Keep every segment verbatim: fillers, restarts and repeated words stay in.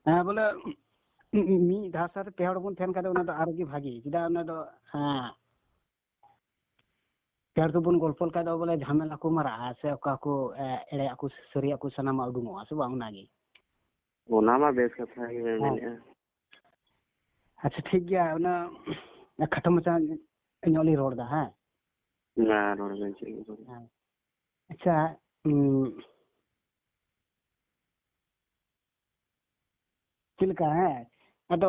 ᱦᱮᱸ, ᱵᱚᱞᱮ ᱢᱤᱫ ᱫᱷᱟᱣ ᱥᱟᱨ ᱯᱮ ᱦᱚᱲ ᱵᱚᱱ ᱛᱟᱦᱮᱱ ᱠᱷᱟᱱ ᱫᱚ ᱚᱱᱟ ᱫᱚ ᱟᱨᱚ ᱜᱮ ᱵᱷᱟᱜᱤ᱾ ᱪᱮᱫᱟᱜ ᱚᱱᱟ ᱫᱚ, ᱦᱮᱸ, ᱯᱮ ᱦᱚᱲ ᱛᱮᱵᱚᱱ ᱜᱚᱞᱯᱚ ᱞᱮᱠᱷᱟᱡ ᱫᱚ ᱵᱚᱞᱮ ᱡᱷᱟᱢᱮᱞᱟ ᱠᱚ ᱢᱟᱨᱟᱜᱼᱟ ᱥᱮ ᱚᱠᱟ ᱠᱚ, ᱮ, ᱮᱲᱮᱭᱟᱜ ᱠᱚ ᱥᱟᱹᱨᱤᱭᱟᱜ ᱠᱚ ᱥᱟᱱᱟᱢᱟᱜ ᱩᱰᱩᱝᱚᱜᱼᱟ ᱥᱮ ᱵᱟᱝ, ᱚᱱᱟᱜᱮ᱾ ᱚᱱᱟ ᱢᱟ ᱵᱮᱥ ᱠᱟᱛᱷᱟ ᱜᱮ ᱵᱮᱱ ᱦᱮᱸ᱾ ᱢᱮᱱᱮᱫᱼᱟ᱾ ᱟᱪᱪᱷᱟ, ᱴᱷᱤᱠ ᱜᱮᱭᱟ, ᱚᱱᱟ ᱠᱷᱟᱴᱚ ᱢᱟᱪᱷᱟ ᱧᱚᱜ ᱞᱤᱧ ᱨᱚᱲ ᱮᱫᱟ, ᱦᱮᱸ? ᱢᱟ ᱨᱚᱲ ᱵᱮᱱ, ᱪᱮᱫ ᱵᱮᱱ ᱨᱚᱲ ᱮᱫᱟ? ᱦᱮᱸ᱾ ᱟᱪᱪᱷᱟ, ᱩᱸ, ᱪᱮᱫ ᱞᱮᱠᱟ, ᱦᱮᱸ? ᱟᱫᱚ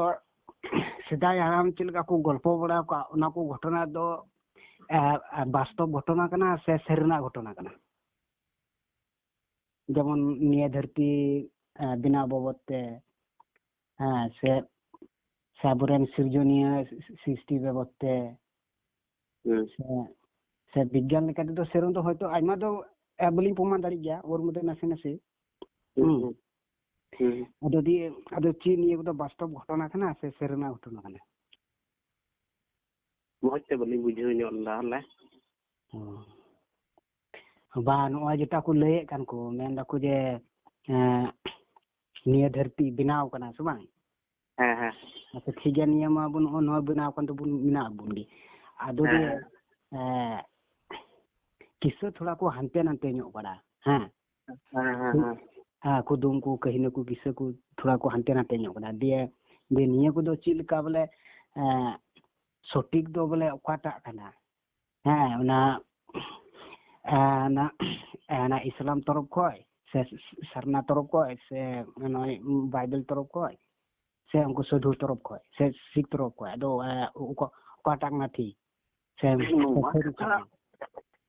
ᱥᱮᱫᱟᱭ ᱦᱟᱲᱟᱢ ᱪᱮᱫ ᱞᱮᱠᱟ ᱠᱚ ᱜᱚᱞᱯᱚ ᱵᱟᱲᱟ ᱟᱠᱟᱫ, ᱚᱱᱟ ᱠᱚ ᱜᱷᱚᱴᱚᱱᱟ ᱫᱚ, ᱮ, ᱮ, ᱵᱟᱥᱛᱚᱵ ᱜᱷᱚᱴᱚᱱᱟ ᱠᱟᱱᱟ ᱥᱮ ᱥᱟᱹᱨᱤᱱᱟᱜ ᱜᱷᱚᱴᱚᱱᱟ ᱠᱟᱱᱟ? ᱡᱮᱢᱚᱱ ᱱᱤᱭᱟᱹ ᱫᱷᱟᱹᱨᱛᱤ, ᱮ, ᱵᱮᱱᱟᱣ ᱵᱟᱵᱚᱫ ᱛᱮ, ᱦᱮᱸ, ᱥᱮ, ᱥᱮ ᱟᱵᱚᱨᱮᱱ ᱥᱤᱨᱡᱚᱱᱤᱭᱟᱹ ᱥᱨᱤᱥᱴᱤ ᱵᱟᱵᱚᱫ ᱛᱮ, ᱦᱩᱸ᱾ ᱥᱮ, ᱥᱮ ᱵᱤᱜᱽᱜᱟᱱ ᱞᱮᱠᱟ ᱛᱮᱫᱚ ᱥᱮᱨᱚᱠᱚᱢ ᱫᱚ ᱦᱚᱭᱛᱳ ᱟᱭᱢᱟ ᱫᱚ, ᱮ, ᱵᱟᱹᱞᱤᱧ ᱯᱨᱚᱢᱟᱱ ᱫᱟᱲᱮᱭᱟᱜ ᱜᱮᱭᱟ, ᱳᱨ ᱢᱚᱫᱽᱫᱷᱮ ᱱᱟᱥᱮ ᱱᱟᱥᱮ᱾ ᱦᱩᱸ, ᱦᱩᱸ᱾ ᱦᱩᱸ᱾ ᱦᱩᱸ᱾ ᱟᱫᱚ ᱫᱤᱭᱮ, ᱟᱫᱚ ᱪᱮᱫ ᱱᱤᱭᱟᱹ ᱠᱚᱫᱚ ᱵᱟᱥᱛᱚᱵ ᱜᱷᱚᱴᱚᱱᱟ ᱠᱟᱱᱟ ᱥᱮ ᱥᱟᱹᱨᱤᱱᱟᱜ ᱜᱷᱚᱴᱚᱱᱟ ᱠᱟᱱᱟ? ᱢᱚᱡᱽ ᱛᱮ ᱵᱟᱹᱞᱤᱧ ᱵᱩᱡᱷᱟᱹᱣ ᱧᱚᱜ ᱞᱮᱫᱟ ᱵᱚᱞᱮ᱾ ᱚ᱾ ᱵᱟ, ᱱᱚᱜᱼᱚᱭ ᱡᱮᱴᱟ ᱠᱚ ᱞᱟᱹᱭᱮᱫ ᱠᱟᱱ ᱠᱚ, ᱢᱮᱱ ᱫᱟᱠᱚ ᱡᱮ, ᱮᱸ, ᱱᱤᱭᱟᱹ ᱫᱷᱟᱹᱨᱛᱤ ᱵᱮᱱᱟᱣ ᱠᱟᱱᱟ ᱥᱮ ᱵᱟᱝ? ᱦᱮᱸ, ᱦᱮᱸ᱾ ᱟᱪᱪᱷᱟ, ᱴᱷᱤᱠ ᱜᱮᱭᱟ, ᱱᱤᱭᱟᱹ ᱢᱟ ᱵᱚᱱ, ᱱᱚᱜᱼᱚᱭ ᱱᱚᱣᱟ ᱵᱮᱱᱟᱣ ᱠᱟᱱ ᱛᱟᱵᱚᱱ, ᱢᱮᱱᱟᱜ ᱵᱚᱱ ᱜᱮ᱾ ᱟᱫᱚ ᱦᱮᱸ, ᱡᱮ, ᱦᱮᱸ᱾ ᱮᱸ, ᱠᱤᱥᱟᱹ ᱛᱷᱚᱲᱟ ᱠᱚ ᱦᱟᱱᱛᱮ ᱱᱟᱱᱛᱮ ᱧᱚᱜ ᱵᱟᱲᱟ, ᱦᱮᱸ? ᱦᱮᱸ, ᱦᱮᱸ, ᱦᱮᱸ᱾ ᱦᱮᱸ, ᱠᱩᱫᱩᱢ ᱠᱚ, ᱠᱟᱹᱦᱱᱤ ᱠᱚ, ᱠᱤᱥᱟᱹ ᱠᱚ ᱛᱷᱚᱲᱟ ᱠᱚ ᱦᱟᱱᱛᱮ ᱱᱟᱛᱮ ᱧᱚᱜ ᱠᱟᱱᱟ᱾ ᱫᱤᱭᱮ, ᱫᱤᱭᱮ ᱱᱤᱭᱟᱹ ᱠᱚᱫᱚ ᱪᱮᱫ ᱞᱮᱠᱟ ᱵᱚᱞᱮ, ᱮᱸ, ᱥᱚᱴᱷᱤᱠ ᱫᱚ ᱵᱚᱞᱮ ᱚᱠᱟᱴᱟᱜ ᱠᱟᱱᱟ? ᱦᱮᱸ, ᱚᱱᱟ, ᱮᱸ, ᱚᱱᱟ, ᱚᱱᱟ ᱤᱥᱞᱟᱢ ᱛᱚᱨᱚᱯ ᱠᱷᱚᱡ ᱥᱮ ᱥᱟᱨᱱᱟ ᱛᱚᱨᱚᱯ ᱠᱷᱚᱡ ᱥᱮ ᱱᱚᱜᱼᱚᱭ ᱵᱟᱭᱵᱮᱞ ᱛᱚᱨᱚᱯ ᱠᱷᱚᱡ ᱥᱮ ᱩᱱᱠᱩ ᱥᱟᱹᱫᱷᱩ ᱛᱚᱨᱚᱯ ᱠᱷᱚᱡ ᱥᱮ ᱥᱤᱠᱷ ᱛᱚᱨᱚᱯ ᱠᱷᱚᱡ? ᱟᱫᱚ, ᱮᱸ, ᱚᱠᱟ-, ᱚᱠᱟᱴᱟᱜ ᱠᱟᱱᱟ ᱴᱷᱤᱠ? ᱥᱮ ᱱᱚᱣᱟ ᱥᱟᱹᱨᱤ ᱠᱟᱛᱷᱟ, ᱠᱟᱱᱟ?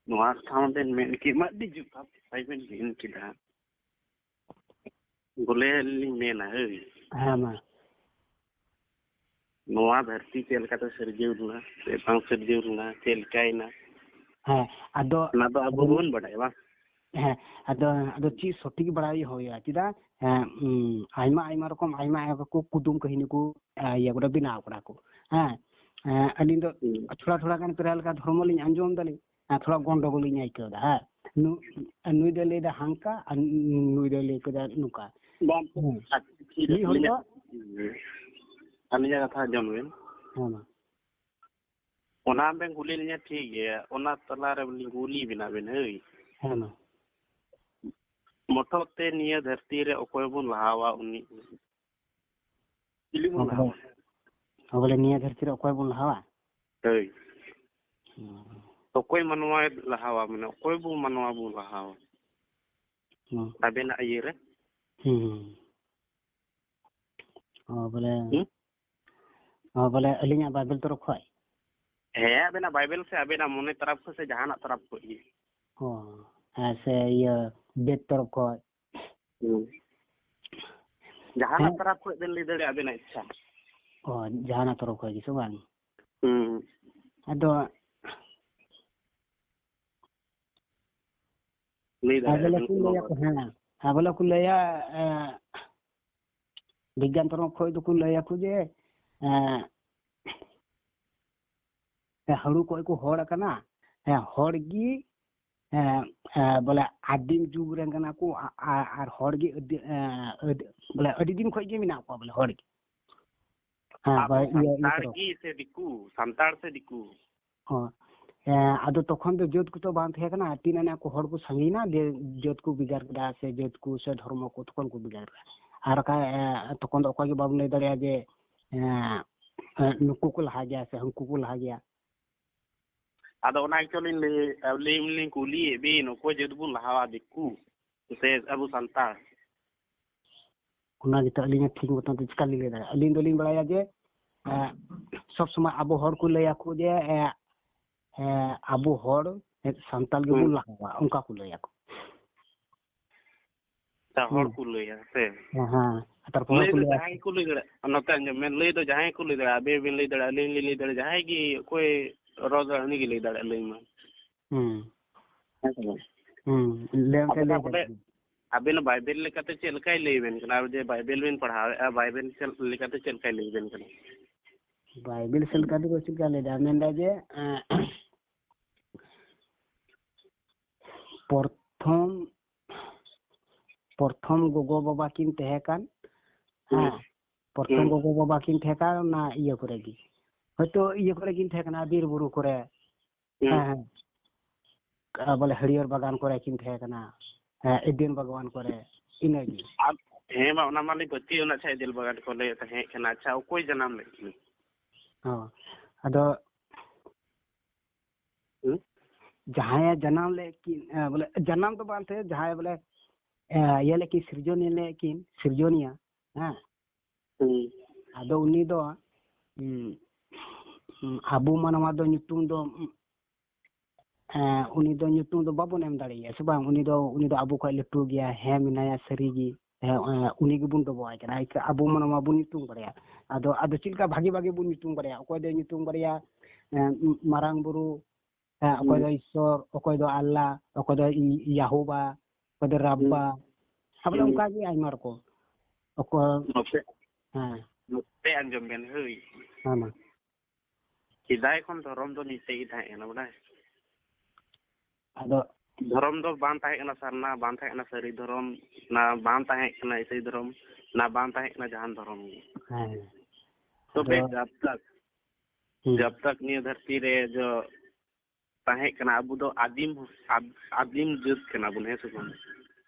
ᱱᱚᱣᱟ ᱠᱟᱛᱷᱟ ᱢᱟᱵᱮᱱ ᱢᱮᱱ ᱠᱮᱫ, ᱢᱟ ᱟᱹᱰᱤ ᱡᱚᱛᱷᱟᱛ ᱠᱟᱛᱷᱟ ᱵᱮᱱ ᱢᱮᱱ ᱠᱮᱫᱟ᱾ ᱵᱚᱞᱮ ᱟᱹᱞᱤᱧ ᱞᱤᱧ ᱢᱮᱱᱟ, ᱦᱳᱭ᱾ ᱦᱮᱸ, ᱢᱟ᱾ ᱱᱚᱣᱟ ᱫᱷᱟᱹᱨᱛᱤ ᱪᱮᱫ ᱞᱮᱠᱟᱛᱮ ᱥᱤᱨᱡᱟᱹᱣ ᱞᱮᱱᱟ, ᱪᱮᱫ ᱵᱟᱝ ᱥᱤᱨᱡᱟᱹᱣ ᱞᱮᱱᱟ, ᱪᱮᱫ ᱞᱮᱠᱟᱭᱮᱱᱟ, ᱦᱮᱸ, ᱟᱫᱚ ᱚᱱᱟ ᱫᱚ ᱟᱵᱚ ᱟᱫᱚ ᱵᱟᱵᱚᱱ ᱵᱟᱰᱟᱭᱟ, ᱵᱟᱝ? ᱦᱮᱸ, ᱟᱫᱚ, ᱟᱫᱚ ᱪᱮᱫ ᱥᱚᱴᱷᱤᱠ ᱵᱟᱲᱟᱭ ᱦᱩᱭᱩᱜᱼᱟ, ᱪᱮᱫᱟᱜ? ᱦᱮᱸ, ᱩᱸ, ᱟᱭᱢᱟ, ᱟᱭᱢᱟ ᱨᱚᱠᱚᱢ, ᱟᱭᱢᱟ, ᱟᱭᱢᱟ ᱠᱚ ᱠᱩᱫᱩᱢ ᱠᱟᱹᱦᱱᱤ ᱠᱚ, ᱮ, ᱤᱭᱟᱹ ᱠᱚᱫᱚ ᱵᱮᱱᱟᱣ ᱠᱟᱱᱟ ᱠᱚ᱾ ᱦᱮᱸ, ᱮ, ᱟᱹᱞᱤᱧ ᱫᱚ ᱦᱩᱸ᱾ ᱛᱷᱚᱲᱟ, ᱛᱷᱚᱲᱟ ᱜᱟᱱ ᱯᱨᱟᱭ ᱞᱮᱠᱟ ᱫᱷᱚᱨᱢᱚ ᱞᱤᱧ ᱟᱸᱡᱚᱢ ᱫᱟᱞᱤᱧ, ᱦᱮᱸ, ᱛᱷᱚᱲᱟ ᱜᱚᱱᱰᱚᱜᱳᱞ ᱞᱤᱧ ᱟᱹᱭᱠᱟᱹᱣ ᱫᱟ, ᱦᱮᱸ᱾ ᱱᱩ-, ᱱᱩᱭ ᱫᱚᱭ ᱞᱟᱹᱭ ᱫᱟ ᱦᱟᱝᱠᱟ, ᱟᱨ ᱱᱩᱭ ᱫᱚᱭ ᱞᱟᱹᱭ ᱠᱮᱫᱟ ᱱᱚᱝᱠᱟ᱾ ᱵᱟᱝ, ᱦᱮᱸ᱾ ᱢᱤᱫ ᱦᱚᱲ ᱫᱚ ᱟᱹᱞᱤᱧᱟᱜ ᱠᱟᱛᱷᱟ ᱟᱸᱡᱚᱢ ᱵᱤᱱ᱾ ᱦᱮᱸ ᱢᱟ᱾ ᱚᱱᱟ ᱵᱮᱱ ᱠᱩᱞᱤ ᱞᱤᱧᱟ, ᱴᱷᱤᱠ ᱜᱮᱭᱟ, ᱚᱱᱟ ᱛᱟᱞᱟᱨᱮ ᱞᱤᱧ ᱠᱩᱞᱤ ᱵᱮᱱᱟ ᱵᱮᱱ, ᱦᱳᱭ᱾ ᱦᱮᱸ ᱢᱟ᱾ ᱢᱚᱴᱚᱨ ᱛᱮ ᱱᱤᱭᱟᱹ ᱫᱷᱟᱹᱨᱛᱤ ᱨᱮ ᱚᱠᱚᱭ ᱵᱚᱱ ᱞᱟᱦᱟᱣᱟ, ᱩᱱᱤ ᱪᱤᱞᱤ ᱵᱚᱱ ᱦᱚᱸ ᱵᱚᱞᱮ, ᱞᱟᱦᱟᱣᱟ? ᱦᱚᱸ ᱵᱚᱞᱮ ᱱᱤᱭᱟᱹ ᱫᱷᱟᱹᱨᱛᱤ ᱨᱮ ᱚᱠᱚᱭ ᱵᱚᱱ ᱞᱟᱦᱟᱣᱟ? ᱦᱳᱭ᱾ ᱦᱩᱸ᱾ ᱚᱠᱚᱭ ᱢᱟᱱᱣᱟᱭ ᱞᱟᱦᱟᱣᱟ, ᱢᱟᱱᱮ ᱚᱠᱚᱭ ᱵᱚ ᱢᱟᱱᱣᱟ ᱵᱚᱱ ᱞᱟᱦᱟᱣᱟ? ᱦᱩᱸ᱾ ᱟᱵᱮᱱᱟᱜ ᱤᱭᱟᱹ ᱨᱮ? ᱦᱩᱸ᱾ ᱚ, ᱵᱚᱞᱮ, ᱦᱩᱸ? ᱚ, ᱵᱚᱞᱮ ᱟᱹᱞᱤᱧᱟᱜ ᱵᱟᱭᱵᱮᱞ ᱛᱚᱨᱚᱯ ᱠᱷᱚᱡ? ᱦᱮᱸ, ᱟᱵᱮᱱᱟᱜ ᱵᱟᱭᱵᱮᱞ ᱥᱮ ᱟᱵᱮᱱᱟᱜ ᱢᱚᱱᱮ ᱛᱚᱨᱚᱯ ᱠᱷᱚᱡ ᱥᱮ ᱡᱟᱦᱟᱱᱟᱜ ᱛᱚᱨᱚᱯ ᱠᱷᱚᱡ ᱜᱮ᱾ ᱚ, ᱦᱮᱸ, ᱥᱮ ᱤᱭᱟᱹ ᱵᱮᱫ ᱛᱚᱨᱚᱯ ᱠᱷᱚᱡ? ᱦᱩᱸ᱾ ᱡᱟᱦᱟᱱᱟᱜ ᱦᱮᱸ᱾ ᱛᱚᱨᱚᱯ ᱠᱷᱚᱡ ᱵᱮᱱ ᱞᱟᱹᱭ ᱫᱟᱲᱮᱭᱟᱜᱼᱟ ᱟᱵᱮᱱᱟᱜ ᱤᱪᱪᱷᱟ᱾ ᱚ, ᱡᱟᱦᱟᱱᱟᱜ ᱛᱚᱨᱚᱯ ᱠᱷᱚᱡ ᱜᱮ ᱥᱮ ᱵᱟᱝ? ᱦᱩᱸ᱾ ᱟᱫᱚ ᱞᱟᱹᱭ ᱟᱨ ᱫᱟᱲᱮᱭᱟᱜᱼᱟ ᱵᱚᱞᱮ ᱵᱮᱱ ᱠᱚ ᱠᱳᱱᱳ ᱞᱟᱹᱭᱟ ᱠᱚ, ᱵᱟᱝ᱾ ᱦᱮᱸ, ᱟᱨ ᱵᱚᱞᱮ ᱠᱚ ᱞᱟᱹᱭᱟ, ᱮᱸ, ᱵᱤᱜᱽᱜᱟᱱ ᱛᱚᱨᱚᱯ ᱠᱷᱚᱡ ᱫᱚᱠᱚ ᱞᱟᱹᱭᱟᱠᱚ ᱡᱮ, ᱮᱸ, ᱦᱟᱹᱲᱩ ᱠᱷᱚᱡ ᱠᱚ ᱦᱚᱲ ᱟᱠᱟᱱᱟ, ᱦᱮᱸ, ᱦᱚᱲ ᱜᱮ, ᱮᱸ, ᱮᱸ, ᱵᱚᱞᱮ ᱟᱹᱫᱤᱢ ᱡᱩᱜᱽ ᱨᱮᱱ ᱠᱟᱱᱟ ᱠᱚ, ᱟ-, ᱟ-, ᱟᱨ ᱦᱚᱲ ᱜᱮ ᱟᱹᱫᱤ-, ᱮᱸ, ᱟᱹᱫ-, ᱵᱚᱞᱮ ᱟᱹᱰᱤ ᱫᱤᱱ ᱠᱷᱚᱡ ᱜᱮ ᱢᱮᱱᱟᱜ ᱠᱚᱣᱟ ᱵᱚᱞᱮ ᱦᱚᱲ ᱜᱮ᱾ ᱦᱮᱸ, ᱟᱵᱚ ᱵᱟ-, ᱤᱭᱟᱹ, ᱤᱭᱟᱹ ᱥᱟᱱᱛᱟᱲ ᱛᱚᱨᱚᱯ᱾ ᱜᱮ ᱥᱮ ᱫᱤᱠᱩ? ᱥᱟᱱᱛᱟᱲ ᱥᱮ ᱫᱤᱠᱩ? ᱦᱚᱸ᱾ ᱮᱸ, ᱟᱫᱚ ᱛᱚᱠᱷᱚᱱ ᱫᱚ ᱡᱟᱹᱛ ᱠᱚᱛᱚ ᱵᱟᱝ ᱛᱟᱦᱮᱸ ᱠᱟᱱᱟ, ᱛᱤᱱ ᱟᱱᱮ ᱠᱚ ᱦᱚᱲ ᱠᱚ ᱥᱟᱸᱜᱮᱭᱮᱱᱟ, ᱡᱮ ᱡᱟᱹᱛ ᱠᱚ ᱵᱷᱮᱜᱟᱨ ᱠᱮᱫᱟ ᱥᱮ ᱡᱟᱹᱛ ᱠᱚ ᱥᱮ ᱫᱷᱚᱨᱢᱚ ᱠᱚ ᱛᱚᱠᱷᱚᱱ ᱠᱚ ᱵᱷᱮᱜᱟᱨ ᱠᱮᱫᱟ᱾ ᱟᱨ ᱵᱟᱠᱷᱟᱡ, ᱮᱸ, ᱛᱚᱠᱷᱚᱱ ᱫᱚ ᱚᱠᱚᱭ ᱜᱮ ᱵᱟᱵᱚᱱ ᱞᱟᱹᱭ ᱫᱟᱲᱮᱭᱟᱜᱼᱟ ᱡᱮ, ᱮᱸ, ᱮᱸ, ᱱᱩᱠᱩ ᱠᱚ ᱞᱟᱦᱟ ᱜᱮᱭᱟ ᱥᱮ ᱦᱟᱹᱱᱠᱩ ᱠᱚ ᱞᱟᱦᱟ ᱜᱮᱭᱟ᱾ ᱟᱫᱚ ᱚᱱᱟ ᱜᱮᱪᱚ ᱞᱤᱧ ᱞᱟᱹᱭ, ᱟᱹᱞᱤᱧ ᱞᱤᱧ ᱠᱩᱞᱤᱭᱮᱫ ᱵᱤᱱ, ᱚᱠᱚᱭ ᱡᱟᱹᱛ ᱵᱚᱱ ᱞᱟᱦᱟᱣᱟ, ᱫᱤᱠᱩ ᱥᱮ ᱟᱵᱚ ᱥᱟᱱᱛᱟᱲ? ᱚᱱᱟ ᱜᱮᱛᱚ ᱟᱹᱞᱤᱧ ᱦᱚᱸ ᱴᱷᱤᱠ ᱢᱚᱛᱚᱱ ᱛᱮ ᱪᱤᱠᱟ ᱞᱤᱧ ᱞᱟᱹᱭ ᱫᱟᱲᱮᱭᱟᱜᱼᱟ? ᱟᱹᱞᱤᱧ ᱫᱚᱞᱤᱧ ᱵᱟᱲᱟᱭᱟ ᱡᱮ, ᱮᱸ, ᱥᱚᱵ ᱥᱚᱢᱚᱭ ᱟᱵᱚ ᱦᱚᱲ ᱠᱚ ᱞᱟᱹᱭᱟᱠᱚ ᱡᱮ, ᱮᱸ, ᱮᱸ, ᱟᱵᱚ ᱦᱚᱲ ᱥᱟᱱᱛᱟᱲ ᱜᱮᱵᱚᱱ ᱦᱩᱸ᱾ ᱞᱟᱦᱟᱣᱟ, ᱚᱱᱠᱟ ᱠᱚ ᱞᱟᱹᱭᱟᱠᱚ᱾ ᱟᱪᱪᱷᱟ, ᱦᱚᱲ ᱦᱩᱸ᱾ ᱠᱚ ᱞᱟᱹᱭᱟ ᱥᱮ? ᱦᱮᱸ, ᱦᱮᱸ᱾ ᱛᱟᱨᱯᱚᱨ ᱞᱟᱹᱭ ᱠᱚ ᱫᱚ ᱞᱟᱹᱭᱟ ᱡᱟᱦᱟᱸᱭ ᱜᱮᱠᱚ ᱞᱟᱹᱭ ᱫᱟᱲᱮᱭᱟᱜᱼᱟ, ᱱᱚᱛᱮ ᱟᱸᱡᱚᱢ ᱢᱮ, ᱞᱟᱹᱭ ᱫᱚ ᱡᱟᱦᱟᱸᱭ ᱜᱮᱠᱚ ᱞᱟᱹᱭ ᱫᱟᱲᱮᱭᱟᱜᱼᱟ, ᱟᱵᱮᱱ ᱵᱮᱱ ᱞᱟᱹᱭ ᱫᱟᱲᱮᱭᱟᱜᱼᱟ, ᱟᱹᱞᱤᱧ ᱞᱤᱧ ᱞᱟᱹᱭ ᱫᱟᱲᱮᱭᱟᱜᱼᱟ, ᱡᱟᱦᱟᱸᱭ ᱜᱮ ᱚᱠᱚᱭ ᱨᱚᱲ ᱫᱟ ᱩᱱᱤ ᱜᱮ ᱞᱟᱹᱭ ᱫᱟᱲᱮᱭᱟᱜᱼᱟ, ᱞᱟᱹᱭ ᱢᱟ᱾ ᱦᱩᱸ᱾ ᱦᱮᱸ ᱥᱮ ᱵᱟᱝ? ᱦᱩᱸ᱾ ᱞᱟᱹᱭ ᱟᱢ ᱠᱷᱟᱡ ᱟᱵᱮᱱᱟᱜ ᱞᱟᱹᱭ ᱵᱚᱞᱮ, ᱠᱟᱛᱮ᱾ ᱟᱵᱮᱱ ᱵᱟᱭᱵᱮᱞ ᱞᱮᱠᱟᱛᱮ ᱪᱮᱫ ᱞᱮᱠᱟᱭ ᱞᱟᱹᱭ ᱟᱵᱮᱱ ᱠᱟᱱᱟ? ᱟᱨ ᱡᱮ ᱵᱟᱭᱵᱮᱞ ᱵᱮᱱ ᱯᱟᱲᱦᱟᱣᱮᱫᱼᱟ, ᱵᱟᱭᱵᱮᱞ ᱪᱮᱫ ᱞᱮᱠᱟᱛᱮ ᱪᱮᱫ ᱞᱮᱠᱟᱭ ᱞᱟᱹᱭ ᱟᱵᱮᱱ ᱠᱟᱱᱟ? ᱵᱟᱭᱵᱮᱞ ᱥᱮᱫ ᱞᱮᱠᱟ ᱛᱮᱫᱚ ᱪᱮᱫ ᱞᱮᱠᱟᱭ ᱞᱟᱹᱭ ᱮᱫᱟ? ᱢᱮᱱᱫᱟ ᱡᱮ, ᱮᱸ, ᱯᱨᱚᱛᱷᱚᱢ, ᱯᱨᱚᱛᱷᱚᱢ ᱜᱚᱜᱚ ᱵᱟᱵᱟ ᱠᱤᱱ ᱛᱟᱦᱮᱸ ᱠᱟᱱ, ᱦᱮᱸ᱾ ᱦᱮᱸ᱾ ᱯᱨᱚᱛᱷᱚᱢ ᱦᱩᱸ᱾ ᱜᱚᱜᱚ ᱵᱟᱵᱟ ᱠᱤᱱ ᱛᱟᱦᱮᱸ ᱠᱟᱱᱟ ᱚᱱᱟ ᱤᱭᱟᱹ ᱠᱚᱨᱮ ᱜᱮ, ᱦᱚᱭᱛᱳ ᱤᱭᱟᱹ ᱠᱚᱨᱮ ᱠᱤᱱ ᱛᱟᱦᱮᱸ ᱠᱟᱱᱟ, ᱵᱤᱨ ᱵᱩᱨᱩ ᱠᱚᱨᱮ᱾ ᱦᱩᱸ᱾ ᱦᱮᱸ, ᱦᱮᱸ᱾ ᱟᱨ ᱵᱚᱞᱮ ᱦᱟᱹᱨᱭᱟᱹᱲ ᱵᱟᱜᱟᱱ ᱠᱚᱨᱮ ᱠᱤᱱ ᱛᱟᱦᱮᱸ ᱠᱟᱱᱟ, ᱦᱮᱸ, ᱮᱫᱮᱱ ᱵᱟᱜᱽᱣᱟᱱ ᱠᱚᱨᱮ, ᱤᱱᱟᱹ ᱜᱮ᱾ ᱟᱨ, ᱦᱮᱸ ᱢᱟ, ᱚᱱᱟ ᱢᱟᱞᱤᱧ ᱯᱟᱹᱛᱭᱟᱹᱣ ᱮᱱᱟ᱾ ᱟᱪᱪᱷᱟ, ᱮᱫᱮᱞ ᱵᱟᱜᱟᱱ ᱠᱚ ᱞᱟᱹᱭᱮᱫ ᱛᱟᱦᱮᱸ ᱠᱟᱱᱟ᱾ ᱟᱪᱪᱷᱟ, ᱚᱠᱚᱭ ᱡᱟᱱᱟᱢ ᱞᱮᱫ ᱠᱤᱱᱟ? ᱦᱚᱸ, ᱟᱫᱚ ᱦᱩᱸ? ᱡᱟᱦᱟᱸᱭᱮ ᱡᱟᱱᱟᱢ ᱞᱮᱫ ᱠᱤᱱ, ᱮ, ᱵᱚᱞᱮ ᱡᱟᱱᱟᱢ ᱫᱚ ᱵᱟᱝ ᱛᱮ, ᱡᱟᱦᱟᱸᱭ ᱵᱚᱞᱮ, ᱮ, ᱤᱭᱟᱹ ᱞᱮᱫ ᱠᱤᱱ, ᱥᱤᱨᱡᱚᱱᱤᱭᱟᱹ ᱞᱮᱫ ᱠᱤᱱ, ᱥᱤᱨᱡᱚᱱᱤᱭᱟᱹ, ᱦᱮᱸ᱾ ᱦᱩᱸ᱾ ᱟᱫᱚ ᱩᱱᱤ ᱫᱚ, ᱩᱸ, ᱩᱸ, ᱟᱵᱚ ᱢᱟᱱᱣᱟ ᱫᱚ ᱧᱩᱛᱩᱢ ᱫᱚ, ᱩᱸ, ᱮ, ᱩᱱᱤ ᱫᱚ ᱧᱩᱛᱩᱢ ᱫᱚ ᱵᱟᱵᱚᱱ ᱮᱢ ᱫᱟᱲᱮᱭᱟᱭᱟ, ᱥᱮ ᱵᱟᱝ? ᱩᱱᱤ ᱫᱚ, ᱩᱱᱤ ᱫᱚ ᱟᱵᱚ ᱠᱷᱚᱡ ᱞᱟᱹᱴᱩ ᱜᱮᱭᱟ, ᱦᱮᱸ ᱢᱮᱱᱟᱭᱟ, ᱥᱟᱹᱨᱤ ᱜᱮ᱾ ᱦᱮᱸ, ᱮ, ᱩᱱᱤ ᱜᱮᱵᱚᱱ ᱰᱚᱵᱚᱜ ᱟᱭ ᱠᱟᱱᱟ᱾ ᱮᱱᱠᱷᱟᱱ ᱟᱵᱚ ᱢᱟᱱᱣᱟ ᱵᱚᱱ ᱧᱩᱛᱩᱢ ᱵᱟᱲᱟᱭᱟ᱾ ᱟᱫᱚ, ᱟᱫᱚ ᱪᱮᱫ ᱞᱮᱠᱟ ᱵᱷᱟᱜᱮ, ᱵᱷᱟᱜᱮ ᱵᱚᱱ ᱧᱩᱛᱩᱢ ᱵᱟᱲᱟᱭᱟ? ᱚᱠᱚᱭ ᱫᱚᱭ ᱧᱩᱛᱩᱢ ᱵᱟᱲᱟᱭᱟ, ᱮ, ᱢᱟᱨᱟᱝ ᱵᱩᱨᱩ, ᱦᱮᱸ, ᱚᱠᱚᱭ ᱦᱩᱸ᱾ ᱫᱚ ᱤᱥᱥᱚᱨ, ᱚᱠᱚᱭ ᱫᱚ ᱟᱞᱞᱟ, ᱚᱠᱚᱭ ᱫᱚ ᱤ-, ᱭᱟᱦᱳᱵᱟ, ᱚᱠᱚᱭ ᱫᱚ ᱨᱟᱵᱵᱟ᱾ ᱦᱩᱸ᱾ ᱟᱨ ᱵᱚᱞᱮ ᱦᱩᱸ᱾ ᱚᱱᱠᱟ ᱜᱮ ᱟᱭᱢᱟ ᱨᱚᱠᱚᱢ᱾ ᱚᱠᱚᱭ ᱱᱚᱛᱮ, ᱦᱮᱸ᱾ ᱱᱚᱛᱮ ᱟᱸᱡᱚᱢ ᱵᱮᱱ, ᱦᱳᱭ᱾ ᱦᱮᱸ, ᱢᱟ᱾ ᱥᱮᱫᱟᱭ ᱠᱷᱚᱱ ᱫᱷᱚᱨᱚᱢ ᱫᱚ ᱢᱤᱫᱴᱮᱡ ᱜᱮ ᱛᱟᱦᱮᱸ ᱠᱟᱱᱟ, ᱵᱟᱰᱟᱭ? ᱟᱫᱚ ᱫᱷᱚᱨᱚᱢ ᱫᱚ ᱵᱟᱝ ᱛᱟᱦᱮᱸ ᱠᱟᱱᱟ ᱥᱟᱨᱱᱟ, ᱵᱟᱝ ᱛᱟᱦᱮᱸ ᱠᱟᱱᱟ ᱥᱟᱹᱨᱤ ᱫᱷᱚᱨᱚᱢ, ᱱᱟ ᱵᱟᱝ ᱛᱟᱦᱮᱸ ᱠᱟᱱᱟ ᱤᱥᱟᱹᱭ ᱫᱷᱚᱨᱚᱢ, ᱱᱟ ᱵᱟᱝ ᱛᱟᱦᱮᱸ ᱠᱟᱱᱟ ᱡᱟᱦᱟᱱ ᱫᱷᱚᱨᱚᱢ ᱜᱮ᱾ ᱦᱮᱸ᱾ ᱛᱚᱵᱮ ᱟᱫᱚ ᱡᱟᱵ ᱛᱟᱠ, ᱦᱩᱸ᱾ ᱡᱟᱵ ᱛᱟᱠ ᱱᱤᱭᱟᱹ ᱫᱷᱟᱹᱨᱛᱤ ᱨᱮ ᱡᱚ ᱛᱟᱦᱮᱸ ᱠᱟᱱᱟ, ᱟᱵᱚ ᱫᱚ ᱟᱹᱫᱤᱢ, ᱟᱫ-, ᱟᱹᱫᱤᱢ ᱡᱟᱹᱛ ᱠᱟᱱᱟ ᱵᱚᱱ, ᱦᱮᱸ ᱥᱮ ᱵᱟᱝ?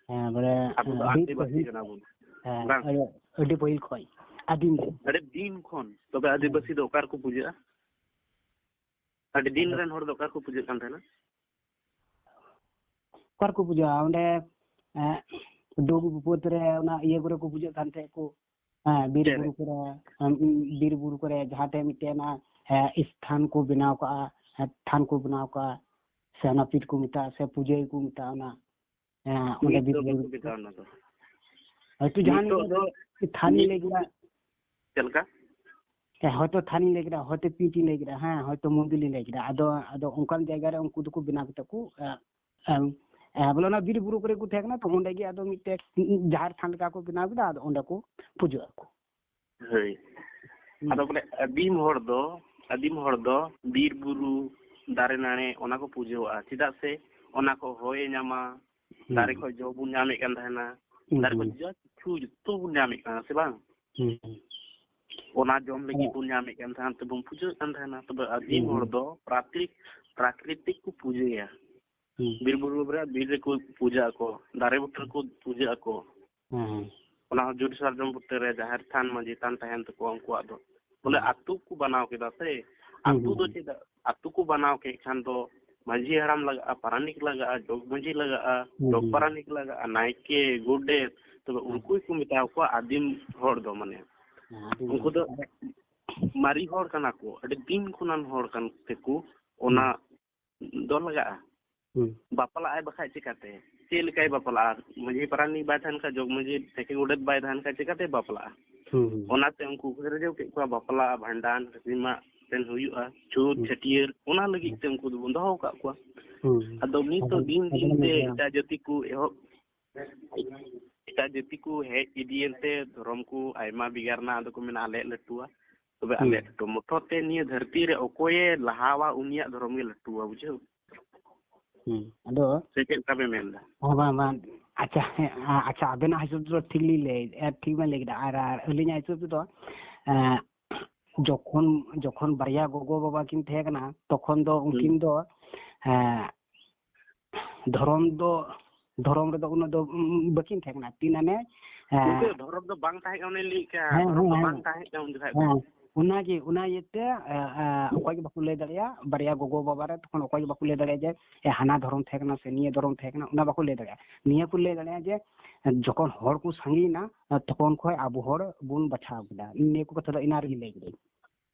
ᱦᱮᱸ, ᱵᱚᱞᱮ, ᱟᱵᱚ ᱫᱚ ᱦᱮᱸ, ᱟᱹᱫᱤᱵᱟᱹᱥᱤ ᱯᱟᱹᱦᱤᱞ, ᱠᱟᱱᱟ ᱵᱚᱱ᱾ ᱦᱮᱸ, ᱵᱟᱝ? ᱟᱹᱰᱤ, ᱟᱹᱰᱤ ᱯᱟᱹᱦᱤᱞ ᱠᱷᱚᱱ, ᱟᱹᱫᱤᱢ ᱨᱮ᱾ ᱟᱹᱰᱤ ᱫᱤᱱ ᱠᱷᱚᱱ᱾ ᱛᱚᱵᱮ ᱦᱮᱸ᱾ ᱟᱹᱫᱤᱵᱟᱹᱥᱤ ᱫᱚ ᱚᱠᱟ ᱨᱮᱠᱚ ᱯᱩᱡᱟᱹᱜᱼᱟ? ᱟᱹᱰᱤ ᱫᱤᱱ ᱟᱫᱚ ᱨᱮᱱ ᱦᱚᱲ ᱫᱚ ᱚᱠᱟ ᱨᱮᱠᱚ ᱯᱩᱡᱟᱹᱜ ᱠᱟᱱ ᱛᱟᱦᱮᱱᱟ? ᱚᱠᱟ ᱨᱮᱠᱚ ᱯᱩᱡᱟᱹᱜᱼᱟ? ᱚᱸᱰᱮ, ᱮᱸ, ᱰᱩᱝ ᱵᱟᱹᱫᱽ ᱨᱮ, ᱚᱱᱟ ᱤᱭᱟᱹ ᱠᱚᱨᱮ ᱠᱚ ᱯᱩᱡᱟᱹᱜ ᱠᱟᱱ ᱛᱟᱦᱮᱸᱫ ᱠᱚ᱾ ᱦᱮᱸ, ᱵᱤᱨ ᱪᱮᱫ ᱨᱮ? ᱵᱩᱨᱩ ᱠᱚᱨᱮ, ᱮᱸ, ᱵᱤᱨ ᱵᱩᱨᱩ ᱠᱚᱨᱮ ᱡᱟᱦᱟᱸ ᱴᱷᱮᱱ ᱢᱤᱫᱴᱮᱱ ᱚᱱᱟ, ᱮᱸ, ᱥᱛᱷᱟᱱ ᱠᱚ ᱵᱮᱱᱟᱣ ᱠᱟᱜᱼᱟ, ᱮᱸ, ᱛᱷᱟᱱ ᱠᱚ ᱵᱮᱱᱟᱣ ᱠᱟᱜᱼᱟ, ᱥᱮ ᱚᱱᱟ ᱯᱤᱴ ᱠᱚ ᱢᱮᱛᱟᱜᱼᱟ, ᱥᱮ ᱯᱩᱡᱟᱹᱭ ᱠᱚ ᱢᱮᱛᱟᱜᱼᱟ ᱚᱱᱟ᱾ ᱦᱮᱸ, ᱚᱸᱰᱮ ᱱᱤᱛ ᱵᱤᱨ ᱫᱚ ᱵᱩᱨᱩ᱾ ᱵᱟᱠᱚ ᱵᱮᱱᱟᱣ ᱚᱱᱟ ᱫᱚ᱾ ᱦᱚᱭᱛᱳ ᱡᱟᱦᱟᱸ ᱱᱤᱛᱚᱜ ᱫᱚ ᱢᱤᱫᱴᱮᱱ ᱛᱷᱟᱱᱤ ᱱᱤᱛ ᱞᱟᱹᱭ ᱠᱮᱫᱟ᱾ ᱪᱮᱫ ᱞᱮᱠᱟ? ᱦᱮᱸ, ᱦᱚᱭᱛᱳ ᱛᱷᱟᱱᱤᱧ ᱞᱟᱹᱭ ᱠᱮᱫᱟ, ᱦᱚᱭᱛᱳ ᱯᱤᱴᱤᱧ ᱞᱟᱹᱭ ᱠᱮᱫᱟ, ᱦᱮᱸ, ᱦᱚᱭᱛᱳ ᱢᱚᱱᱫᱤᱨᱤᱧ ᱞᱟᱹᱭ ᱠᱮᱫᱟ᱾ ᱟᱫᱚ, ᱟᱫᱚ ᱚᱱᱠᱟᱱ ᱡᱟᱭᱜᱟ ᱨᱮ ᱩᱱᱠᱩ ᱫᱚᱠᱚ ᱵᱮᱱᱟᱣ ᱠᱟᱛᱮ ᱠᱚ, ᱮ, ᱮᱢ, ᱮ, ᱵᱚᱞᱮ ᱚᱱᱟ ᱵᱤᱨ ᱵᱩᱨᱩ ᱠᱚᱨᱮ ᱠᱚ ᱛᱟᱦᱮᱸ ᱠᱟᱱᱟ, ᱛᱚ ᱚᱸᱰᱮ ᱜᱮ ᱟᱫᱚ ᱢᱤᱫᱴᱮᱡ ᱡᱟᱦᱮᱨ ᱛᱷᱟᱱ ᱞᱮᱠᱟ ᱠᱚ ᱵᱮᱱᱟᱣ ᱠᱮᱫᱟ, ᱟᱫᱚ ᱚᱸᱰᱮ ᱠᱚ ᱯᱩᱡᱟᱹᱜ ᱟᱠᱚ᱾ ᱦᱳᱭ᱾ ᱦᱩᱸ᱾ ᱟᱫᱚ ᱵᱚᱞᱮ ᱟᱹᱫᱤᱢ ᱦᱚᱲ ᱫᱚ, ᱟᱹᱫᱤᱢ ᱦᱚᱲ ᱫᱚ ᱵᱤᱨ ᱵᱩᱨᱩ, ᱫᱟᱨᱮ ᱱᱟᱹᱲᱤ, ᱚᱱᱟ ᱠᱚ ᱯᱩᱡᱟᱹᱣᱟᱜᱼᱟ᱾ ᱪᱮᱫᱟᱜ ᱥᱮ ᱚᱱᱟ ᱠᱚ ᱦᱚᱭᱮ ᱧᱟᱢᱟ, ᱦᱩᱸ᱾ ᱫᱟᱨᱮ ᱠᱷᱚᱡ ᱡᱚ ᱵᱚᱱ ᱧᱟᱢᱮᱫ ᱠᱟᱱ ᱛᱟᱦᱮᱱᱟ, ᱦᱩᱸ, ᱫᱟᱨᱮ ᱠᱷᱚᱡ ᱦᱩᱸ᱾ ᱡᱚ ᱠᱤᱪᱷᱩ ᱡᱚᱛᱚ ᱵᱚᱱ ᱧᱟᱢᱮᱫ ᱠᱟᱱᱟ, ᱥᱮ ᱵᱟᱝ? ᱦᱩᱸ᱾ ᱚᱱᱟ ᱡᱚᱢ ᱞᱟᱹᱜᱤᱫ ᱦᱮᱸ᱾ ᱵᱚᱱ ᱧᱟᱢᱮᱫ ᱠᱟᱱ ᱛᱟᱦᱮᱸᱱ ᱛᱮᱵᱚᱱ ᱯᱩᱡᱟᱹᱜ ᱠᱟᱱ ᱛᱟᱦᱮᱸᱱᱟ᱾ ᱛᱚᱵᱮ ᱟᱹᱫᱤᱢ ᱦᱩᱸ, ᱦᱚᱲ ᱦᱩᱸ᱾ ᱫᱚ ᱯᱨᱟᱠᱨᱤ-, ᱯᱨᱟᱠᱨᱤᱛᱤᱠ ᱠᱚ ᱯᱩᱡᱟᱹᱭᱟ᱾ ᱦᱩᱸ᱾ ᱵᱤᱨ ᱵᱩᱨᱩ ᱨᱮ, ᱵᱤᱨ ᱨᱮᱠᱚ ᱯᱩᱡᱟᱹᱜ ᱟᱠᱚ, ᱫᱟᱨᱮ ᱵᱩᱴᱟᱹ ᱨᱮᱠᱚ ᱯᱩᱡᱟᱹᱜ ᱟᱠᱚ᱾ ᱦᱩᱸ, ᱦᱩᱸ᱾ ᱚᱱᱟ ᱦᱚᱸ ᱡᱩᱨ ᱥᱟᱨᱡᱚᱢ ᱵᱩᱴᱟᱹ ᱨᱮ ᱡᱟᱦᱮᱨ ᱛᱷᱟᱱ, ᱢᱟᱹᱡᱷᱤ ᱛᱷᱟᱱ ᱛᱟᱦᱮᱱ ᱛᱟᱠᱚᱣᱟ ᱩᱱᱠᱩᱣᱟᱜ ᱫᱚ᱾ ᱵᱚᱞᱮ ᱦᱩᱸ᱾ ᱟᱹᱛᱩ ᱠᱚ ᱵᱮᱱᱟᱣ ᱠᱮᱫᱟ ᱥᱮ, ᱦᱩᱸ, ᱟᱹᱛᱩ ᱦᱩᱸ, ᱫᱚ ᱦᱩᱸ᱾ ᱪᱮᱫᱟᱜ? ᱟᱹᱛᱩ ᱠᱚ ᱵᱮᱱᱟᱣ ᱠᱮᱫ ᱠᱷᱟᱱ ᱫᱚ ᱢᱟᱹᱡᱷᱤ ᱦᱟᱲᱟᱢ ᱞᱟᱜᱟᱜᱼᱟ, ᱯᱟᱨᱟᱱᱤᱠ ᱞᱟᱜᱟᱜᱼᱟ, ᱡᱚᱜᱽ ᱢᱟᱹᱡᱷᱤ ᱞᱟᱜᱟᱜᱼᱟ, ᱦᱩᱸ, ᱡᱚᱜᱽ ᱦᱩᱸ᱾ ᱯᱟᱨᱟᱱᱤᱠ ᱞᱟᱜᱟᱜᱼᱟ, ᱱᱟᱭᱠᱮ, ᱜᱚᱰᱮᱛ, ᱛᱚᱵᱮ ᱦᱩᱸ᱾ ᱩᱱᱠᱩ ᱜᱮᱠᱚ ᱢᱮᱛᱟ ᱠᱚᱣᱟ ᱟᱹᱫᱤᱢ ᱦᱚᱲ ᱫᱚ, ᱢᱟᱱᱮ᱾ ᱦᱮᱸ, ᱟᱹᱫᱤᱢ ᱩᱱᱠᱩ ᱦᱚᱲ᱾ ᱫᱚ ᱢᱟᱨᱮ ᱦᱚᱲ ᱠᱟᱱᱟ ᱠᱚ, ᱟᱹᱰᱤ ᱫᱤᱱ ᱠᱷᱚᱱᱟᱱ ᱦᱚᱲ ᱠᱟᱱ ᱛᱮᱠᱚ ᱚᱱᱟ ᱦᱩᱸ᱾ ᱫᱚ ᱞᱟᱜᱟᱜᱼᱟ᱾ ᱦᱩᱸ᱾ ᱵᱟᱯᱞᱟᱜᱼᱟᱭ ᱵᱟᱠᱷᱟᱡ ᱪᱤᱠᱟᱹᱛᱮ? ᱪᱮᱫ ᱞᱮᱠᱟᱭ ᱵᱟᱯᱞᱟᱜᱼᱟ? ᱢᱟᱹᱡᱷᱤ ᱯᱟᱨᱟᱱᱤᱠ ᱵᱟᱭ ᱛᱟᱦᱮᱱ ᱠᱷᱟᱡ, ᱡᱚᱜᱽ ᱢᱟᱹᱡᱷᱤ ᱱᱟᱭᱠᱮ ᱜᱚᱰᱮᱛ ᱵᱟᱭ ᱛᱟᱦᱮᱱ ᱠᱷᱟᱡ, ᱪᱤᱠᱟᱹᱛᱮ ᱵᱟᱯᱞᱟᱜᱼᱟ? ᱦᱩᱸ, ᱦᱩᱸ᱾ ᱚᱱᱟᱛᱮ ᱩᱱᱠᱩ ᱠᱚ ᱥᱤᱨᱡᱟᱹᱣ ᱠᱮᱫ ᱠᱚᱣᱟ, ᱵᱟᱯᱞᱟ, ᱵᱷᱟᱸᱰᱟᱱ, ᱥᱤᱢᱟᱜ ᱛᱮᱱ ᱦᱩᱭᱩᱜᱼᱟ, ᱪᱷᱩᱛ, ᱦᱩᱸ᱾ ᱪᱷᱟᱹᱴᱭᱟᱹᱨ, ᱚᱱᱟ ᱞᱟᱹᱜᱤᱫ ᱦᱩᱸ᱾ ᱛᱮ ᱩᱱᱠᱩ ᱫᱚᱵᱚᱱ ᱫᱚᱦᱚ ᱟᱠᱟᱫ ᱠᱚᱣᱟ᱾ ᱦᱩᱸ᱾ ᱟᱫᱚ ᱱᱤᱛ ᱫᱚ ᱟᱫᱚ, ᱫᱤᱱ ᱟᱫᱚ ᱫᱤᱱ ᱛᱮ ᱱᱚᱝᱠᱟ ᱮᱴᱟᱜ ᱡᱟᱹᱛᱤ ᱠᱚ ᱮᱦᱚᱵ, ᱮᱴᱟᱜ ᱡᱟᱹᱛᱤ ᱠᱚ ᱦᱮᱡ ᱤᱫᱤᱭᱮᱱ ᱛᱮ ᱫᱷᱚᱨᱚᱢ ᱠᱚ ᱟᱭᱢᱟ ᱵᱷᱮᱜᱟᱨ ᱮᱱᱟ, ᱟᱫᱚ ᱠᱚ ᱢᱮᱱᱟ ᱟᱞᱮᱭᱟᱜ ᱞᱟᱹᱴᱩᱣᱟ᱾ ᱛᱚᱵᱮ ᱦᱩᱸ᱾ ᱟᱞᱮᱭᱟᱜ ᱞᱟᱹᱴᱩ ᱢᱚᱛᱚ ᱛᱮ ᱱᱤᱭᱟᱹ ᱫᱷᱟᱹᱨᱛᱤ ᱨᱮ ᱚᱠᱚᱭᱮ ᱞᱟᱦᱟᱣᱟ, ᱩᱱᱤᱭᱟᱜ ᱫᱷᱚᱨᱚᱢ ᱜᱮ ᱞᱟᱹᱴᱩᱣᱟ, ᱵᱩᱡᱷᱟᱹᱣ? ᱦᱩᱸ᱾ ᱟᱫᱚ ᱥᱮ ᱪᱮᱫ ᱞᱮᱠᱟ ᱯᱮ ᱢᱮᱱ ᱮᱫᱟ? ᱦᱮᱸ, ᱵᱟᱝ, ᱵᱟᱝ᱾ ᱟᱪᱪᱷᱟ, ᱦᱮᱸ, ᱟ-, ᱟᱪᱪᱷᱟ, ᱟᱵᱮᱱᱟᱜ ᱦᱤᱥᱟᱹᱵ ᱛᱮᱫᱚ ᱴᱷᱤᱠ ᱞᱤᱧ ᱞᱟᱹᱭ, ᱮ, ᱴᱷᱤᱠ ᱵᱮᱱ ᱞᱟᱹᱭ ᱠᱮᱫᱟ᱾ ᱟᱨ, ᱟᱨ ᱟᱹᱞᱤᱧᱟᱜ ᱦᱤᱥᱟᱹᱵ ᱛᱮᱫᱚ, ᱮᱸ, ᱡᱚᱠᱷᱚᱱ, ᱡᱚᱠᱷᱚᱱ ᱵᱟᱨᱭᱟ ᱜᱚᱜᱚ ᱵᱟᱵᱟ ᱠᱤᱱ ᱛᱟᱦᱮᱸ ᱠᱟᱱᱟ, ᱛᱚᱠᱷᱚᱱ ᱫᱚ ᱦᱩᱸ᱾ ᱩᱱᱠᱤᱱ ᱫᱚ, ᱮᱸ, ᱫᱷᱚᱨᱚᱢ ᱫᱚ, ᱫᱷᱚᱨᱚᱢ ᱨᱮᱫᱚ ᱩᱱᱟᱹᱜ ᱫᱚ, ᱩᱸ, ᱵᱟᱹᱠᱤᱱ ᱛᱟᱦᱮᱸ ᱠᱟᱱᱟ᱾ ᱛᱤᱱ ᱟᱱᱮ, ᱮᱸ, ᱩᱱᱠᱩ ᱫᱷᱚᱨᱚᱢ ᱫᱚ ᱵᱟᱝ ᱛᱟᱦᱮᱸ ᱠᱟᱱᱟ, ᱩᱱᱤ ᱞᱟᱹᱭᱮᱫ ᱠᱟᱱ ᱦᱮᱸ, ᱫᱷᱚᱨᱚᱢ ᱦᱮᱸ, ᱫᱚ ᱦᱮᱸ᱾ ᱵᱟᱝ ᱛᱟᱦᱮᱸ ᱠᱟᱱᱟ ᱩᱱ ᱡᱚᱠᱷᱟᱡ ᱫᱚ᱾ ᱦᱮᱸ, ᱚᱱᱟᱜᱮ, ᱚᱱᱟ ᱤᱭᱟᱹᱛᱮ, ᱮᱸ, ᱮᱸ, ᱚᱠᱚᱭ ᱜᱮ ᱵᱟᱠᱚ ᱞᱟᱹᱭ ᱫᱟᱲᱮᱭᱟᱜᱼᱟ, ᱵᱟᱨᱭᱟ ᱜᱚᱜᱚ ᱵᱟᱵᱟ ᱨᱮ ᱛᱚᱠᱷᱚᱱ ᱚᱠᱚᱭ ᱜᱮ ᱵᱟᱠᱚ ᱞᱟᱹᱭ ᱫᱟᱲᱮᱭᱟᱜᱼᱟ ᱡᱮ, ᱮ, ᱦᱟᱱᱟ ᱫᱷᱚᱨᱚᱢ ᱛᱟᱦᱮᱸ ᱠᱟᱱᱟ ᱥᱮ ᱱᱤᱭᱟᱹ ᱫᱷᱚᱨᱚᱢ ᱛᱟᱦᱮᱸ ᱠᱟᱱᱟ, ᱚᱱᱟ ᱵᱟᱠᱚ ᱞᱟᱹᱭ ᱫᱟᱲᱮᱭᱟᱜᱼᱟ᱾ ᱱᱤᱭᱟᱹ ᱠᱚ ᱞᱟᱹᱭ ᱫᱟᱲᱮᱭᱟᱜᱼᱟ ᱡᱮ, ᱡᱚᱠᱷᱚᱱ ᱦᱚᱲ ᱠᱚ ᱥᱟᱸᱜᱮᱭᱮᱱᱟ, ᱛᱚᱠᱷᱚᱱ ᱠᱷᱚᱱ ᱟᱵᱚ ᱦᱚᱲ ᱵᱚᱱ ᱵᱟᱪᱷᱟᱣ ᱠᱮᱫᱟ᱾ ᱱᱤᱭᱟᱹ ᱠᱚ ᱠᱟᱛᱷᱟ ᱫᱚ ᱮᱱᱟᱝ ᱨᱮᱜᱮ ᱞᱟᱹᱭ ᱠᱮᱫᱟᱹᱧ᱾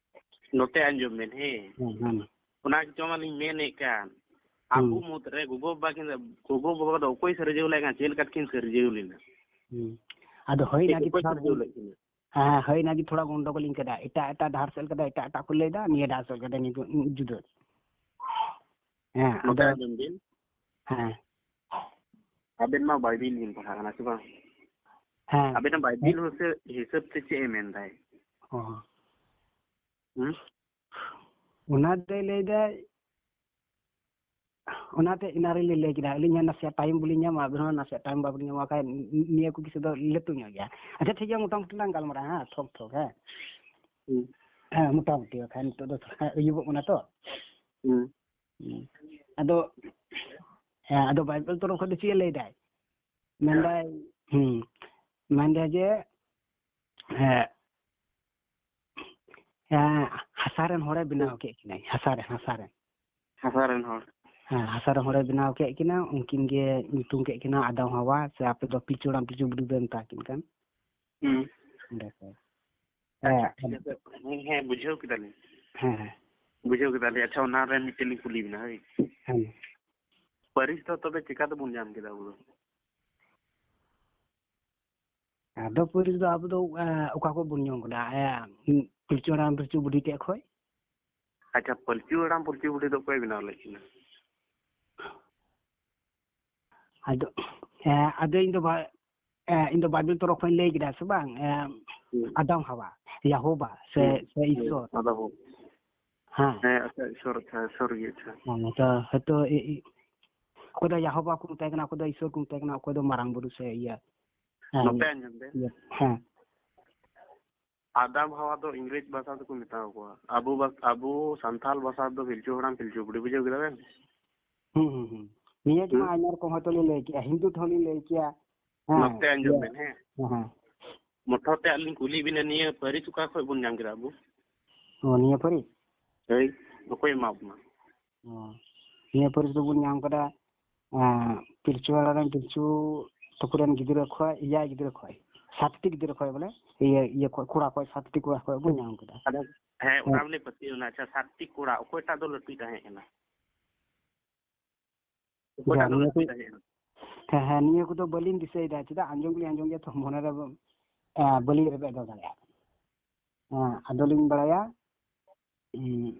ᱱᱚᱛᱮ ᱟᱸᱡᱚᱢ ᱵᱮᱱ, ᱦᱮᱸ᱾ ᱦᱮᱸ, ᱦᱮᱸ᱾ ᱚᱱᱟ ᱜᱮᱪᱚ ᱢᱟᱞᱤᱧ ᱢᱮᱱᱮᱫ ᱠᱟᱱ᱾ ᱟᱵᱚ ᱦᱩᱸ᱾ ᱢᱩᱫᱽᱨᱮ ᱜᱚᱜᱚ ᱵᱟᱵᱟ ᱠᱤᱱ, ᱜᱚᱜᱚ ᱵᱟᱵᱟ ᱫᱚ ᱚᱠᱚᱭ ᱥᱤᱨᱡᱟᱹᱣ ᱞᱮᱱ ᱠᱟᱱ, ᱪᱮᱫ ᱞᱮᱠᱟ ᱛᱮᱠᱤᱱ ᱥᱤᱨᱡᱟᱹᱣ ᱞᱮᱱᱟ? ᱦᱩᱸ᱾ ᱟᱫᱚ ᱦᱳᱭ ᱪᱮᱫ ᱚᱱᱟ ᱜᱮ ᱚᱠᱚᱭ ᱛᱷᱚᱲᱟ ᱥᱤᱨᱡᱟᱹᱣ ᱜᱚᱱ-, ᱞᱮᱫ ᱠᱤᱱᱟ? ᱦᱮᱸ, ᱦᱳᱭ ᱚᱱᱟ ᱜᱮ ᱛᱷᱚᱲᱟ ᱜᱚᱱᱰᱚᱜᱳᱞ ᱤᱧ ᱠᱟᱫᱟ᱾ ᱮᱴᱟᱜ, ᱮᱴᱟᱜ ᱰᱟᱦᱟᱨ ᱥᱮᱫ ᱠᱟᱫᱟ, ᱮᱴᱟᱜ, ᱮᱴᱟᱜ ᱠᱚ ᱞᱟᱹᱭᱫᱟ, ᱱᱤᱭᱟᱹ ᱰᱟᱦᱟᱨ ᱥᱮᱫ ᱠᱟᱫᱟ, ᱱᱤᱭᱟᱹ ᱠᱚ ᱡᱩᱫᱟᱹ᱾ ᱦᱮᱸ, ᱱᱚᱛᱮ ᱟᱫᱚ, ᱟᱸᱡᱚᱢ ᱵᱤᱱ᱾ ᱦᱮᱸ᱾ ᱟᱵᱮᱱ ᱢᱟ ᱵᱟᱭᱵᱮᱞ ᱵᱤᱱ ᱯᱟᱲᱦᱟᱜ ᱠᱟᱱᱟ ᱥᱮ ᱵᱟᱝ? ᱦᱮᱸ᱾ ᱟᱵᱮᱱᱟᱜ ᱵᱟᱭᱵᱮᱞ ᱦᱤᱥᱟᱹᱵ, ᱦᱤᱥᱟᱹᱵ ᱛᱮ ᱪᱮᱫ ᱮ ᱢᱮᱱᱫᱟᱭ? ᱚ᱾ ᱦᱩᱸ? ᱚᱱᱟ ᱫᱚᱭ ᱞᱟᱹᱭᱫᱟᱭ, ᱚᱱᱟᱛᱮ ᱮᱱᱟᱱ ᱨᱮᱞᱤᱧ ᱞᱟᱹᱭ ᱠᱮᱫᱟ, ᱟᱹᱞᱤᱧ ᱦᱚᱸ ᱱᱟᱥᱮᱭᱟᱜ ᱴᱟᱭᱤᱢ ᱵᱚᱞᱤᱧ ᱧᱟᱢᱟ, ᱟᱵᱮᱱ ᱦᱚᱸ ᱱᱟᱥᱮᱭᱟᱜ ᱴᱟᱭᱤᱢ ᱵᱟᱵᱮᱱ ᱧᱟᱢᱟ, ᱵᱟᱠᱷᱟᱡ ᱱᱤᱭᱟᱹ ᱠᱚ ᱠᱤᱪᱷᱩ ᱫᱚ ᱞᱟᱹᱴᱩ ᱧᱚᱜ ᱜᱮᱭᱟ᱾ ᱟᱪᱪᱷᱟ, ᱴᱷᱤᱠ ᱜᱮᱭᱟ, ᱢᱚᱴᱟᱢᱩᱴᱤ ᱞᱟᱝ ᱜᱟᱞᱢᱟᱨᱟᱜᱼᱟ, ᱦᱮᱸ, ᱴᱷᱚᱠ ᱴᱷᱚᱠ, ᱦᱮᱸ᱾ ᱦᱩᱸ᱾ ᱦᱮᱸ, ᱢᱚᱴᱟᱢᱩᱴᱤ, ᱵᱟᱠᱷᱟᱡ ᱱᱤᱛᱚᱜ ᱫᱚ ᱛᱷᱚᱲᱟ ᱟᱹᱭᱩᱵᱚᱜ ᱠᱟᱱᱟ ᱛᱚ᱾ ᱦᱩᱸ᱾ ᱦᱩᱸ᱾ ᱟᱫᱚ, ᱦᱮᱸ, ᱟᱫᱚ ᱵᱟᱭᱵᱮᱞ ᱛᱚᱨᱚᱯ ᱠᱷᱚᱱ ᱫᱚ ᱪᱮᱫ ᱮ ᱞᱟᱹᱭ ᱫᱟᱭ? ᱢᱮᱱᱫᱟᱭ, ᱦᱩᱸ, ᱢᱮᱱᱫᱟᱭ ᱡᱮ, ᱦᱮᱸ, ᱦᱮᱸ, ᱦᱟᱥᱟ ᱨᱮᱱ ᱦᱚᱲᱮ ᱵᱮᱱᱟᱣ ᱠᱮᱫ ᱠᱤᱱᱟᱭ, ᱦᱟᱥᱟ ᱨᱮᱱ, ᱦᱟᱥᱟ ᱨᱮᱱ᱾ ᱦᱟᱥᱟ ᱨᱮᱱ ᱦᱚᱲ᱾ ᱦᱮᱸ, ᱦᱟᱥᱟ ᱨᱮᱱ ᱦᱚᱲᱮ ᱵᱮᱱᱟᱣ ᱠᱮᱫ ᱠᱤᱱᱟ, ᱩᱱᱠᱤᱱ ᱜᱮ ᱧᱩᱛᱩᱢ ᱠᱮᱫ ᱠᱤᱱᱟ ᱟᱫᱟᱢ ᱦᱟᱣᱟ, ᱥᱮ ᱟᱯᱮ ᱫᱚ ᱯᱤᱞᱪᱩ ᱦᱟᱲᱟᱢ ᱯᱤᱞᱪᱩ ᱵᱩᱰᱷᱤ ᱯᱮ ᱢᱮᱛᱟ ᱠᱤᱱ ᱠᱟᱱ᱾ ᱦᱩᱸ᱾ ᱚᱸᱰᱮ ᱠᱷᱚᱡ᱾ ᱟᱪᱪᱷᱟ, ᱦᱮᱸ, ᱴᱷᱤᱠ ᱟᱪᱷᱮ᱾ ᱦᱮᱸ, ᱦᱮᱸ, ᱵᱩᱡᱷᱟᱹᱣ ᱠᱮᱫᱟᱞᱤᱧ᱾ ᱦᱮᱸ, ᱦᱮᱸ᱾ ᱵᱩᱡᱷᱟᱹᱣ ᱠᱮᱫᱟᱞᱤᱧ᱾ ᱟᱪᱪᱷᱟ, ᱚᱱᱟ ᱨᱮ ᱢᱤᱫᱴᱮᱱ ᱞᱤᱧ ᱠᱩᱞᱤ ᱵᱮᱱᱟ, ᱦᱳᱭ᱾ ᱦᱮᱸ᱾ ᱯᱟᱹᱨᱤᱥ ᱫᱚ ᱛᱚᱵᱮ ᱪᱤᱠᱟ ᱛᱮᱵᱚᱱ ᱧᱟᱢ ᱠᱮᱫᱟ ᱟᱵᱚ ᱫᱚ? ᱟᱫᱚ ᱯᱟᱹᱨᱤᱥ ᱫᱚ ᱟᱵᱚ ᱫᱚ, ᱮ, ᱚᱠᱟ ᱠᱷᱚᱡ ᱵᱚᱱ ᱧᱟᱢ ᱠᱮᱫᱟ? ᱮ, ᱯᱤᱞᱪᱩ ᱦᱟᱲᱟᱢ ᱯᱤᱞᱪᱩ ᱵᱩᱰᱷᱤ ᱴᱷᱮᱡ ᱠᱷᱚᱡ᱾ ᱟᱪᱪᱷᱟ, ᱯᱤᱞᱪᱩ ᱦᱟᱲᱟᱢ ᱯᱤᱞᱪᱩ ᱵᱩᱰᱷᱤ ᱫᱚ ᱚᱠᱚᱭ ᱵᱮᱱᱟᱣ ᱞᱮᱫ ᱠᱤᱱᱟ? ᱟᱫᱚ, ᱮ, ᱟᱫᱚ ᱤᱧ ᱫᱚ ᱵᱟ-, ᱮ, ᱤᱧ ᱫᱚ ᱵᱟᱭᱵᱮᱞ ᱛᱚᱨᱚᱯ ᱠᱷᱚᱱ ᱤᱧ ᱞᱟᱹᱭ ᱠᱮᱫᱟ ᱥᱮ ᱵᱟᱝ? ᱮ, ᱦᱩᱸ᱾ ᱟᱫᱟᱢ ᱦᱟᱣᱟ, ᱭᱟᱦᱳᱵᱟ ᱥᱮ, ᱦᱩᱸ, ᱥᱮ ᱦᱩᱸ, ᱤᱥᱥᱚᱨ? ᱟᱫᱟᱢ ᱦᱟᱣᱟ᱾ ᱦᱮᱸ᱾ ᱦᱮᱸ, ᱟᱪᱪᱷᱟ, ᱤᱥᱥᱚᱨ, ᱟᱪᱪᱷᱟ, ᱤᱥᱥᱚᱨ ᱜᱮ, ᱟᱪᱪᱷᱟ᱾ ᱦᱮᱸ, ᱛᱚ ᱦᱚᱭᱛᱳ ᱤ-, ᱤ-, ᱚᱠᱚᱭ ᱫᱚ ᱭᱟᱦᱳᱵᱟ ᱠᱚ ᱢᱮᱛᱟᱭ ᱠᱟᱱᱟ, ᱚᱠᱚᱭ ᱫᱚ ᱤᱥᱥᱚᱨ ᱠᱚ ᱢᱮᱛᱟᱭ ᱠᱟᱱᱟ, ᱚᱠᱚᱭ ᱫᱚ ᱢᱟᱨᱟᱝ ᱵᱩᱨᱩ ᱥᱮ ᱤᱭᱟᱹ᱾ ᱦᱮᱸ, ᱱᱚᱛᱮ ᱤᱭᱟᱹ, ᱟᱸᱡᱚᱢ ᱵᱮᱱ᱾ ᱤᱭᱟᱹ, ᱦᱮᱸ᱾ ᱟᱫᱟᱢ ᱦᱟᱣᱟ ᱫᱚ ᱤᱝᱨᱮᱡᱽ ᱵᱷᱟᱥᱟ ᱛᱮᱠᱚ ᱢᱮᱛᱟᱣ ᱠᱚᱣᱟ᱾ ᱟᱵᱚ ᱵᱟᱥ-, ᱟᱵᱚ ᱥᱟᱱᱛᱟᱞ ᱵᱷᱟᱥᱟ ᱫᱚ ᱯᱤᱞᱪᱩ ᱦᱟᱲᱟᱢ ᱯᱤᱞᱪᱩ ᱵᱩᱰᱷᱤ, ᱵᱩᱡᱷᱟᱹᱣ ᱠᱮᱫᱟ ᱵᱮᱱ? ᱦᱩᱸ, ᱦᱩᱸ, ᱦᱩᱸ᱾ ᱱᱤᱭᱟᱹ ᱜᱮ ᱦᱩᱸ᱾ ᱦᱟᱸᱜ ᱟᱭᱢᱟ ᱨᱚᱠᱚᱢ ᱦᱚᱭᱛᱳ ᱞᱤᱧ ᱞᱟᱹᱭ ᱠᱮᱜᱼᱟ, ᱦᱤᱱᱫᱩ ᱛᱮᱦᱚᱸ ᱞᱤᱧ ᱞᱟᱹᱭ ᱠᱮᱭᱟ᱾ ᱦᱮᱸ, ᱱᱚᱛᱮ ᱟᱸᱡᱚᱢ ᱤᱭᱟᱹ, ᱵᱮᱱ, ᱦᱮᱸ᱾ ᱦᱮᱸ, ᱦᱮᱸ᱾ ᱢᱚᱴᱷᱚ ᱛᱮ ᱟᱹᱞᱤᱧ ᱠᱩᱞᱤ ᱵᱤᱱᱟ, ᱱᱤᱭᱟᱹ ᱯᱟᱹᱨᱤᱥ ᱚᱠᱟ ᱠᱷᱚᱡ ᱵᱚᱱ ᱧᱟᱢ ᱠᱮᱫᱟ ᱟᱵᱚ? ᱚ, ᱱᱤᱭᱟᱹ ᱯᱟᱹᱨᱤᱥ? ᱦᱳᱭ, ᱚᱠᱚᱭ ᱮᱢᱟ ᱵᱚᱱᱟ? ᱚ, ᱱᱤᱭᱟᱹ ᱯᱟᱹᱨᱤᱥ ᱫᱚᱵᱚᱱ ᱧᱟᱢ ᱠᱟᱫᱟ, ᱮᱸ, ᱯᱤᱞᱪᱩ ᱦᱟᱲᱟᱢ ᱨᱮᱱ ᱯᱤᱞᱪᱩ ᱛᱟᱠᱚ ᱨᱮᱱ ᱜᱤᱫᱽᱨᱟᱹ ᱠᱷᱚᱡ, ᱮᱭᱟᱭ ᱜᱤᱫᱽᱨᱟᱹ ᱠᱷᱚᱡ, ᱥᱟᱛᱴᱤ ᱜᱤᱫᱽᱨᱟᱹ ᱠᱷᱚᱡ ᱵᱚᱞᱮ, ᱤᱭᱟᱹ, ᱤᱭᱟᱹ ᱠᱷᱚᱡ, ᱠᱚᱲᱟ ᱠᱷᱚᱡ, ᱥᱟᱛᱴᱤ ᱠᱚᱲᱟ ᱠᱷᱚᱡ ᱵᱚᱱ ᱧᱟᱢ ᱠᱮᱫᱟ᱾ ᱟᱫᱚ, ᱦᱮᱸ, ᱦᱮᱸ᱾ ᱚᱱᱟ ᱵᱚᱞᱮ ᱯᱟᱹᱛᱭᱟᱹᱣ ᱮᱱᱟ᱾ ᱟᱪᱪᱷᱟ, ᱥᱟᱛᱴᱤ ᱠᱚᱲᱟ, ᱚᱠᱚᱭᱴᱟᱜ ᱫᱚ ᱞᱟᱹᱴᱩᱭ ᱛᱟᱦᱮᱸ ᱠᱟᱱᱟ? ᱚᱠᱚᱭᱴᱟᱜ ᱡᱟ, ᱫᱚ ᱱᱤᱭᱟᱹ ᱠᱚ, ᱞᱟᱹᱴᱩᱭ ᱛᱟᱦᱮᱸ ᱠᱟᱱᱟ? ᱦᱮᱸ, ᱦᱮᱸ, ᱱᱤᱭᱟᱹ ᱠᱚᱫᱚ ᱵᱟᱹᱞᱤᱧ ᱫᱤᱥᱟᱹᱭᱮᱫᱟ, ᱪᱮᱫᱟᱜ ᱟᱸᱡᱚᱢ ᱜᱮᱞᱤᱧ ᱟᱸᱡᱚᱢ ᱜᱮᱭᱟ ᱛᱚ, ᱢᱚᱱᱮ ᱨᱮ, ᱮᱸ, ᱵᱟᱹᱞᱤᱧ ᱨᱮᱵᱮᱫ ᱫᱚᱦᱚ ᱫᱟᱲᱮᱭᱟᱜ ᱠᱟᱱᱟ᱾ ᱦᱮᱸ, ᱟᱫᱚᱞᱤᱧ ᱵᱟᱲᱟᱭᱟ, ᱩᱸ,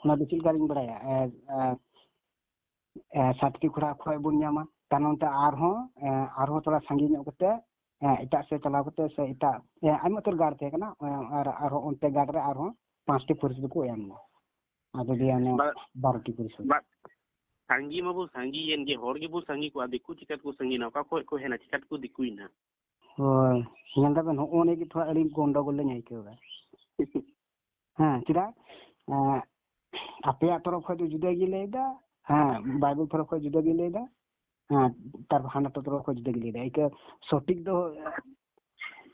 ᱚᱱᱟ ᱫᱚ ᱪᱮᱫ ᱞᱮᱠᱟ ᱞᱤᱧ ᱵᱟᱲᱟᱭᱟ? ᱮ, ᱮ, ᱮ, ᱥᱟᱛᱴᱤ ᱠᱚᱲᱟ ᱠᱷᱚᱡ ᱵᱚᱱ ᱧᱟᱢᱟ᱾ ᱛᱟᱭᱱᱚᱢ ᱛᱮ ᱟᱨᱦᱚᱸ, ᱮ, ᱟᱨᱦᱚᱸ ᱛᱷᱚᱲᱟ ᱥᱟᱸᱜᱮ ᱧᱚᱜ ᱠᱟᱛᱮ, ᱮ, ᱮᱴᱟᱜ ᱥᱮᱫ ᱪᱟᱞᱟᱣ ᱠᱟᱛᱮ ᱥᱮ ᱮᱴᱟᱜ, ᱮ, ᱟᱭᱢᱟ ᱩᱛᱟᱹᱨ ᱜᱟᱲ ᱛᱟᱦᱮᱸ ᱠᱟᱱᱟ, ᱮ, ᱟᱨ ᱟᱨᱦᱚᱸ ᱚᱱᱛᱮ ᱜᱟᱲ ᱨᱮ ᱟᱨᱦᱚᱸ ᱯᱟᱸᱪᱴᱤ ᱯᱟᱹᱨᱤᱥ ᱫᱚᱠᱚ ᱮᱢ ᱮᱱᱟ᱾ ᱟᱫᱚ ᱫᱤᱭᱮ ᱚᱱᱮ ᱵᱟ-, ᱵᱟᱨᱚᱴᱤ ᱯᱟᱹᱨᱤᱥ ᱦᱩᱭ ᱵᱟ-, ᱮᱱᱟ᱾ ᱥᱟᱸᱜᱮ ᱢᱟᱵᱚ ᱥᱟᱸᱜᱮᱭᱮᱱ ᱜᱮ, ᱦᱚᱲ ᱜᱮᱵᱚ ᱥᱟᱸᱜᱮ ᱠᱚᱜᱼᱟ, ᱫᱤᱠᱩ ᱪᱤᱠᱟᱹ ᱛᱮᱠᱚ ᱥᱟᱸᱜᱮᱭᱮᱱᱟ? ᱚᱠᱟ ᱠᱷᱚᱡ ᱠᱚ ᱦᱮᱡ ᱮᱱᱟ, ᱪᱤᱠᱟᱹ ᱛᱮᱠᱚ ᱫᱤᱠᱩᱭᱮᱱᱟ? ᱦᱳᱭ, ᱧᱮᱞ ᱫᱟᱵᱮᱱ, ᱦᱚᱸᱜᱼᱚ ᱱᱤᱭᱟᱹ ᱜᱮ ᱛᱷᱚᱲᱟ ᱟᱹᱞᱤᱧ ᱜᱚᱱᱰᱚᱜᱳᱞ ᱞᱤᱧ ᱟᱹᱭᱠᱟᱹᱣ ᱮᱫᱟ᱾ ᱦᱮᱸ, ᱪᱮᱫᱟᱜ? ᱮᱸ, ᱟᱯᱮᱭᱟᱜ ᱛᱚᱨᱚᱯ ᱠᱷᱚᱡ ᱫᱚ ᱡᱩᱫᱟᱹ ᱜᱮ ᱞᱟᱹᱭ ᱮᱫᱟ, ᱦᱮᱸ, ᱵᱟᱭᱵᱮᱞ ᱛᱚᱨᱚᱯ ᱠᱷᱚᱡ ᱡᱩᱫᱟᱹ ᱜᱮ ᱞᱟᱹᱭ ᱮᱫᱟ, ᱦᱮᱸ, ᱛᱟᱨᱯᱚᱨ ᱦᱟᱱᱟ ᱛᱚᱨᱚᱯ ᱠᱷᱚᱡ ᱡᱩᱫᱟᱹ ᱜᱮ ᱞᱟᱹᱭ ᱮᱫᱟ᱾ ᱤᱠᱟᱹ ᱥᱚᱴᱷᱤᱠ ᱫᱚ,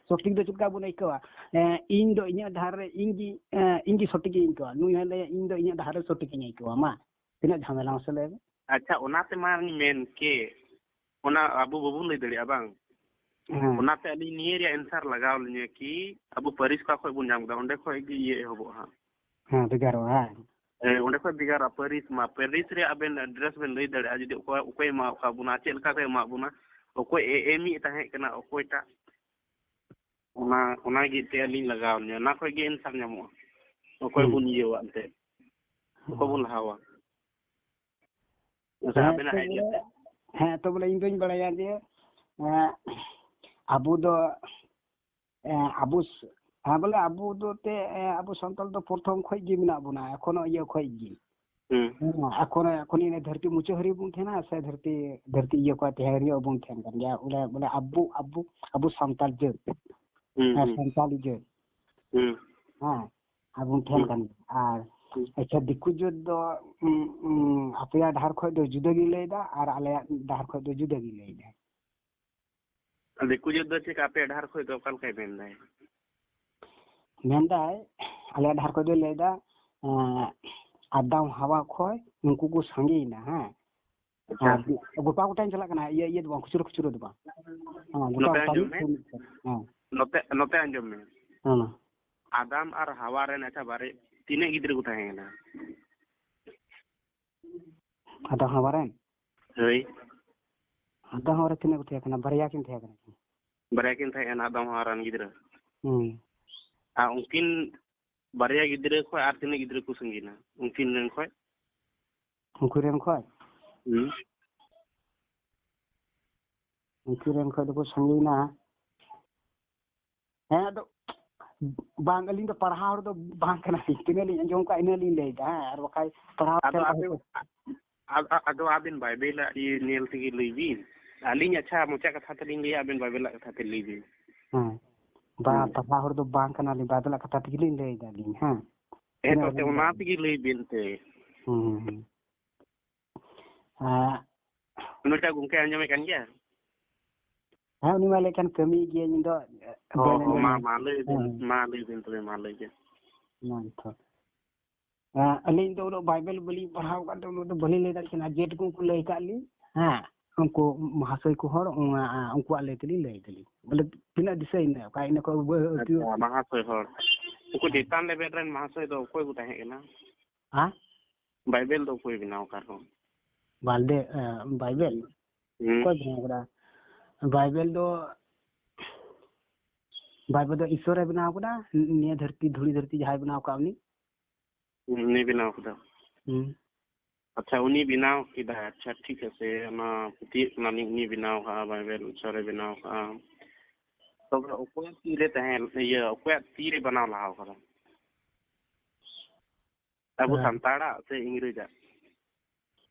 ᱥᱚᱴᱷᱤᱠ ᱫᱚ ᱪᱮᱫ ᱞᱮᱠᱟ ᱵᱚᱱ ᱟᱹᱭᱠᱟᱹᱣᱟ? ᱮᱸ, ᱤᱧ ᱫᱚ ᱤᱧᱟᱹᱜ ᱰᱟᱦᱟᱨ ᱨᱮ ᱤᱧ ᱜᱮ, ᱮᱸ, ᱤᱧ ᱜᱮ ᱥᱚᱴᱷᱤᱠ ᱤᱧ ᱟᱹᱭᱠᱟᱹᱣᱟ, ᱱᱩᱭ ᱦᱚᱸᱭ ᱞᱟᱹᱭᱟ ᱤᱧ ᱫᱚ ᱤᱧᱟᱹᱜ ᱰᱟᱦᱟᱨ ᱨᱮ ᱥᱚᱴᱷᱤᱠ ᱤᱧ ᱟᱹᱭᱠᱟᱹᱣᱟ᱾ ᱢᱟ, ᱛᱤᱱᱟᱹᱜ ᱡᱷᱟᱢᱮᱞᱟ ᱢᱟᱥᱮ ᱞᱟᱹᱭ ᱢᱮ? ᱟᱪᱪᱷᱟ, ᱚᱱᱟᱛᱮ ᱢᱟ ᱢᱮᱱ ᱠᱮ, ᱚᱱᱟ ᱟᱵᱚ ᱵᱟᱵᱚᱱ ᱞᱟᱹᱭ ᱫᱟᱲᱮᱭᱟᱜᱼᱟ, ᱵᱟᱝ? ᱦᱮᱸ᱾ ᱚᱱᱟᱛᱮ ᱟᱹᱞᱤᱧ ᱱᱤᱭᱟᱹ ᱨᱮᱭᱟᱜ answer ᱞᱟᱜᱟᱣ ᱞᱤᱧᱟᱹ ᱠᱤ ᱟᱵᱚ ᱯᱟᱹᱨᱤᱥ ᱚᱠᱟ ᱠᱷᱚᱡ ᱵᱚᱱ ᱧᱟᱢ ᱠᱮᱫᱟ, ᱚᱸᱰᱮ ᱠᱷᱚᱡ ᱜᱮ ᱤᱭᱟᱹ ᱮᱦᱚᱵᱚᱜᱼᱟ ᱦᱟᱸᱜ᱾ ᱦᱮᱸ, ᱵᱷᱮᱜᱟᱨᱚᱜᱼᱟ, ᱦᱮᱸ᱾ ᱦᱮᱸ, ᱚᱸᱰᱮ ᱠᱷᱚᱡ ᱵᱷᱮᱜᱟᱨᱚᱜᱼᱟ᱾ ᱯᱟᱹᱨᱤᱥ ᱢᱟ, ᱯᱟᱹᱨᱤᱥ ᱨᱮᱭᱟᱜ ᱟᱵᱮᱱ address ᱵᱮᱱ ᱞᱟᱹᱭ ᱫᱟᱲᱮᱭᱟᱜᱼᱟ, ᱡᱩᱫᱤ ᱚᱠᱚᱭ, ᱚᱠᱚᱭ ᱮᱢᱟ ᱠᱟᱫ ᱵᱚᱱᱟ, ᱪᱮᱫ ᱞᱮᱠᱟ ᱠᱚ ᱮᱢᱟᱜ ᱵᱚᱱᱟ, ᱚᱠᱚᱭ ᱮ-, ᱮᱢᱤᱡ ᱛᱟᱦᱮᱸ ᱠᱟᱱᱟ, ᱚᱠᱚᱭᱴᱟᱜ, ᱚᱱᱟ, ᱚᱱᱟ ᱜᱮ ᱮᱱᱛᱮᱫ ᱟᱹᱞᱤᱧ ᱞᱟᱜᱟᱣ ᱞᱤᱧᱟᱹ, ᱚᱱᱟ ᱠᱷᱚᱡ ᱜᱮ answer ᱧᱟᱢᱚᱜᱼᱟ, ᱚᱠᱚᱭ ᱦᱩᱸ᱾ ᱵᱚᱱ ᱤᱭᱟᱹᱣᱟ ᱮᱱᱛᱮᱫ, ᱚᱠᱚᱭ ᱵᱚᱱ ᱞᱟᱦᱟᱣᱟ᱾ ᱟᱪᱪᱷᱟ, ᱦᱮᱸ, ᱟᱵᱮᱱᱟᱜ ᱛᱚ idea ᱵᱚᱞᱮ, ᱛᱮ᱾ ᱦᱮᱸ, ᱛᱚ ᱵᱚᱞᱮ ᱤᱧ ᱫᱚᱧ ᱵᱟᱲᱟᱭᱟ ᱡᱮ, ᱮᱸ, ᱟᱵᱚ ᱫᱚ, ᱮᱸ, ᱟᱵᱚ ᱥ-, ᱦᱮᱸ, ᱵᱚᱞᱮ ᱟᱵᱚ ᱫᱚ ᱛᱮ, ᱮᱸ, ᱟᱵᱚ ᱥᱟᱱᱛᱟᱲ ᱫᱚ ᱯᱨᱚᱛᱷᱚᱢ ᱠᱷᱚᱡ ᱜᱮ ᱢᱮᱱᱟᱜ ᱵᱚᱱᱟ, ᱮᱠᱷᱚᱱᱳ ᱤᱭᱟᱹ ᱠᱷᱚᱡ ᱜᱮ᱾ ᱦᱩᱸ᱾ ᱦᱮᱸ, ᱮᱠᱷᱚᱱᱳ, ᱮᱠᱷᱚᱱ ᱤᱱᱟᱹ ᱫᱷᱟᱹᱨᱛᱤ ᱢᱩᱪᱟᱹᱫ ᱦᱟᱹᱨᱤᱡ ᱵᱚᱱ ᱛᱟᱦᱮᱱᱟ ᱥᱮ ᱫᱷᱟᱹᱨᱛᱤ, ᱫᱷᱟᱹᱨᱛᱤ ᱤᱭᱟᱹ ᱠᱷᱚᱡ ᱛᱟᱦᱮᱸ ᱦᱟᱹᱨᱤᱡ ᱵᱚᱱ ᱛᱟᱦᱮᱱ ᱠᱟᱱ ᱜᱮᱭᱟ? ᱵᱚᱞᱮ, ᱵᱚᱞᱮ ᱟᱵᱚ, ᱟᱵᱚ, ᱟᱵᱚ ᱥᱟᱱᱛᱟᱲ ᱡᱟᱹᱛ᱾ ᱦᱩᱸ, ᱦᱮᱸ, ᱦᱩᱸ᱾ ᱥᱟᱱᱛᱟᱲᱤ ᱡᱟᱹᱛ᱾ ᱦᱩᱸ᱾ ᱦᱮᱸ, ᱟᱵᱚ ᱵᱚᱱ ᱛᱟᱦᱮᱱ ᱦᱩᱸ᱾ ᱠᱟᱱ ᱜᱮᱭᱟ᱾ ᱟᱨ ᱦᱩᱸ᱾ ᱟᱪᱪᱷᱟ, ᱫᱤᱠᱩ ᱡᱟᱹᱛ ᱫᱚ, ᱩᱸ, ᱩᱸ, ᱟᱯᱮᱭᱟᱜ ᱰᱟᱦᱟᱨ ᱠᱷᱚᱡ ᱫᱚ ᱡᱩᱫᱟᱹ ᱜᱮ ᱞᱟᱹᱭᱫᱟ ᱟᱨ ᱟᱞᱮᱭᱟᱜ ᱰᱟᱦᱟᱨ ᱠᱷᱚᱡ ᱫᱚ ᱡᱩᱫᱟᱹ ᱜᱮ ᱞᱟᱹᱭᱫᱟ᱾ ᱫᱤᱠᱩ ᱡᱟᱹᱛ ᱫᱚ ᱪᱮᱫ ᱟᱯᱮᱭᱟᱜ ᱰᱟᱦᱟᱨ ᱠᱷᱚᱡ ᱫᱚ ᱚᱠᱟ ᱞᱮᱠᱟᱭ ᱢᱮᱱᱫᱟᱭ? ᱢᱮᱱᱫᱟᱭ, ᱟᱞᱮᱭᱟᱜ ᱰᱟᱦᱟᱨ ᱠᱷᱚᱡ ᱫᱚᱭ ᱞᱟᱹᱭᱫᱟ, ᱮᱸ, ᱟᱫᱟᱢ ᱦᱟᱣᱟ ᱠᱷᱚᱡ ᱩᱱᱠᱩ ᱠᱚ ᱥᱟᱸᱜᱮᱭᱮᱱᱟ, ᱦᱮᱸ᱾ ᱟᱪᱪᱷᱟ᱾ ᱟᱨ ᱜᱚᱴᱟ ᱜᱚᱴᱟᱧ ᱪᱟᱞᱟᱜ ᱠᱟᱱᱟ, ᱤᱭᱟᱹ, ᱤᱭᱟᱹ ᱫᱚ ᱵᱟᱝ, ᱠᱷᱩᱪᱨᱟᱹ ᱠᱷᱩᱪᱨᱟᱹ ᱫᱚ ᱵᱟᱝ᱾ ᱦᱮᱸ, ᱜᱚᱴᱟ ᱱᱚᱛᱮ ᱜᱚᱴᱟ ᱟᱸᱡᱚᱢ ᱜᱮ ᱢᱮ᱾ ᱦᱮᱸ᱾ ᱱᱚᱛᱮ, ᱱᱚᱛᱮ ᱟᱸᱡᱚᱢ ᱢᱮ᱾ ᱦᱮᱸ᱾ ᱟᱫᱟᱢ ᱟᱨ ᱦᱟᱣᱟ ᱨᱮᱱ, ᱟᱪᱪᱷᱟ, ᱵᱟᱨᱮ, ᱛᱤᱱᱟᱹᱜ ᱜᱤᱫᱽᱨᱟᱹ ᱠᱚ ᱛᱟᱦᱮᱸ ᱠᱟᱱᱟ? ᱟᱫᱟᱢ ᱦᱟᱣᱟ ᱨᱮᱱ? ᱦᱳᱭ᱾ ᱟᱫᱟᱢ ᱦᱟᱣᱟ ᱨᱮ ᱛᱤᱱᱟᱹᱜ ᱠᱚ ᱛᱟᱦᱮᱸ ᱠᱟᱱᱟ? ᱵᱟᱨᱭᱟ ᱠᱤᱱ ᱛᱟᱦᱮᱸ ᱠᱟᱱᱟ ᱠᱤᱱ᱾ ᱵᱟᱨᱭᱟ ᱠᱤᱱ ᱛᱟᱦᱮᱸ ᱠᱟᱱᱟ ᱟᱫᱟᱢ ᱦᱟᱣᱟ ᱨᱮᱱ ᱜᱤᱫᱽᱨᱟᱹ᱾ ᱦᱩᱸ᱾ ᱟᱨ ᱩᱱᱠᱤᱱ ᱵᱟᱨᱭᱟ ᱜᱤᱫᱽᱨᱟᱹ ᱠᱷᱚᱡ ᱟᱨ ᱛᱤᱱᱟᱹᱜ ᱜᱤᱫᱽᱨᱟᱹ ᱠᱚ ᱥᱟᱸᱜᱮᱭᱮᱱᱟ ᱩᱱᱠᱤᱱ ᱨᱮᱱ ᱠᱷᱚᱡ? ᱩᱱᱠᱩ ᱨᱮᱱ ᱠᱷᱚᱡ? ᱦᱩᱸ᱾ ᱩᱱᱠᱩ ᱨᱮᱱ ᱠᱷᱚᱡ ᱫᱚᱠᱚ ᱥᱟᱸᱜᱮᱭᱮᱱᱟ᱾ ᱦᱮᱸ, ᱟᱫᱚ ᱵᱟᱝ, ᱟᱹᱞᱤᱧ ᱫᱚ ᱯᱟᱲᱦᱟᱣ ᱦᱚᱲ ᱫᱚ ᱵᱟᱝ ᱠᱟᱱᱟᱞᱤᱧ᱾ ᱛᱤᱱᱟᱹᱜ ᱞᱤᱧ ᱟᱸᱡᱚᱢ ᱠᱟᱜ, ᱤᱱᱟᱹ ᱞᱤᱧ ᱞᱟᱹᱭᱫᱟ, ᱦᱮᱸ, ᱟᱨ ᱵᱟᱠᱷᱟᱡ ᱯᱟᱲᱦᱟᱣ ᱟᱫᱚ ᱠᱟᱛᱮ ᱟᱯᱮ, ᱦᱚᱭᱛᱳ ᱟᱫ-, ᱟᱫ-, ᱟᱫᱚ ᱟᱵᱮᱱ ᱵᱟᱭᱵᱮᱞᱟᱜ ᱤᱭᱟᱹ ᱧᱮᱞ ᱛᱮᱜᱮ ᱞᱟᱹᱭ ᱵᱤᱱ᱾ ᱟᱹᱞᱤᱧ ᱟᱪᱪᱷᱟ ᱢᱚᱪᱟ ᱠᱟᱛᱷᱟ ᱛᱮᱞᱤᱧ ᱞᱟᱹᱭᱟ, ᱟᱵᱮᱱ ᱵᱟᱭᱵᱮᱞᱟᱜ ᱠᱟᱛᱷᱟ ᱛᱮ ᱞᱟᱹᱭ ᱵᱤᱱ᱾ ᱦᱮᱸ᱾ ᱵᱟ, ᱦᱩᱸ᱾ ᱯᱟᱲᱦᱟᱣ ᱦᱚᱲ ᱫᱚ ᱵᱟᱝ ᱠᱟᱱᱟᱞᱤᱧ, ᱵᱟᱭᱵᱮᱞᱟᱜ ᱠᱟᱛᱷᱟ ᱛᱮᱜᱮ ᱞᱤᱧ ᱞᱟᱹᱭ ᱫᱟᱞᱤᱧ, ᱦᱮᱸ᱾ ᱦᱮᱸ, ᱛᱤᱱᱟᱹᱜ ᱛᱚ, ᱛᱮ ᱩᱰᱤᱡ ᱚᱱᱟ ᱵᱟᱲᱟᱭ᱾ ᱛᱮᱜᱮ ᱞᱟᱹᱭ ᱵᱤᱱ ᱛᱮ᱾ ᱦᱩᱸ, ᱦᱩᱸ, ᱦᱩᱸ᱾ ᱟᱸ, ᱩᱱᱤᱴᱟᱜ ᱜᱚᱝᱠᱮ ᱟᱸᱡᱚᱢᱮᱫ ᱠᱟᱱ ᱜᱮᱭᱟ? ᱦᱮᱸ, ᱩᱱᱤ ᱢᱟ ᱞᱟᱹᱭ ᱠᱷᱟᱱ ᱠᱟᱹᱢᱤᱭᱮᱫ ᱜᱮᱭᱟᱭ, ᱤᱧ ᱫᱚ, ᱚ, ᱵᱟᱹᱧ ᱦᱚᱸ, ᱢᱟ, ᱟᱸᱡᱚᱢᱟ᱾ ᱢᱟ ᱞᱟᱹᱭ ᱵᱤᱱ, ᱦᱮᱸ᱾ ᱢᱟ ᱞᱟᱹᱭ ᱵᱤᱱ ᱛᱚᱵᱮ, ᱢᱟ ᱞᱟᱹᱭ ᱵᱤᱱ᱾ ᱢᱟ ᱛᱚ᱾ ᱟᱸ, ᱟᱹᱞᱤᱧ ᱫᱚ ᱩᱱᱟᱹᱜ ᱵᱟᱭᱵᱮᱞ ᱵᱟᱹᱞᱤᱧ ᱯᱟᱲᱦᱟᱣ ᱟᱠᱟᱫ ᱛᱮ ᱩᱱᱟᱹᱜ ᱫᱚ ᱵᱟᱹᱞᱤᱧ ᱞᱟᱹᱭ ᱫᱟᱲᱮᱭᱟᱜ ᱠᱟᱱᱟ᱾ ᱡᱮᱴᱩᱠᱩ ᱩᱱᱠᱩ ᱞᱟᱹᱭ ᱟᱠᱟᱫ ᱞᱤᱧ, ᱦᱮᱸ, ᱩᱱᱠᱩ ᱢᱚᱦᱟᱥᱚᱭ ᱠᱚ ᱦᱚᱲ, ᱚᱱᱟ, ᱩᱱᱠᱩᱣᱟᱜ ᱞᱟᱹᱭ ᱛᱮᱞᱤᱧ ᱞᱟᱹᱭ ᱫᱟᱞᱤᱧ᱾ ᱵᱚᱞᱮ ᱛᱤᱱᱟᱹᱜ ᱫᱤᱥᱟᱹ ᱤᱱᱟᱹ, ᱚᱠᱟ ᱤᱱᱟᱹ ᱠᱚ ᱵᱟᱹ-, ᱟᱹᱛᱩ ᱟᱪᱪᱷᱟ, ᱢᱟᱦᱟᱥᱚᱭ ᱦᱚᱲ᱾ ᱩᱱᱠᱩ ᱦᱮᱸ᱾ ᱪᱮᱛᱟᱱ ᱞᱮᱵᱮᱞ ᱨᱮᱱ ᱢᱟᱦᱟᱥᱚᱭ ᱫᱚ ᱚᱠᱚᱭ ᱠᱚ ᱛᱟᱦᱮᱸ ᱠᱟᱱᱟ? ᱦᱮᱸ? ᱵᱟᱭᱵᱮᱞ ᱫᱚ ᱚᱠᱚᱭ ᱵᱮᱱᱟᱣ ᱟᱠᱟᱫ ᱨᱮᱦᱚᱸ? ᱵᱟᱞᱫᱮ, ᱮ, ᱵᱟᱭᱵᱮᱞ? ᱦᱩᱸ᱾ ᱚᱠᱚᱭ ᱵᱮᱱᱟᱣ ᱠᱟᱫᱟ? ᱵᱟᱭᱵᱮᱞ ᱫᱚ, ᱵᱟᱭᱵᱮᱞ ᱫᱚ ᱤᱥᱥᱚᱨᱮ ᱵᱮᱱᱟᱣ ᱠᱟᱫᱟ᱾ ᱱᱤᱭᱟᱹ ᱫᱷᱟᱹᱨᱛᱤ, ᱫᱷᱩᱲᱤ ᱫᱷᱟᱹᱨᱛᱤ ᱡᱟᱦᱟᱸᱭ ᱵᱮᱱᱟᱣ ᱠᱟᱜ ᱩᱱᱤ᱾ ᱩᱱᱤ ᱵᱮᱱᱟᱣ ᱠᱟᱫᱟ᱾ ᱦᱩᱸ᱾ ᱟᱪᱪᱷᱟ, ᱩᱱᱤ ᱵᱮᱱᱟᱣ ᱠᱮᱫᱟ᱾ ᱟᱪᱪᱷᱟ, ᱴᱷᱤᱠ ᱟᱪᱷᱮ, ᱚᱱᱟ ᱯᱟᱹᱛᱭᱟᱹᱜ ᱠᱟᱱᱟᱞᱤᱧ, ᱩᱱᱤ ᱵᱮᱱᱟᱣ ᱠᱟᱜᱼᱟ, ᱵᱟᱭᱵᱮᱞ ᱤᱥᱥᱚᱨᱮ ᱵᱮᱱᱟᱣ ᱠᱟᱜᱼᱟ᱾ ᱛᱚᱵᱮ ᱚᱠᱚᱭᱟᱜ ᱛᱤᱨᱮ ᱛᱟᱦᱮᱸ, ᱤᱭᱟᱹ, ᱚᱠᱚᱭᱟᱜ ᱛᱤᱨᱮ ᱵᱮᱱᱟᱣ ᱞᱟᱦᱟᱣ ᱠᱟᱫᱟ? ᱟᱵᱚ ᱦᱮᱸ᱾ ᱥᱟᱱᱛᱟᱲᱟᱜ ᱥᱮ ᱤᱝᱨᱮᱡᱟᱜ?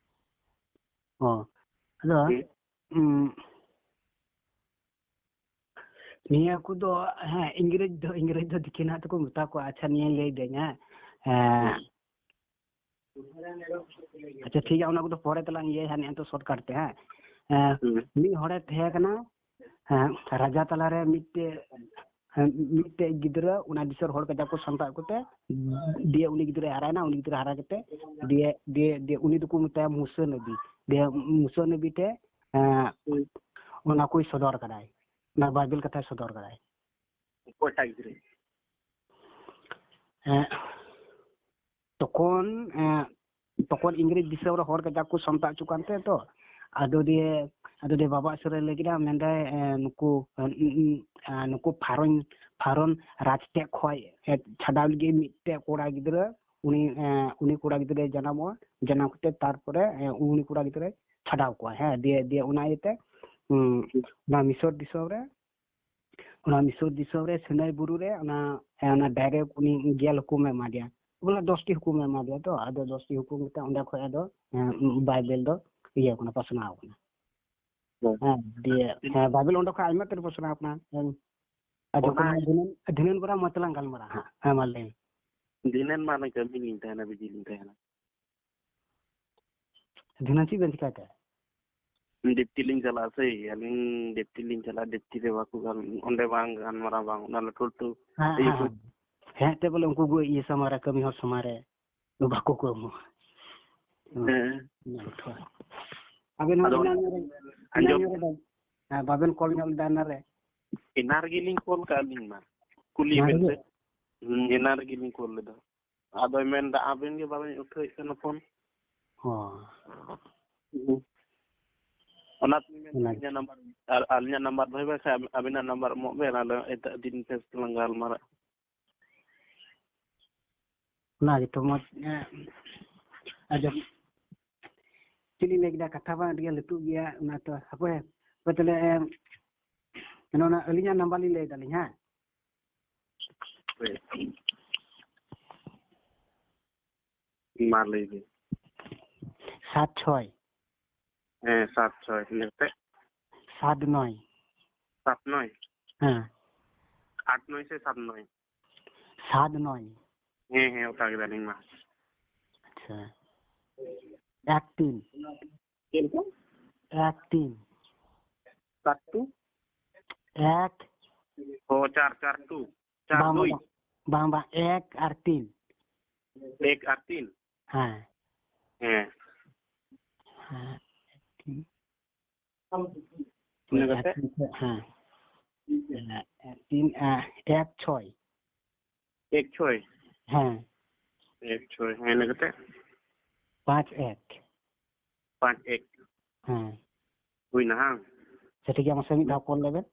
ᱚ, ᱟᱫᱚ, ᱦᱩᱸ᱾ ᱩᱸ, ᱱᱤᱭᱟᱹ ᱠᱚᱫᱚ, ᱦᱮᱸ, ᱤᱝᱨᱮᱡᱽ ᱫᱚ, ᱤᱝᱨᱮᱡᱽ ᱫᱚ ᱫᱤᱠᱩ ᱱᱟᱦᱟᱜ ᱛᱮᱠᱚ ᱢᱮᱛᱟ ᱠᱚᱣᱟ᱾ ᱟᱪᱪᱷᱟ, ᱱᱤᱭᱟᱹᱧ ᱞᱟᱹᱭ ᱫᱟᱹᱧ, ᱦᱮᱸ᱾ ᱦᱮᱸ᱾ ᱦᱩᱸ᱾ ᱟᱪᱪᱷᱟ, ᱴᱷᱤᱠ ᱜᱮᱭᱟ, ᱚᱱᱟ ᱠᱚᱫᱚ ᱯᱚᱨᱮ ᱛᱮᱞᱟᱝ ᱤᱭᱟᱹᱭᱟ ᱦᱟᱸᱜ, ᱱᱤᱭᱟᱹ ᱫᱚ shortcut ᱛᱮ, ᱦᱮᱸ᱾ ᱮᱸ, ᱦᱩᱸ᱾ ᱢᱤᱫ ᱦᱚᱲᱮ ᱛᱟᱦᱮᱸ ᱠᱟᱱᱟ, ᱦᱮᱸ, ᱨᱟᱡᱟ ᱛᱟᱞᱟᱨᱮ ᱢᱤᱫᱴᱮᱡ, ᱦᱮᱸ, ᱢᱤᱫᱴᱮᱡ ᱜᱤᱫᱽᱨᱟᱹ, ᱚᱱᱟ ᱫᱤᱥᱚᱢ ᱦᱚᱲ ᱠᱟᱡᱟᱠ ᱠᱚ ᱥᱟᱱᱛᱟᱣ ᱠᱚᱛᱮ, ᱫᱤᱭᱮ ᱩᱱᱤ ᱜᱤᱫᱽᱨᱟᱹᱭ ᱦᱟᱨᱟᱭᱮᱱᱟ, ᱩᱱᱤ ᱜᱤᱫᱽᱨᱟᱹ ᱦᱟᱨᱟ ᱠᱟᱛᱮ, ᱫᱤᱭᱮ, ᱫᱤᱭᱮ, ᱫᱤᱭᱮ ᱩᱱᱤ ᱫᱚᱠᱚ ᱢᱮᱛᱟᱭᱟ ᱢᱩᱥᱟᱹ ᱱᱟᱵᱤ᱾ ᱫᱤᱭᱮ ᱢᱩᱥᱟᱹ ᱱᱟᱵᱤ ᱴᱷᱮᱡ, ᱮᱸ, ᱦᱩᱸ᱾ ᱚᱱᱟ ᱠᱚᱭ ᱥᱚᱫᱚᱨ ᱠᱟᱫᱟᱭ, ᱚᱱᱟ ᱵᱟᱭᱵᱮᱞ ᱠᱟᱛᱷᱟᱭ ᱥᱚᱫᱚᱨ ᱠᱟᱫᱟᱭ᱾ ᱚᱠᱚᱭᱴᱟᱜ ᱜᱤᱫᱽᱨᱟᱹ? ᱮᱸ, ᱛᱚᱠᱷᱚᱱ, ᱮᱸ, ᱛᱚᱠᱷᱚᱱ ᱤᱝᱨᱮᱡᱽ ᱫᱤᱥᱚᱢ ᱨᱮ ᱦᱚᱲ ᱠᱟᱡᱟᱠ ᱠᱚ ᱥᱟᱢᱴᱟᱣ ᱦᱚᱪᱚ ᱠᱟᱱ ᱛᱟᱦᱮᱸ ᱛᱚ᱾ ᱟᱫᱚ ᱫᱤᱭᱮ, ᱟᱫᱚ ᱫᱤᱭᱮ ᱵᱟᱵᱟ ᱩᱥᱟᱹᱨᱟᱭ ᱞᱟᱹᱭ ᱠᱮᱫᱟ, ᱢᱮᱱᱫᱟᱭ, ᱮᱸ, ᱱᱩᱠᱩ, ᱮᱸ, ᱩᱸ, ᱩᱸ, ᱮᱸ, ᱱᱩᱠᱩ ᱯᱷᱟᱨᱚᱱ, ᱯᱷᱟᱨᱚᱱ ᱨᱟᱡᱽ ᱴᱷᱮᱡ ᱠᱷᱚᱡ, ᱮᱸ, ᱪᱷᱟᱰᱟᱣ ᱞᱟᱹᱜᱤᱫ ᱢᱤᱫᱴᱮᱡ ᱠᱚᱲᱟ ᱜᱤᱫᱽᱨᱟᱹ, ᱩᱱᱤ, ᱮᱸ, ᱩᱱᱤ ᱠᱚᱲᱟ ᱜᱤᱫᱽᱨᱟᱹᱭ ᱡᱟᱱᱟᱢᱚᱜᱼᱟ᱾ ᱡᱟᱱᱟᱢ ᱠᱟᱛᱮ ᱛᱟᱨᱯᱚᱨᱮ, ᱮᱸ, ᱩᱱᱤ ᱠᱚᱲᱟ ᱜᱤᱫᱽᱨᱟᱹᱭ ᱪᱷᱟᱰᱟᱣ ᱠᱚᱣᱟ᱾ ᱦᱮᱸ, ᱫᱤᱭᱮ, ᱫᱤᱭᱮ ᱚᱱᱟ ᱤᱭᱟᱹᱛᱮ, ᱩᱸ, ᱚᱱᱟ ᱢᱤᱥᱚᱨ ᱫᱤᱥᱚᱢ ᱨᱮ ᱚᱱᱟ ᱢᱤᱥᱚᱨ ᱫᱤᱥᱚᱢ ᱨᱮ ᱥᱤᱱᱟᱹᱭ ᱵᱩᱨᱩ ᱨᱮ ᱚᱱᱟ, ᱚᱱᱟ direct ᱩᱱᱤ ᱜᱮᱞ ᱦᱩᱠᱩᱢᱮ ᱮᱢᱟ ᱫᱮᱭᱟ᱾ ᱵᱚᱞᱮ ᱫᱚᱥᱴᱤ ᱦᱩᱠᱩᱢ ᱮ ᱮᱢᱟ ᱫᱮᱭᱟ ᱛᱚ, ᱟᱫᱚ ᱫᱚᱥᱴᱤ ᱦᱩᱠᱩᱢ ᱠᱟᱛᱮ ᱚᱸᱰᱮ ᱠᱷᱚᱡ ᱟᱫᱚ, ᱦᱮᱸ, ᱵᱟᱭᱵᱮᱞ ᱫᱚ ᱤᱭᱟᱹ ᱠᱟᱱᱟ, ᱯᱟᱥᱱᱟᱣ ᱠᱟᱱᱟ᱾ ᱦᱮᱸ᱾ ᱦᱮᱸ, ᱫᱤᱭᱮ, ᱦᱮᱸ, ᱵᱟᱭᱵᱮᱞ ᱚᱸᱰᱮ ᱠᱷᱚᱡ ᱟᱭᱢᱟ ᱩᱛᱟᱹᱨ ᱯᱟᱥᱱᱟᱣ ᱠᱟᱱᱟ᱾ ᱦᱮᱸ᱾ ᱟᱫᱚ ᱚᱱᱟ ᱠᱚᱢᱟ ᱫᱷᱤᱱᱟᱹᱱ, ᱫᱷᱤᱱᱟᱹᱱ ᱵᱮᱲᱟ ᱢᱚᱡᱽ ᱛᱮᱞᱟᱝ ᱜᱟᱞᱢᱟᱨᱟᱜᱼᱟ ᱦᱟᱸᱜ᱾ ᱦᱮᱸ, ᱢᱟ ᱞᱟᱹᱭ ᱢᱮ᱾ ᱫᱷᱤᱱᱟᱹᱱ ᱢᱟ ᱚᱱᱮ ᱠᱟᱹᱢᱤ ᱞᱤᱧ ᱛᱟᱦᱮᱱᱟ, ᱵᱤᱡᱤ ᱞᱤᱧ ᱛᱟᱦᱮᱱᱟ᱾ ᱫᱷᱤᱱᱟᱹᱱ ᱪᱮᱫ ᱵᱮᱱ ᱪᱤᱠᱟᱹᱭ ᱛᱮ? ᱰᱤᱯᱴᱤ ᱞᱤᱧ ᱪᱟᱞᱟᱜᱼᱟ ᱥᱮ, ᱟᱹᱞᱤᱧ ᱰᱤᱯᱴᱤ ᱞᱤᱧ ᱪᱟᱞᱟᱜᱼᱟ, ᱰᱤᱯᱴᱤ ᱨᱮ ᱵᱟᱠᱚ ᱜᱟᱞ-, ᱚᱸᱰᱮ ᱵᱟᱝ ᱜᱟᱞᱢᱟᱨᱟᱣ, ᱵᱟᱝ, ᱚᱱᱟ ᱞᱟᱹᱴᱩ ᱞᱟᱹᱴᱩ ᱦᱮᱸ, ᱤᱭᱟᱹ ᱦᱮᱸ, ᱠᱚ᱾ ᱦᱮᱸ᱾ ᱦᱮᱸ, ᱛᱮ ᱵᱚᱞᱮ ᱩᱱᱠᱩ ᱠᱚ ᱤᱭᱟᱹ ᱥᱟᱢᱟᱝ ᱨᱮ, ᱠᱟᱹᱢᱤ ᱦᱚᱲ ᱥᱟᱢᱟᱝ ᱨᱮ ᱵᱟᱠᱚ ᱠᱚ ᱮᱢᱚᱜᱼᱟ᱾ ᱦᱮᱸ᱾ ᱦᱮᱸ᱾ ᱟᱵᱮᱱ ᱦᱚᱸ ᱟᱫᱚ ᱮᱱᱟᱝ ᱧᱚᱜ ᱨᱮ, ᱮᱱᱟᱝ ᱟᱸᱡᱚᱢ ᱧᱚᱜ ᱨᱮ ᱵᱟᱵᱮᱱ, ᱦᱮᱸ, ᱵᱟᱵᱮᱱ ᱠᱚᱞ ᱧᱚᱜ ᱞᱮᱫᱟ ᱮᱱᱟᱝ ᱨᱮ᱾ ᱮᱱᱟᱝ ᱨᱮᱜᱮ ᱞᱤᱧ ᱠᱚᱞ ᱠᱟᱜᱼᱟ ᱟᱹᱞᱤᱧ ᱢᱟ᱾ ᱠᱩᱞᱤ ᱮᱱᱟᱝ ᱵᱮᱱ ᱨᱮᱜᱮ? ᱥᱮ᱾ ᱦᱩᱸ, ᱮᱱᱟᱝ ᱨᱮᱜᱮ ᱞᱤᱧ ᱠᱚᱞ ᱞᱮᱫᱟ᱾ ᱟᱫᱚᱭ ᱢᱮᱱᱫᱟ ᱟᱵᱮᱱ ᱜᱮ ᱵᱟᱵᱮᱱ ᱩᱴᱷᱟᱹᱣᱮᱫ ᱠᱟᱱᱟ ᱯᱷᱳᱱ᱾ ᱚ᱾ ᱦᱩᱸ᱾ ᱚᱱᱟᱛᱤᱧ ᱢᱮᱱᱫᱟ ᱚᱱᱟ ᱟᱹᱞᱤᱧᱟᱜ ᱱᱟᱢᱵᱟᱨ, ᱟᱨ ᱟᱹᱞᱤᱧᱟᱜ ᱱᱟᱢᱵᱟᱨ ᱫᱚᱦᱚᱭ ᱵᱮᱱ, ᱥᱮ ᱟᱵᱮᱱᱟᱜ ᱱᱟᱢᱵᱟᱨ ᱮᱢᱚᱜ ᱵᱮᱱ, ᱟᱞᱮ ᱮᱴᱟᱜ ᱫᱤᱱ ᱯᱷᱮᱥ ᱛᱮᱞᱟᱝ ᱜᱟᱞᱢᱟᱨᱟᱜᱼᱟ᱾ ᱚᱱᱟ ᱜᱮᱛᱚ ᱢᱚᱡᱽ, ᱮ, ᱟᱸᱡᱚᱢ᱾ ᱪᱮᱫ ᱞᱤᱧ ᱞᱟᱹᱭ ᱠᱮᱫᱟ, ᱠᱟᱛᱷᱟ ᱢᱟ ᱟᱹᱰᱤ ᱜᱟᱱ ᱞᱟᱹᱴᱩᱜ ᱜᱮᱭᱟ, ᱚᱱᱟ ᱛᱚ ᱦᱟᱯᱳᱭ, ᱦᱟᱯᱳᱭ ᱛᱟᱦᱞᱮ, ᱮ, ᱚᱱᱟ ᱟᱹᱞᱤᱧᱟᱜ ᱱᱟᱢᱵᱟᱨ ᱞᱤᱧ ᱞᱟᱹᱭ ᱫᱟᱞᱤᱧ, ᱦᱮᱸ? ᱢᱟ ᱞᱟᱹᱭ ᱵᱤᱱ᱾ ᱥᱟᱛ ᱪᱷᱚᱭ᱾ ᱦᱮᱸ, ᱥᱟᱛ ᱪᱷᱚᱭ, ᱤᱱᱟᱹ ᱠᱟᱛᱮ? ᱥᱟᱛ ᱱᱚᱭ᱾ ᱥᱟᱛ ᱱᱚᱭ? ᱦᱮᱸ᱾ ᱟᱴ ᱱᱚᱭ ᱥᱮ ᱥᱟᱛ ᱱᱚᱭ? ᱥᱟᱛ ᱱᱚᱭ᱾ ᱦᱮᱸ, ᱦᱮᱸ, ᱚᱛᱟ ᱠᱮᱫᱟᱞᱤᱧ ᱢᱟ᱾ ᱟᱪᱪᱷᱟ᱾ ᱮᱠ ᱛᱤᱱ᱾ ᱪᱮᱫ ᱞᱮᱠᱟ? ᱮᱠ ᱛᱤᱱ᱾ ᱥᱟᱛ ᱴᱩ? ᱮᱠ᱾ ᱚ, ᱪᱟᱨ, ᱪᱟᱨ ᱴᱩ᱾ ᱪᱟᱨ ᱵᱟᱝ, ᱫᱩᱭ᱾ ᱵᱟᱝ, ᱵᱟᱝ, ᱵᱟᱝ, ᱮᱠ ᱟᱨ ᱛᱤᱱ᱾ ᱮᱠ ᱟᱨ ᱛᱤᱱ? ᱦᱮᱸ᱾ ᱦᱮᱸ᱾ ᱦᱮᱸ, ᱴᱷᱤᱠ᱾ ᱤᱱᱟᱹ ᱠᱟᱛᱮ? ᱮᱠ ᱛᱤᱱ, ᱦᱮᱸ᱾ ᱮᱠ ᱛᱤᱱ, ᱮ, ᱮᱠ ᱪᱷᱚᱭ᱾ ᱮᱠ ᱪᱷᱚᱭ? ᱦᱮᱸ᱾ ᱮᱠ ᱪᱷᱚᱭ, ᱦᱮᱸ, ᱤᱱᱟᱹ ᱠᱟᱛᱮ? ᱯᱟᱸᱪ ᱮᱠ᱾ ᱯᱟᱸᱪ ᱮᱠ᱾ ᱦᱮᱸ᱾ ᱦᱩᱭᱱᱟ, ᱦᱟᱝ? ᱟᱪᱪᱷᱟ, ᱴᱷᱤᱠ ᱜᱮᱭᱟ, ᱢᱟᱥᱮ ᱢᱤᱫ ᱫᱷᱟᱣ ᱠᱚᱞ ᱞᱮᱵᱮᱱ᱾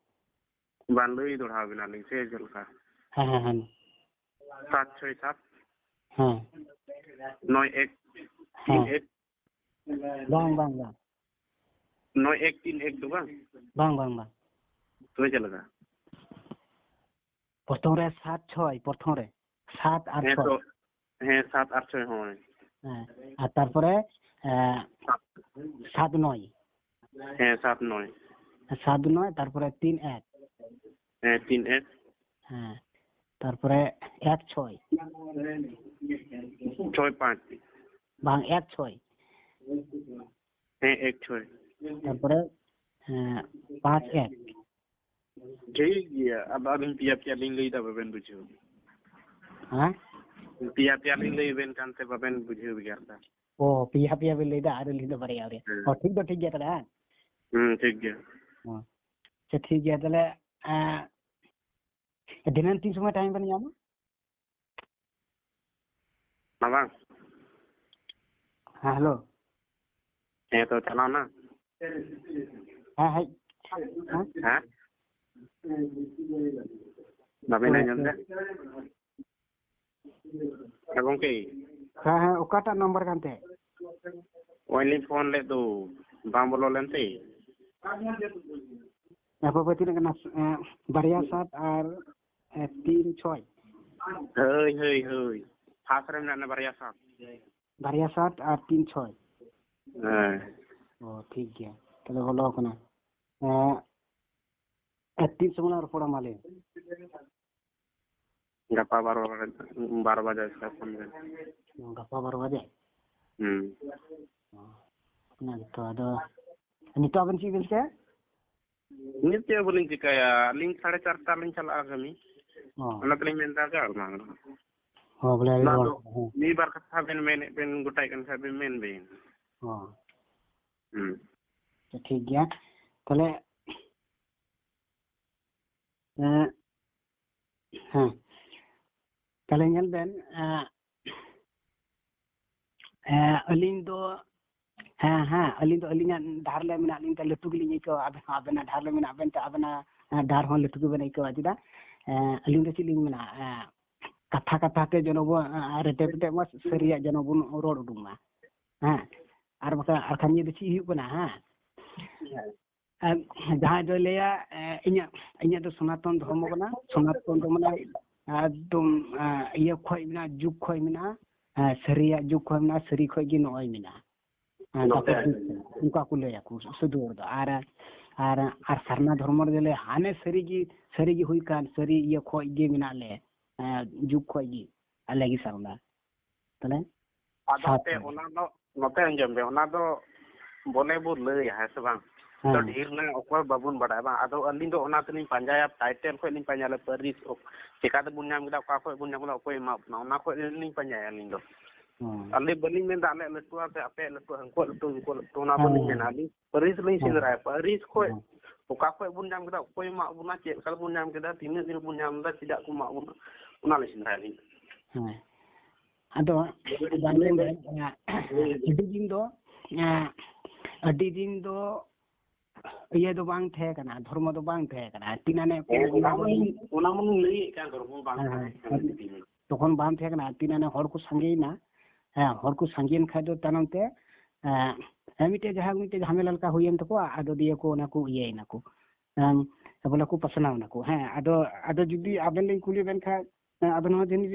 ᱵᱟᱝ, ᱞᱟᱹᱭ ᱫᱚᱲᱦᱟᱣ ᱵᱮᱱᱟᱞᱤᱧ ᱥᱮ ᱪᱮᱫ ᱞᱮᱠᱟ? ᱦᱮᱸ, ᱦᱮᱸ, ᱦᱮᱸ᱾ ᱥᱟᱛ ᱪᱷᱚᱭ ᱥᱟᱛ᱾ ᱦᱮᱸ᱾ ᱱᱚᱭ ᱮᱠ ᱛᱤᱱ ᱮᱠ᱾ ᱦᱮᱸ᱾ ᱵᱟᱝ, ᱵᱟᱝ, ᱵᱟᱝ᱾ ᱱᱚᱭ ᱮᱠ ᱛᱤᱱ ᱮᱠ ᱫᱚ ᱵᱟᱝ? ᱵᱟᱝ, ᱵᱟᱝ, ᱵᱟᱝ᱾ ᱛᱚᱵᱮ ᱪᱮᱫ ᱞᱮᱠᱟ? ᱯᱨᱚᱛᱷᱚᱢ ᱨᱮ ᱥᱟᱛ ᱪᱷᱚᱭ, ᱯᱨᱚᱛᱷᱚᱢ ᱨᱮ ᱥᱟᱛ ᱟᱨ ᱦᱮᱸ ᱪᱷᱚᱭ᱾ ᱛᱚ, ᱦᱮᱸ, ᱥᱟᱛ ᱟᱨ ᱪᱷᱚᱭ, ᱦᱳᱭ᱾ ᱦᱮᱸ, ᱟᱨ ᱛᱟᱨᱯᱚᱨᱮ ᱮ, ᱥᱟᱛ ᱱᱚᱭ᱾ ᱦᱮᱸ, ᱥᱟᱛ ᱱᱚᱭ᱾ ᱥᱟᱛ ᱱᱚᱭ, ᱛᱟᱨᱯᱚᱨᱮ ᱛᱤᱱ ᱮᱠ᱾ ᱦᱮᱸ, ᱛᱤᱱ ᱮᱠ᱾ ᱦᱮᱸ, ᱛᱟᱨᱯᱚᱨᱮ ᱮᱠ ᱪᱷᱚᱭ᱾ ᱪᱷᱚᱭ ᱯᱟᱸᱪ᱾ ᱵᱟᱝ, ᱮᱠ ᱪᱷᱚᱭ᱾ ᱦᱮᱸ, ᱮᱠ ᱪᱷᱚᱭ᱾ ᱛᱟᱨᱯᱚᱨᱮ ᱦᱮᱸ, ᱯᱟᱸᱪ ᱮᱠ᱾ ᱴᱷᱤᱠ ᱜᱮᱭᱟ, ᱟᱫᱚ ᱟᱹᱞᱤᱧ ᱯᱮᱭᱟ ᱯᱮᱭᱟ ᱞᱤᱧ ᱞᱟᱹᱭᱫᱟ, ᱵᱟᱵᱮᱱ ᱵᱩᱡᱷᱟᱹᱣ᱾ ᱦᱮᱸ? ᱯᱮᱭᱟ ᱯᱮᱭᱟ ᱞᱤᱧ ᱞᱟᱹᱭ ᱟᱵᱮᱱ ᱠᱟᱱᱛᱮ ᱵᱟᱵᱮᱱ ᱵᱩᱡᱷᱟᱹᱣ ᱵᱷᱮᱜᱟᱨ ᱫᱟ᱾ ᱚ, ᱯᱮᱭᱟ ᱯᱮᱭᱟ ᱵᱮᱱ ᱞᱟᱹᱭᱫᱟ ᱟᱨ ᱟᱹᱞᱤᱧ ᱫᱚ ᱵᱟᱨᱭᱟ ᱵᱟᱨᱭᱟ᱾ ᱦᱮᱸ᱾ ᱚ, ᱴᱷᱤᱠ ᱫᱚ ᱴᱷᱤᱠ ᱜᱮᱭᱟ ᱛᱟᱦᱞᱮ, ᱦᱮᱸ? ᱦᱩᱸ, ᱴᱷᱤᱠ ᱜᱮᱭᱟ᱾ ᱚ, ᱟᱪᱪᱷᱟ, ᱴᱷᱤᱠ ᱜᱮᱭᱟ ᱛᱟᱦᱞᱮ᱾ ᱮᱸ, ᱫᱷᱤᱱᱟᱹᱱ ᱛᱤᱱ ᱥᱚᱢᱚᱭ ᱴᱟᱭᱤᱢ ᱵᱮᱱ ᱧᱟᱢᱟ? ᱢᱟ ᱵᱟᱝ? ᱦᱮᱸ, ᱦᱮᱞᱳ᱾ ᱦᱮᱸ, ᱛᱚ ᱪᱟᱞᱟᱣ ᱱᱟ᱾ ᱦᱮᱸ, ᱦᱮᱡ᱾ ᱦᱮᱸ? ᱦᱮᱸ? ᱵᱟᱵᱮᱱ ᱦᱳᱭ, ᱟᱸᱡᱚᱢ ᱦᱳᱭ᱾ ᱫᱟ? ᱦᱮᱸ ᱜᱚᱝᱠᱮ᱾ ᱦᱮᱸ, ᱦᱮᱸ, ᱚᱠᱟᱴᱟᱜ ᱱᱟᱢᱵᱟᱨ ᱠᱟᱱᱛᱮ? ᱚᱭ ᱞᱤᱧ ᱯᱷᱳᱱ ᱞᱮᱫ ᱫᱚ, ᱵᱟᱝ ᱵᱚᱞᱚ ᱞᱮᱱᱛᱮ᱾ ᱟᱯᱮ ᱯᱮ ᱛᱤᱱᱟᱹᱜ ᱠᱟᱱᱟ? ᱮᱸ, ᱵᱟᱨᱭᱟ ᱥᱟᱛ ᱟᱨ, ᱮᱸ, ᱛᱤᱱ ᱪᱷᱚᱭ᱾ ᱦᱳᱭ, ᱦᱳᱭ, ᱦᱳᱭ᱾ ᱯᱷᱟᱥ ᱨᱮ ᱢᱮᱱᱟᱜ ᱞᱮ ᱵᱟᱨᱭᱟ ᱥᱟᱛ᱾ ᱵᱟᱨᱭᱟ ᱥᱟᱛ ᱟᱨ ᱛᱤᱱ ᱪᱷᱚᱭ᱾ ᱦᱮᱸ᱾ ᱚ, ᱴᱷᱤᱠ ᱜᱮᱭᱟ᱾ ᱛᱟᱦᱞᱮ ᱵᱚᱞᱚ ᱟᱠᱟᱱᱟ᱾ ᱮᱸ, ᱟᱨ ᱛᱤᱱ ᱥᱚᱢᱚᱭ ᱞᱟᱝ ᱨᱚᱯᱚᱲᱟ, ᱢᱟ ᱞᱟᱹᱭ ᱢᱮ? ᱜᱟᱯᱟ ᱵᱟᱨᱚ ᱵᱟᱡᱮ, ᱵᱟᱨᱚ ᱵᱟᱡᱮ ᱥᱮᱫ ᱯᱷᱳᱱ ᱵᱮᱱ᱾ ᱜᱟᱯᱟ ᱵᱟᱨᱚ ᱵᱟᱡᱮ? ᱦᱩᱸ᱾ ᱚᱱᱟ ᱜᱮᱛᱚ, ᱟᱫᱚ ᱱᱤᱛᱚᱜ ᱟᱵᱮᱱ ᱪᱮᱫ ᱵᱮᱱ ᱪᱤᱠᱟᱹᱭᱟ? ᱱᱤᱛ ᱪᱮᱫ ᱦᱚᱸ ᱵᱟᱹᱞᱤᱧ ᱪᱤᱠᱟᱹᱭᱟ, ᱟᱹᱞᱤᱧ ᱥᱟᱲᱮ ᱪᱟᱨᱴᱟ ᱞᱤᱧ ᱪᱟᱞᱟᱜᱼᱟ ᱠᱟᱹᱢᱤ᱾ ᱚ᱾ ᱚᱱᱟ ᱛᱮᱞᱤᱧ ᱢᱮᱱ ᱮᱫᱟ ᱡᱮ ᱟᱨ ᱵᱟᱝ ᱨᱮᱦᱚᱸ᱾ ᱦᱚᱸ, ᱵᱚᱞᱮ ᱟᱹᱞᱤᱧ ᱱᱚᱣᱟ ᱨᱚᱲ ᱫᱚ ᱠᱟᱛᱷᱟ, ᱦᱮᱸ᱾ ᱢᱤᱫ ᱵᱟᱨ ᱠᱟᱛᱷᱟ ᱵᱮᱱ ᱢᱮᱱᱮᱫ ᱵᱮᱱ ᱜᱚᱴᱟᱭᱮᱫ ᱠᱟᱱ ᱠᱷᱟᱡ ᱵᱮᱱ ᱢᱮᱱ ᱵᱮᱱ᱾ ᱦᱚᱸ᱾ ᱦᱩᱸ᱾ ᱟᱪᱪᱷᱟ, ᱴᱷᱤᱠ ᱜᱮᱭᱟ᱾ ᱛᱟᱦᱞᱮ ᱮᱸ, ᱦᱮᱸ᱾ ᱛᱟᱦᱞᱮ ᱧᱮᱞ ᱵᱮᱱ, ᱮᱸ, ᱮᱸ, ᱟᱹᱞᱤᱧ ᱫᱚ, ᱦᱮᱸ, ᱦᱮᱸ, ᱟᱹᱞᱤᱧ ᱫᱚ ᱟᱹᱞᱤᱧᱟᱜ ᱰᱟᱦᱟᱨ ᱞᱮ ᱢᱮᱱᱟᱜ ᱞᱤᱧ ᱛᱮ ᱞᱟᱹᱴᱩ ᱜᱮᱞᱤᱧ ᱟᱹᱭᱠᱟᱹᱣᱟ᱾ ᱟᱵᱮᱱ ᱦᱚᱸ ᱟᱵᱮᱱᱟᱜ ᱰᱟᱦᱟᱨ ᱞᱮ ᱢᱮᱱᱟᱜ ᱵᱮᱱ ᱛᱮ ᱟᱵᱮᱱᱟᱜ, ᱮᱸ, ᱰᱟᱦᱟᱨ ᱦᱚᱸ ᱞᱟᱹᱴᱩ ᱜᱮᱵᱮᱱ ᱟᱹᱭᱠᱟᱹᱣᱟ᱾ ᱪᱮᱫᱟᱜ? ᱮᱸ, ᱟᱹᱞᱤᱧ ᱫᱚ ᱪᱮᱫ ᱞᱤᱧ ᱢᱮᱱᱟ, ᱮᱸ, ᱠᱟᱛᱷᱟ ᱠᱟᱛᱷᱟ ᱛᱮ ᱡᱮᱱᱚ ᱵᱚ, ᱮᱸ, ᱨᱮᱴᱮ ᱯᱮᱴᱮ ᱢᱟ, ᱥᱟᱹᱨᱤᱭᱟᱜ ᱡᱮᱱᱚ ᱵᱚᱱ ᱨᱚᱲ ᱩᱰᱩᱝ ᱢᱟ᱾ ᱦᱮᱸ, ᱟᱨ ᱵᱟᱠᱷᱟᱱ, ᱟᱨ ᱠᱷᱟᱱ ᱱᱤᱭᱟᱹ ᱫᱚ ᱪᱮᱫ ᱦᱩᱭᱩᱜ ᱠᱟᱱᱟ? ᱦᱮᱸ, ᱟᱨ ᱡᱟᱦᱟᱸᱭ ᱫᱚᱭ ᱞᱟᱹᱭᱟ, ᱮ, ᱤᱧᱟᱹᱜ, ᱤᱧᱟᱹᱜ ᱫᱚ ᱥᱚᱱᱟᱛᱚᱱ ᱫᱷᱚᱨᱢᱚ ᱠᱟᱱᱟ, ᱥᱚᱱᱟᱛᱚᱱ ᱫᱚ ᱢᱟᱱᱮ ᱮᱠᱫᱚᱢ, ᱮᱸ, ᱤᱭᱟᱹ ᱠᱷᱚᱡ ᱢᱮᱱᱟᱜᱼᱟ, ᱡᱩᱜᱽ ᱠᱷᱚᱡ ᱢᱮᱱᱟᱜᱼᱟ, ᱮᱸ, ᱥᱟᱹᱨᱤᱭᱟᱜ ᱡᱩᱜᱽ ᱠᱷᱚᱡ ᱢᱮᱱᱟᱜᱼᱟ, ᱥᱟᱹᱨᱤ ᱠᱷᱚᱡ ᱜᱮ ᱱᱚᱜᱼᱚᱭ ᱢᱮᱱᱟᱜᱼᱟ᱾ ᱦᱮᱸ, ᱱᱚᱛᱮ ᱛᱟᱯᱚᱨ ᱟᱸᱡᱚᱢ ᱢᱮ᱾ ᱚᱱᱠᱟ ᱠᱚ ᱞᱟᱹᱭᱟ ᱠᱚ ᱥᱟᱹᱫᱷᱩ ᱦᱚᱲ ᱫᱚ᱾ ᱟᱨ, ᱟᱨ, ᱟᱨ ᱥᱟᱨᱱᱟ ᱫᱷᱚᱨᱢᱚ ᱨᱮᱫᱚ ᱞᱮ ᱦᱟᱱᱮ ᱥᱟᱹᱨᱤ ᱜᱮ, ᱥᱟᱹᱨᱤ ᱜᱮ ᱦᱩᱭ ᱠᱟᱱ, ᱥᱟᱹᱨᱤ ᱤᱭᱟᱹ ᱠᱷᱚᱡ ᱜᱮ ᱢᱮᱱᱟᱜ ᱞᱮ, ᱮᱸ, ᱡᱩᱜᱽ ᱠᱷᱚᱡ ᱜᱮ ᱟᱞᱮ ᱜᱮ ᱥᱟᱨᱱᱟ᱾ ᱛᱟᱦᱞᱮ ᱟᱫᱚ ᱥᱟᱛ ᱟᱯᱮ ᱦᱚᱲ᱾ ᱚᱱᱟ ᱫᱚ, ᱱᱚᱛᱮ ᱟᱸᱡᱚᱢ ᱵᱮ, ᱚᱱᱟ ᱫᱚ ᱵᱚᱞᱮ ᱵᱚ ᱞᱟᱹᱭᱟ, ᱦᱮᱸ ᱥᱮ ᱵᱟᱝ? ᱛᱚ ᱦᱮᱸ᱾ ᱰᱷᱮᱨ ᱱᱟ ᱚᱠᱚᱭ ᱵᱟᱵᱚᱱ ᱵᱟᱰᱟᱭᱟ, ᱵᱟᱝ? ᱟᱫᱚ ᱟᱹᱞᱤᱧ ᱫᱚ ᱚᱱᱟ ᱛᱮᱞᱤᱧ ᱯᱟᱸᱡᱟᱭᱟ, ᱴᱟᱭᱴᱮᱞ ᱠᱷᱚᱡ ᱞᱤᱧ ᱯᱟᱸᱡᱟᱭᱟ, ᱯᱟᱹᱨᱤᱥ ᱚᱠ-, ᱪᱮᱠᱟ ᱛᱮᱵᱚᱱ ᱧᱟᱢ ᱠᱮᱫᱟ, ᱚᱠᱟ ᱠᱷᱚᱡ ᱵᱚᱱ ᱧᱟᱢ ᱠᱮᱫᱟ, ᱚᱠᱚᱭ ᱮᱢᱟ ᱵᱚᱱᱟ, ᱚᱱᱟ ᱠᱷᱚᱡ ᱞᱤᱧ ᱯᱟᱸᱡᱟᱭᱟ ᱟᱹᱞᱤᱧ ᱫᱚ᱾ ᱦᱮᱸ᱾ ᱟᱞᱮ ᱵᱟᱹᱞᱤᱧ ᱢᱮᱱᱫᱟ ᱟᱞᱮᱭᱟᱜ ᱞᱟᱹᱴᱩᱣᱟ ᱥᱮ ᱟᱯᱮᱭᱟᱜ ᱞᱟᱹᱴᱩᱣᱟ, ᱦᱟᱹᱱᱠᱩᱣᱟᱜ ᱞᱟᱹᱴᱩ, ᱦᱟᱹᱱᱠᱩᱣᱟᱜ ᱞᱟᱹᱴᱩ, ᱚᱱᱟ ᱦᱮᱸ᱾ ᱵᱟᱹᱞᱤᱧ ᱢᱮᱱᱟ᱾ ᱟᱹᱞᱤᱧ ᱯᱟᱹᱨᱤᱥ ᱞᱤᱧ ᱦᱮᱸ᱾ ᱥᱮᱸᱫᱽᱨᱟᱭᱟ, ᱯᱟᱹᱨᱤᱥ ᱠᱷᱚᱡ ᱦᱮᱸ᱾ ᱚᱠᱟ ᱠᱷᱚᱡ ᱵᱚᱱ ᱧᱟᱢ ᱠᱮᱫᱟ, ᱚᱠᱚᱭ ᱮᱢᱟᱜ ᱵᱚᱱᱟ, ᱪᱮᱫ ᱞᱮᱠᱟ ᱵᱚᱱ ᱧᱟᱢ ᱠᱮᱫᱟ, ᱛᱤᱱᱟᱹᱜ ᱫᱤᱱ ᱵᱚᱱ ᱧᱟᱢ ᱮᱫᱟ, ᱪᱮᱫᱟᱜ ᱠᱚ ᱮᱢᱟᱜ ᱵᱚᱱᱟ, ᱚᱱᱟ ᱞᱤᱧ ᱥᱮᱸᱫᱽᱨᱟᱭᱟ ᱟᱹᱞᱤᱧ ᱫᱚ᱾ ᱦᱮᱸ᱾ ᱟᱫᱚ ᱵᱟᱹᱞᱤᱧ ᱵᱟᱝ ᱞᱟᱹᱭ ᱞᱤᱧ ᱫᱟᱲᱮᱭᱟᱜ ᱠᱟᱱᱟ᱾ ᱦᱮᱸ᱾ ᱟᱹᱰᱤ ᱫᱤᱱ ᱫᱚ, ᱮᱸ, ᱟᱹᱰᱤ ᱫᱤᱱ ᱫᱚ ᱤᱭᱟᱹ ᱫᱚ ᱵᱟᱝ ᱛᱟᱦᱮᱸ ᱠᱟᱱᱟ, ᱫᱷᱚᱨᱢᱚ ᱫᱚ ᱵᱟᱝ ᱛᱟᱦᱮᱸ ᱠᱟᱱᱟ᱾ ᱛᱤᱱ ᱟᱱᱮ ᱠᱚ ᱦᱮᱸ, ᱚᱱᱟ ᱚᱱᱟ ᱫᱚ ᱢᱟᱞᱤᱧ, ᱚᱱᱟ ᱢᱟᱞᱤᱧ ᱞᱟᱹᱭᱮᱫ ᱠᱟᱱ, ᱫᱷᱚᱨᱢᱚ ᱵᱟᱝ ᱦᱮᱸ, ᱛᱟᱦᱮᱸ ᱠᱟᱱᱟ ᱦᱮᱸ᱾ ᱩᱱ ᱫᱤᱱ᱾ ᱛᱚᱠᱷᱚᱱ ᱵᱟᱝ ᱛᱟᱦᱮᱸ ᱠᱟᱱᱟ᱾ ᱛᱤᱱ ᱟᱱᱮ ᱦᱚᱲ ᱠᱚ ᱥᱟᱸᱜᱮᱭᱮᱱᱟ, ᱦᱮᱸ, ᱦᱚᱲ ᱠᱚ ᱥᱟᱸᱜᱮᱭᱮᱱ ᱠᱷᱟᱡ ᱫᱚ ᱛᱟᱭᱱᱚᱢ ᱛᱮ, ᱮᱸ, ᱦᱮᱸ, ᱢᱤᱫᱴᱮᱡ ᱡᱟᱦᱟᱸ ᱢᱤᱫᱴᱮᱡ ᱡᱷᱟᱢᱮᱞᱟ ᱞᱮᱠᱟ ᱦᱩᱭᱮᱱ ᱛᱟᱠᱚᱣᱟ, ᱟᱫᱚ ᱫᱤᱭᱮ ᱠᱚ ᱚᱱᱟ ᱠᱚ ᱤᱭᱟᱹᱭᱮᱱᱟ ᱠᱚ, ᱮᱸ, ᱵᱚᱞᱮ ᱠᱚ ᱯᱟᱥᱱᱟᱣ ᱮᱱᱟ ᱠᱚ᱾ ᱦᱮᱸ, ᱟᱫᱚ, ᱟᱫᱚ ᱡᱩᱫᱤ ᱟᱵᱮᱱ ᱞᱤᱧ ᱠᱩᱞᱤ ᱵᱮᱱ ᱠᱷᱟᱡ, ᱮᱸ, ᱟᱫᱚ ᱱᱚᱣᱟ ᱡᱤᱱᱤᱥ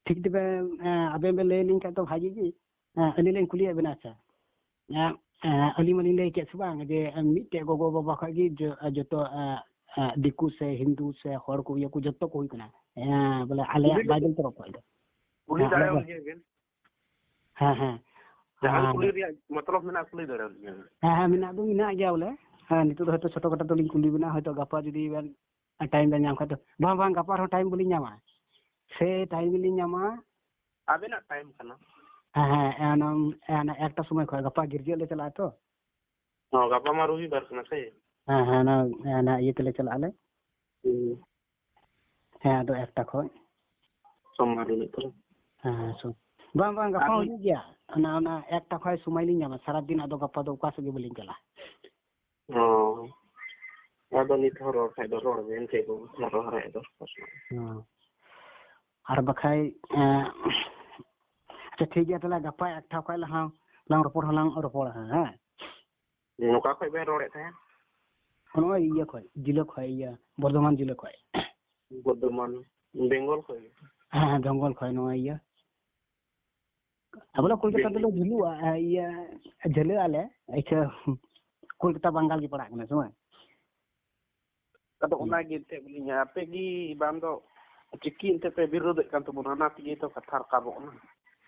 ᱴᱷᱤᱠ ᱛᱮᱵᱮᱱ, ᱮᱸ, ᱟᱵᱮᱱ ᱵᱮᱱ ᱞᱟᱹᱭ ᱟᱹᱞᱤᱧ ᱠᱷᱟᱡ ᱫᱚ ᱵᱷᱟᱜᱤ ᱜᱮ᱾ ᱮᱸ, ᱟᱹᱞᱤᱧ ᱞᱤᱧ ᱠᱩᱞᱤᱭᱮᱫ ᱵᱮᱱᱟ, ᱟᱪᱪᱷᱟ᱾ ᱮᱸ, ᱮᱸ, ᱟᱹᱞᱤᱧ ᱢᱟᱞᱤᱧ ᱞᱟᱹᱭ ᱠᱮᱫ ᱥᱮ ᱵᱟᱝ ᱡᱮ, ᱮᱸ, ᱢᱤᱫᱴᱮᱡ ᱜᱚᱜᱚ ᱵᱟᱵᱟ ᱠᱷᱚᱡ ᱜᱮ ᱡᱚ-, ᱡᱚᱛᱚ, ᱮᱸ, ᱮᱸ, ᱫᱤᱠᱩ ᱥᱮ ᱦᱤᱱᱫᱩ ᱥᱮ ᱦᱚᱲ ᱠᱚ ᱤᱭᱟᱹ ᱠᱚ ᱡᱚᱛᱚ ᱠᱚ ᱦᱩᱭ ᱠᱟᱱᱟ᱾ ᱮᱸ, ᱵᱚᱞᱮ ᱟᱞᱮᱭᱟᱜ ᱠᱩᱞᱤ ᱵᱟᱭᱵᱮᱞ ᱛᱚᱨᱚᱯ ᱠᱷᱚᱡ ᱫᱚ᱾ ᱠᱩᱞᱤ ᱦᱮᱸ, ᱟᱞᱮ ᱫᱟᱲᱮᱭᱟᱜ ᱫᱚ᱾ ᱞᱤᱧᱟ ᱵᱮᱱ? ᱦᱮᱸ, ᱦᱮᱸ᱾ ᱡᱟᱦᱟᱸ ᱟᱨ ᱠᱩᱞᱤ ᱨᱮᱭᱟᱜ ᱢᱚᱛᱞᱚᱵ ᱢᱮᱱᱟᱜᱼᱟ, ᱠᱩᱞᱤ ᱫᱟᱲᱮᱭᱟᱜ ᱞᱤᱧᱟ᱾ ᱦᱮᱸ, ᱦᱮᱸ, ᱢᱮᱱᱟᱜ ᱫᱚ ᱢᱮᱱᱟᱜ ᱜᱮᱭᱟ ᱵᱚᱞᱮ᱾ ᱦᱮᱸ, ᱱᱤᱛᱚᱜ ᱫᱚ ᱦᱚᱭᱛᱳ ᱪᱷᱳᱴᱳ ᱠᱷᱟᱴᱳ ᱫᱚᱞᱤᱧ ᱠᱩᱞᱤ ᱵᱮᱱᱟ, ᱦᱚᱭᱛᱳ ᱜᱟᱯᱟ ᱡᱩᱫᱤ ᱵᱮᱱ ᱴᱟᱭᱤᱢ ᱵᱮᱱ ᱧᱟᱢ ᱠᱷᱟᱡ ᱫᱚ᱾ ᱵᱟᱝ, ᱵᱟᱝ, ᱜᱟᱯᱟ ᱨᱮᱦᱚᱸ ᱴᱟᱭᱤᱢ ᱵᱟᱹᱞᱤᱧ ᱧᱟᱢᱟ᱾ ᱥᱮ ᱴᱟᱭᱤᱢ ᱜᱮᱞᱤᱧ ᱧᱟᱢᱟ᱾ ᱟᱵᱮᱱᱟᱜ ᱴᱟᱭᱤᱢ ᱠᱟᱱᱟ᱾ ᱦᱮᱸ, ᱦᱮᱸ, ᱚᱱᱟ, ᱚᱱᱟ ᱮᱠᱴᱟ ᱥᱚᱢᱚᱭ ᱠᱷᱚᱡ ᱜᱟᱯᱟ ᱜᱤᱨᱡᱟᱹᱜ ᱞᱮ ᱪᱟᱞᱟᱜᱼᱟ ᱛᱚ᱾ ᱦᱚᱸ, ᱜᱟᱯᱟ ᱢᱟ ᱨᱚᱵᱤᱵᱟᱨ ᱠᱟᱱᱟ ᱥᱮ? ᱦᱮᱸ, ᱦᱮᱸ, ᱚᱱᱟ, ᱚᱱᱟ ᱤᱭᱟᱹ ᱛᱮᱞᱮ ᱪᱟᱞᱟᱜ ᱟᱞᱮ᱾ ᱦᱩᱸ᱾ ᱦᱮᱸ, ᱟᱫᱚ ᱮᱠᱴᱟ ᱠᱷᱚᱡ᱾ ᱥᱳᱢᱵᱟᱨ ᱦᱤᱞᱳᱜ ᱛᱚ᱾ ᱦᱮᱸ, ᱦᱮᱸ, ᱥᱳ-, ᱵᱟᱝ, ᱵᱟᱝ, ᱜᱟᱯᱟ ᱟᱨ ᱦᱚᱸ ᱦᱩᱭᱩᱜ ᱜᱮᱭᱟ᱾ ᱚᱱᱟ, ᱚᱱᱟ ᱮᱠᱴᱟ ᱠᱷᱚᱡ ᱥᱚᱢᱚᱭ ᱞᱤᱧ ᱧᱟᱢᱟ᱾ ᱥᱟᱨᱟᱫᱤᱱ ᱟᱫᱚ ᱜᱟᱯᱟ ᱫᱚ ᱚᱠᱟ ᱥᱮᱫ ᱜᱮ ᱵᱟᱹᱞᱤᱧ ᱪᱟᱞᱟᱜᱼᱟ᱾ ᱚ᱾ ᱟᱫᱚ ᱱᱤᱛ ᱦᱚᱸ ᱨᱚᱲ ᱠᱷᱟᱡ ᱫᱚ ᱨᱚᱲ ᱵᱮᱱ, ᱪᱮᱫ ᱠᱚ ᱟᱨᱚ ᱦᱟᱨᱟᱭ ᱫᱚᱨᱠᱟᱨ᱾ ᱦᱮᱸ᱾ ᱟᱨ ᱵᱟᱠᱷᱟᱡ, ᱮᱸ, ᱟᱪᱪᱷᱟ, ᱴᱷᱤᱠ ᱜᱮᱭᱟ, ᱛᱟᱦᱞᱮ ᱜᱟᱯᱟ ᱮᱠᱴᱟ ᱠᱷᱚᱡ ᱞᱟᱦᱟ ᱞᱟᱝ ᱨᱚᱯᱚᱲ ᱦᱚᱸᱞᱟᱝ ᱨᱚᱯᱚᱲᱟ ᱦᱟᱸᱜ, ᱦᱮᱸ? ᱱᱚᱠᱟ ᱠᱷᱚᱡ ᱵᱮᱱ ᱨᱚᱲᱮᱫ ᱛᱟᱦᱮᱸᱫ? ᱱᱚᱜᱼᱚᱭ ᱤᱭᱟᱹ ᱠᱷᱚᱡ, ᱡᱤᱞᱟᱹ ᱠᱷᱚᱡ, ᱤᱭᱟᱹ, ᱵᱚᱨᱫᱷᱚᱢᱟᱱ ᱡᱤᱞᱟᱹ ᱠᱷᱚᱡ᱾ ᱵᱚᱨᱫᱷᱚᱢᱟᱱ᱾ ᱵᱮᱝᱜᱚᱞ ᱠᱷᱚᱱ ᱜᱮ᱾ ᱦᱮᱸ, ᱵᱮᱝᱜᱚᱞ ᱠᱷᱚᱱ ᱱᱚᱣᱟ ᱤᱭᱟᱹ᱾ ᱟᱵᱚ ᱫᱚ ᱠᱳᱞᱠᱟᱛᱟ ᱫᱚᱞᱮ ᱡᱷᱟᱹᱞᱩᱜᱼᱟ, ᱤᱭᱟᱹ, ᱡᱷᱟᱹᱞᱟᱹᱜ ᱟᱞᱮ᱾ ᱟᱪᱪᱷᱟ, ᱠᱳᱞᱠᱟᱛᱟ ᱵᱟᱝᱜᱟᱞ ᱜᱮ ᱯᱟᱲᱟᱜ ᱠᱟᱱᱟ ᱥᱮ ᱵᱟᱝ? ᱟᱫᱚ ᱦᱩᱸ᱾ ᱚᱱᱟ ᱜᱮ ᱮᱱᱛᱮᱫ ᱵᱚᱞᱮ ᱟᱯᱮ ᱜᱮ ᱵᱟᱝ ᱫᱚ ᱪᱤᱠᱤ ᱮᱱᱛᱮᱫ ᱯᱮ ᱵᱤᱨᱳᱫᱮᱫ ᱠᱟᱱ ᱛᱟᱵᱚᱱᱟ, ᱚᱱᱟ ᱛᱮᱜᱮ ᱛᱚ ᱠᱟᱛᱷᱟ ᱨᱟᱠᱟᱵᱚᱜ ᱠᱟᱱᱟ᱾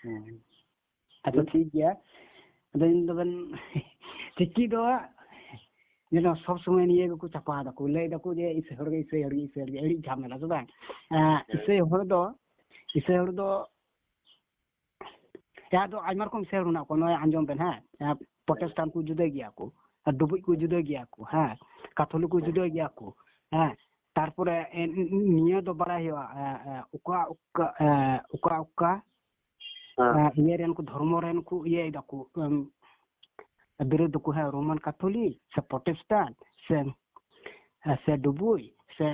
ᱦᱩᱸ᱾ ᱟᱪᱪᱷᱟ, ᱦᱩᱸ᱾ ᱴᱷᱤᱠ ᱜᱮᱭᱟ᱾ ᱟᱫᱚ ᱤᱧ ᱫᱚ ᱵᱮᱱ ᱪᱤᱠᱤ ᱫᱚ ᱡᱮᱱᱚ ᱥᱚᱵ ᱥᱚᱢᱚᱭ ᱱᱤᱭᱟᱹ ᱜᱮᱠᱚ ᱪᱟᱯᱟ ᱫᱟᱠᱚ, ᱞᱟᱹᱭ ᱫᱟᱠᱚ ᱡᱮ ᱤᱥᱟᱹᱭ ᱦᱚᱲ ᱜᱮ ᱤᱥᱟᱹᱭ ᱦᱚᱲ ᱜᱮ ᱤᱥᱟᱹᱭ ᱦᱚᱲ ᱜᱮ, ᱟᱹᱰᱤ ᱡᱷᱟᱢᱮᱞᱟ ᱥᱮ ᱵᱟᱝ? ᱮᱸ, ᱦᱮᱸ᱾ ᱤᱥᱟᱹᱭ ᱦᱚᱲ ᱫᱚ, ᱤᱥᱟᱹᱭ ᱦᱚᱲ ᱫᱚ ᱡᱟᱦᱟᱸ ᱫᱚ ᱟᱭᱢᱟ ᱨᱚᱠᱚᱢ ᱥᱮᱨ ᱢᱮᱱᱟᱜ ᱠᱚᱣᱟ, ᱱᱚᱜᱼᱚᱭ ᱟᱸᱡᱚᱢ ᱵᱮᱱ, ᱦᱮᱸ, ᱮᱸ, ᱯᱨᱚᱴᱮᱥᱴᱟᱱᱴ ᱠᱚ ᱡᱩᱫᱟᱹ ᱜᱮᱭᱟ ᱠᱚ, ᱟᱨ ᱰᱩᱵᱩᱡ ᱠᱚ ᱡᱩᱫᱟᱹ ᱜᱮᱭᱟ ᱠᱚ, ᱦᱮᱸ, ᱠᱟᱛᱷᱚᱞᱤᱠ ᱠᱚ ᱡᱩᱫᱟᱹ ᱜᱮᱭᱟ ᱠᱚ, ᱦᱮᱸ᱾ ᱛᱟᱨᱯᱚᱨᱮ, ᱮᱸ, ᱱᱤᱭᱟᱹ ᱫᱚ ᱵᱟᱲᱟᱭ ᱦᱩᱭᱩᱜᱼᱟ, ᱮᱸ, ᱮᱸ, ᱚᱠᱟ, ᱚᱠᱟ, ᱮᱸ, ᱚᱠᱟ, ᱚᱠᱟ, ᱦᱮᱸ᱾ ᱮᱸ, ᱤᱭᱟᱹ ᱨᱮᱱ ᱠᱚ, ᱫᱷᱚᱨᱢᱚ ᱨᱮᱱ ᱠᱚ ᱤᱭᱟᱹᱭ ᱫᱟᱠᱚ, ᱮᱸ, ᱵᱤᱨᱳᱫ ᱫᱚᱠᱚ, ᱦᱮᱸ, ᱨᱳᱢᱟᱱ ᱠᱟᱛᱷᱚᱞᱤᱠ ᱥᱮ ᱯᱨᱚᱴᱮᱥᱴᱟᱱᱴ ᱥᱮ, ᱥᱮ ᱰᱩᱵᱩᱡ ᱥᱮ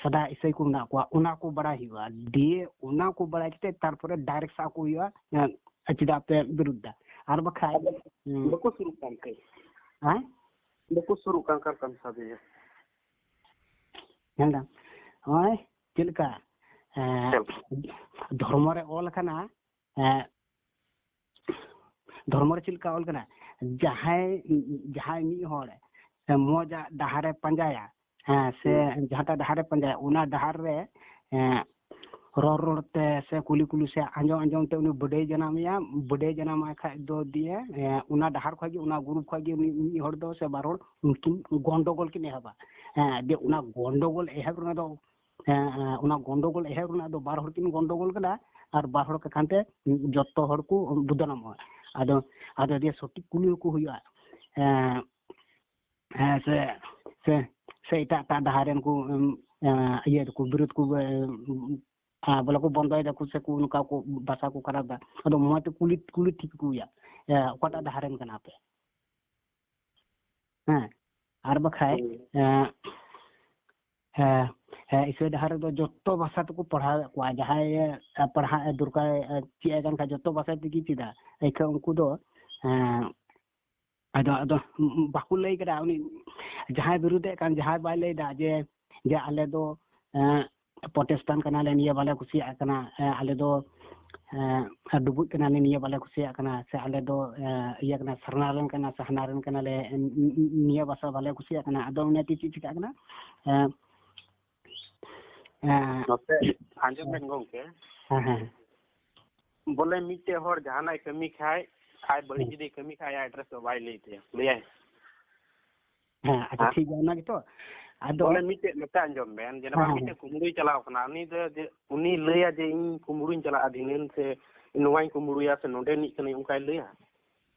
ᱥᱟᱫᱟ ᱤᱥᱟᱹᱭ ᱠᱚ ᱢᱮᱱᱟᱜ ᱠᱚᱣᱟ, ᱚᱱᱟ ᱠᱚ ᱵᱟᱲᱟᱭ ᱦᱩᱭᱩᱜᱼᱟ᱾ ᱫᱤᱭᱮ ᱚᱱᱟ ᱠᱚ ᱵᱟᱲᱟᱭ ᱠᱟᱛᱮ ᱛᱟᱨᱯᱚᱨᱮ ᱰᱟᱭᱨᱮᱠᱴ ᱥᱟᱵ ᱠᱚ ᱦᱩᱭᱩᱜᱼᱟ, ᱦᱮᱸ, ᱪᱮᱫᱟᱜ ᱯᱮ ᱵᱤᱨᱩᱫᱷ ᱫᱟ? ᱟᱨ ᱵᱟᱠᱷᱟᱡ, ᱟᱫᱚ ᱦᱩᱸ᱾ ᱵᱟᱠᱚ ᱥᱩᱨᱩᱜ ᱠᱟᱱ ᱛᱮ᱾ ᱦᱮᱸ? ᱵᱟᱠᱚ ᱥᱩᱨᱩᱜ ᱠᱟᱱ ᱠᱟᱨᱚᱱ ᱥᱟᱵᱮᱭᱟ᱾ ᱧᱮᱞ ᱫᱟᱢ, ᱱᱚᱜᱼᱚᱭ ᱪᱮᱫ ᱞᱮᱠᱟ, ᱮᱸ, ᱪᱮᱫ ᱞᱮᱠᱟ? ᱫᱷᱚᱨᱢᱚ ᱨᱮ ᱚᱞ ᱟᱠᱟᱱᱟ, ᱮᱸ, ᱫᱷᱚᱨᱢᱚ ᱨᱮ ᱪᱮᱫ ᱞᱮᱠᱟ ᱚᱞ ᱠᱟᱱᱟ? ᱡᱟᱦᱟᱸᱭ, ᱡᱟᱦᱟᱸᱭ ᱢᱤᱫ ᱦᱚᱲ ᱢᱚᱡᱟᱜ ᱰᱟᱦᱟᱨᱮ ᱯᱟᱸᱡᱟᱭᱟ, ᱦᱮᱸ, ᱥᱮ ᱦᱩᱸ᱾ ᱡᱟᱦᱟᱸᱴᱟᱜ ᱰᱟᱦᱟᱨᱮ ᱯᱟᱸᱡᱟᱭᱟ, ᱚᱱᱟ ᱰᱟᱦᱟᱨ ᱨᱮ, ᱮᱸ, ᱨᱚᱲ ᱨᱚᱲ ᱛᱮ ᱥᱮ ᱠᱩᱞᱤ ᱠᱩᱞᱤ ᱥᱮ ᱟᱸᱡᱚᱢ ᱟᱸᱡᱚᱢ ᱛᱮ ᱩᱱᱤ ᱵᱟᱹᱰᱟᱹᱭ ᱡᱟᱱᱟᱢᱮᱭᱟ᱾ ᱵᱟᱹᱰᱟᱹᱭ ᱡᱟᱱᱟᱢᱟᱭ ᱠᱷᱟᱡ ᱫᱚ ᱫᱤᱭᱮ, ᱮᱸ, ᱚᱱᱟ ᱰᱟᱦᱟᱨ ᱠᱷᱚᱡ ᱜᱮ, ᱚᱱᱟ ᱜᱨᱩᱯ ᱠᱷᱚᱡ ᱜᱮ ᱩᱱᱤ ᱢᱤᱫ ᱦᱚᱲ ᱫᱚ ᱥᱮ ᱵᱟᱨ ᱦᱚᱲ ᱩᱱᱠᱤᱱ ᱜᱚᱱᱰᱚᱜᱳᱞ ᱠᱤᱱ ᱮᱦᱚᱵᱟ᱾ ᱦᱮᱸ, ᱫᱤᱭᱮ ᱚᱱᱟ ᱦᱩᱸ᱾ ᱜᱚᱱᱰᱚᱜᱳᱞ ᱮᱦᱚᱵ ᱨᱮᱱᱟᱜ ᱫᱚ, ᱮᱸ, ᱮᱸ, ᱚᱱᱟ ᱜᱚᱱᱰᱚᱜᱳᱞ ᱮᱦᱚᱵ ᱨᱮᱱᱟᱜ ᱫᱚ ᱵᱟᱨ ᱦᱚᱲ ᱠᱤᱱ ᱜᱚᱱᱰᱚᱜᱳᱞ ᱠᱟᱱᱟ ᱟᱨ ᱵᱟᱨ ᱦᱚᱲ ᱠᱟᱱ ᱛᱮ ᱡᱚᱛᱚ ᱦᱚᱲ ᱠᱚ ᱵᱚᱫᱱᱟᱢᱚᱜᱼᱟ᱾ ᱟᱫᱚ, ᱟᱫᱚ ᱫᱤᱭᱮ ᱥᱚᱴᱷᱤᱠ ᱠᱩᱞᱤ ᱦᱚᱸᱠᱚ ᱦᱩᱭᱩᱜᱼᱟ᱾ ᱮᱸ, ᱦᱮᱸ, ᱥᱮ, ᱥᱮ, ᱥᱮ ᱮᱴᱟᱜ, ᱮᱴᱟᱜ ᱰᱟᱦᱟᱨ ᱨᱮᱱ ᱠᱚ, ᱮᱸ, ᱤᱭᱟᱹ ᱫᱚᱠᱚ, ᱵᱤᱨᱳᱫ ᱠᱚ, ᱮᱸ, ᱵᱚᱞᱮ ᱠᱚ ᱵᱚᱱᱫᱚᱭ ᱫᱟᱠᱚ ᱥᱮ ᱠᱚ ᱱᱚᱝᱠᱟ ᱠᱚ ᱵᱷᱟᱥᱟ ᱠᱚ ᱠᱷᱟᱨᱟᱯ ᱫᱟ᱾ ᱟᱫᱚ ᱢᱚᱡᱽ ᱛᱮ ᱠᱩᱞᱤ, ᱠᱩᱞᱤ ᱴᱷᱤᱠ ᱠᱚ ᱦᱩᱭᱩᱜᱼᱟ, ᱮᱸ, ᱚᱠᱟᱴᱟᱜ ᱰᱟᱦᱟᱨ ᱨᱮᱱ ᱠᱟᱱᱟ ᱯᱮ? ᱦᱮᱸ, ᱟᱨ ᱵᱟᱠᱷᱟᱡ, ᱦᱩᱸ᱾ ᱮᱸ, ᱦᱮᱸ, ᱦᱮᱸ, ᱤᱥᱟᱹᱭ ᱰᱟᱦᱟᱨ ᱨᱮᱫᱚ ᱡᱚᱛᱚ ᱵᱷᱟᱥᱟ ᱛᱮᱠᱚ ᱯᱟᱲᱦᱟᱣᱮᱫ ᱠᱚᱣᱟ᱾ ᱡᱟᱦᱟᱸᱭ, ᱮ, ᱯᱟᱲᱦᱟᱜ ᱮ ᱫᱚᱨᱠᱟᱨ, ᱮ, ᱪᱮᱫ ᱮ ᱠᱟᱱ ᱠᱷᱟᱡ, ᱡᱚᱛᱚ ᱵᱷᱟᱥᱟ ᱛᱮᱜᱮ ᱪᱮᱫᱟ᱾ ᱮᱱᱠᱷᱟᱱ ᱩᱱᱠᱩ ᱫᱚ, ᱮᱸ, ᱟᱫᱚ, ᱟᱫᱚ ᱵᱟᱠᱚ ᱞᱟᱹᱭ ᱠᱮᱫᱟ, ᱩᱱᱤ ᱡᱟᱦᱟᱸᱭ ᱵᱤᱨᱩᱫᱷᱮᱫ ᱠᱟᱱ, ᱡᱟᱦᱟᱸᱭ ᱵᱟᱭ ᱞᱟᱹᱭ ᱮᱫᱟ ᱡᱮ, ᱡᱮ ᱟᱞᱮ ᱫᱚ, ᱮᱸ, ᱯᱨᱚᱴᱮᱥᱴᱟᱱ ᱠᱟᱱᱟᱞᱮ, ᱱᱤᱭᱟᱹ ᱵᱟᱞᱮ ᱠᱩᱥᱤᱭᱟᱜ ᱠᱟᱱᱟ, ᱮ, ᱟᱞᱮ ᱫᱚ, ᱮ, ᱰᱩᱵᱩᱡ ᱠᱟᱱᱟᱞᱮ, ᱱᱤᱭᱟᱹ ᱵᱟᱞᱮ ᱠᱩᱥᱤᱭᱟᱜ ᱠᱟᱱᱟ, ᱥᱮ ᱟᱞᱮ ᱫᱚ, ᱮ, ᱤᱭᱟᱹ ᱠᱟᱱᱟ, ᱥᱟᱨᱱᱟ ᱨᱮᱱ ᱠᱟᱱᱟ, ᱥᱮ ᱦᱟᱱᱟ ᱨᱮᱱ ᱠᱟᱱᱟᱞᱮ, ᱮ, ᱱᱤᱭᱟᱹ ᱵᱷᱟᱥᱟ ᱵᱟᱞᱮ ᱠᱩᱥᱤᱭᱟᱜ ᱠᱟᱱᱟ᱾ ᱟᱫᱚ ᱚᱱᱮ ᱪᱮᱫ ᱪᱮᱫ ᱪᱤᱠᱟᱹᱜ ᱠᱟᱱᱟ? ᱮ, ᱮ, ᱱᱚᱛᱮ ᱟᱸᱡᱚᱢ ᱵᱮᱱ ᱜᱚᱢᱠᱮ, ᱦᱮᱸ, ᱦᱮᱸ᱾ ᱵᱚᱞᱮ ᱢᱤᱫᱴᱮᱡ ᱦᱚᱲ ᱡᱟᱦᱟᱱᱟᱜ ᱮ ᱠᱟᱹᱢᱤ ᱠᱷᱟᱡ, ᱟᱡ ᱵᱟᱹᱲᱤᱡ ᱦᱮᱸ᱾ ᱡᱩᱫᱤ ᱠᱟᱹᱢᱤ ᱠᱷᱟᱡ, ᱟᱭᱟᱜ ᱮᱰᱨᱮᱥ ᱫᱚ ᱵᱟᱭ ᱞᱟᱹᱭ ᱛᱟᱭᱟ, ᱞᱟᱹᱭᱟᱭ᱾ ᱦᱮᱸ, ᱟᱪᱪᱷᱟ, ᱦᱮᱸ? ᱴᱷᱤᱠ ᱜᱮᱭᱟ, ᱚᱱᱟ ᱜᱮᱛᱚ᱾ ᱟᱫᱚ ᱵᱚᱞᱮ ᱢᱤᱫᱴᱮᱡ ᱱᱚᱛᱮ ᱟᱸᱡᱚᱢ ᱵᱮᱱ, ᱡᱮ ᱦᱮᱸ, ᱱᱚᱣᱟ ᱦᱮᱸ, ᱢᱤᱫᱴᱮᱡ ᱦᱮᱸ᱾ ᱠᱩᱢᱵᱽᱲᱩᱭ ᱪᱟᱞᱟᱣ ᱠᱟᱱᱟ, ᱩᱱᱤ ᱫᱚ ᱡᱮ, ᱩᱱᱤ ᱞᱟᱹᱭᱟ ᱡᱮ, "ᱤᱧ ᱠᱩᱢᱵᱽᱲᱩᱧ ᱪᱟᱞᱟᱜᱼᱟ ᱫᱷᱤᱱᱟᱹᱱ", ᱥᱮ, "ᱱᱚᱣᱟᱧ ᱠᱩᱢᱵᱽᱲᱩᱭᱟ", ᱥᱮ, "ᱱᱚᱰᱮ ᱨᱤᱱᱤᱡ ᱠᱟᱹᱱᱟᱹᱧ", ᱚᱱᱠᱟᱭ ᱞᱟᱹᱭᱟ?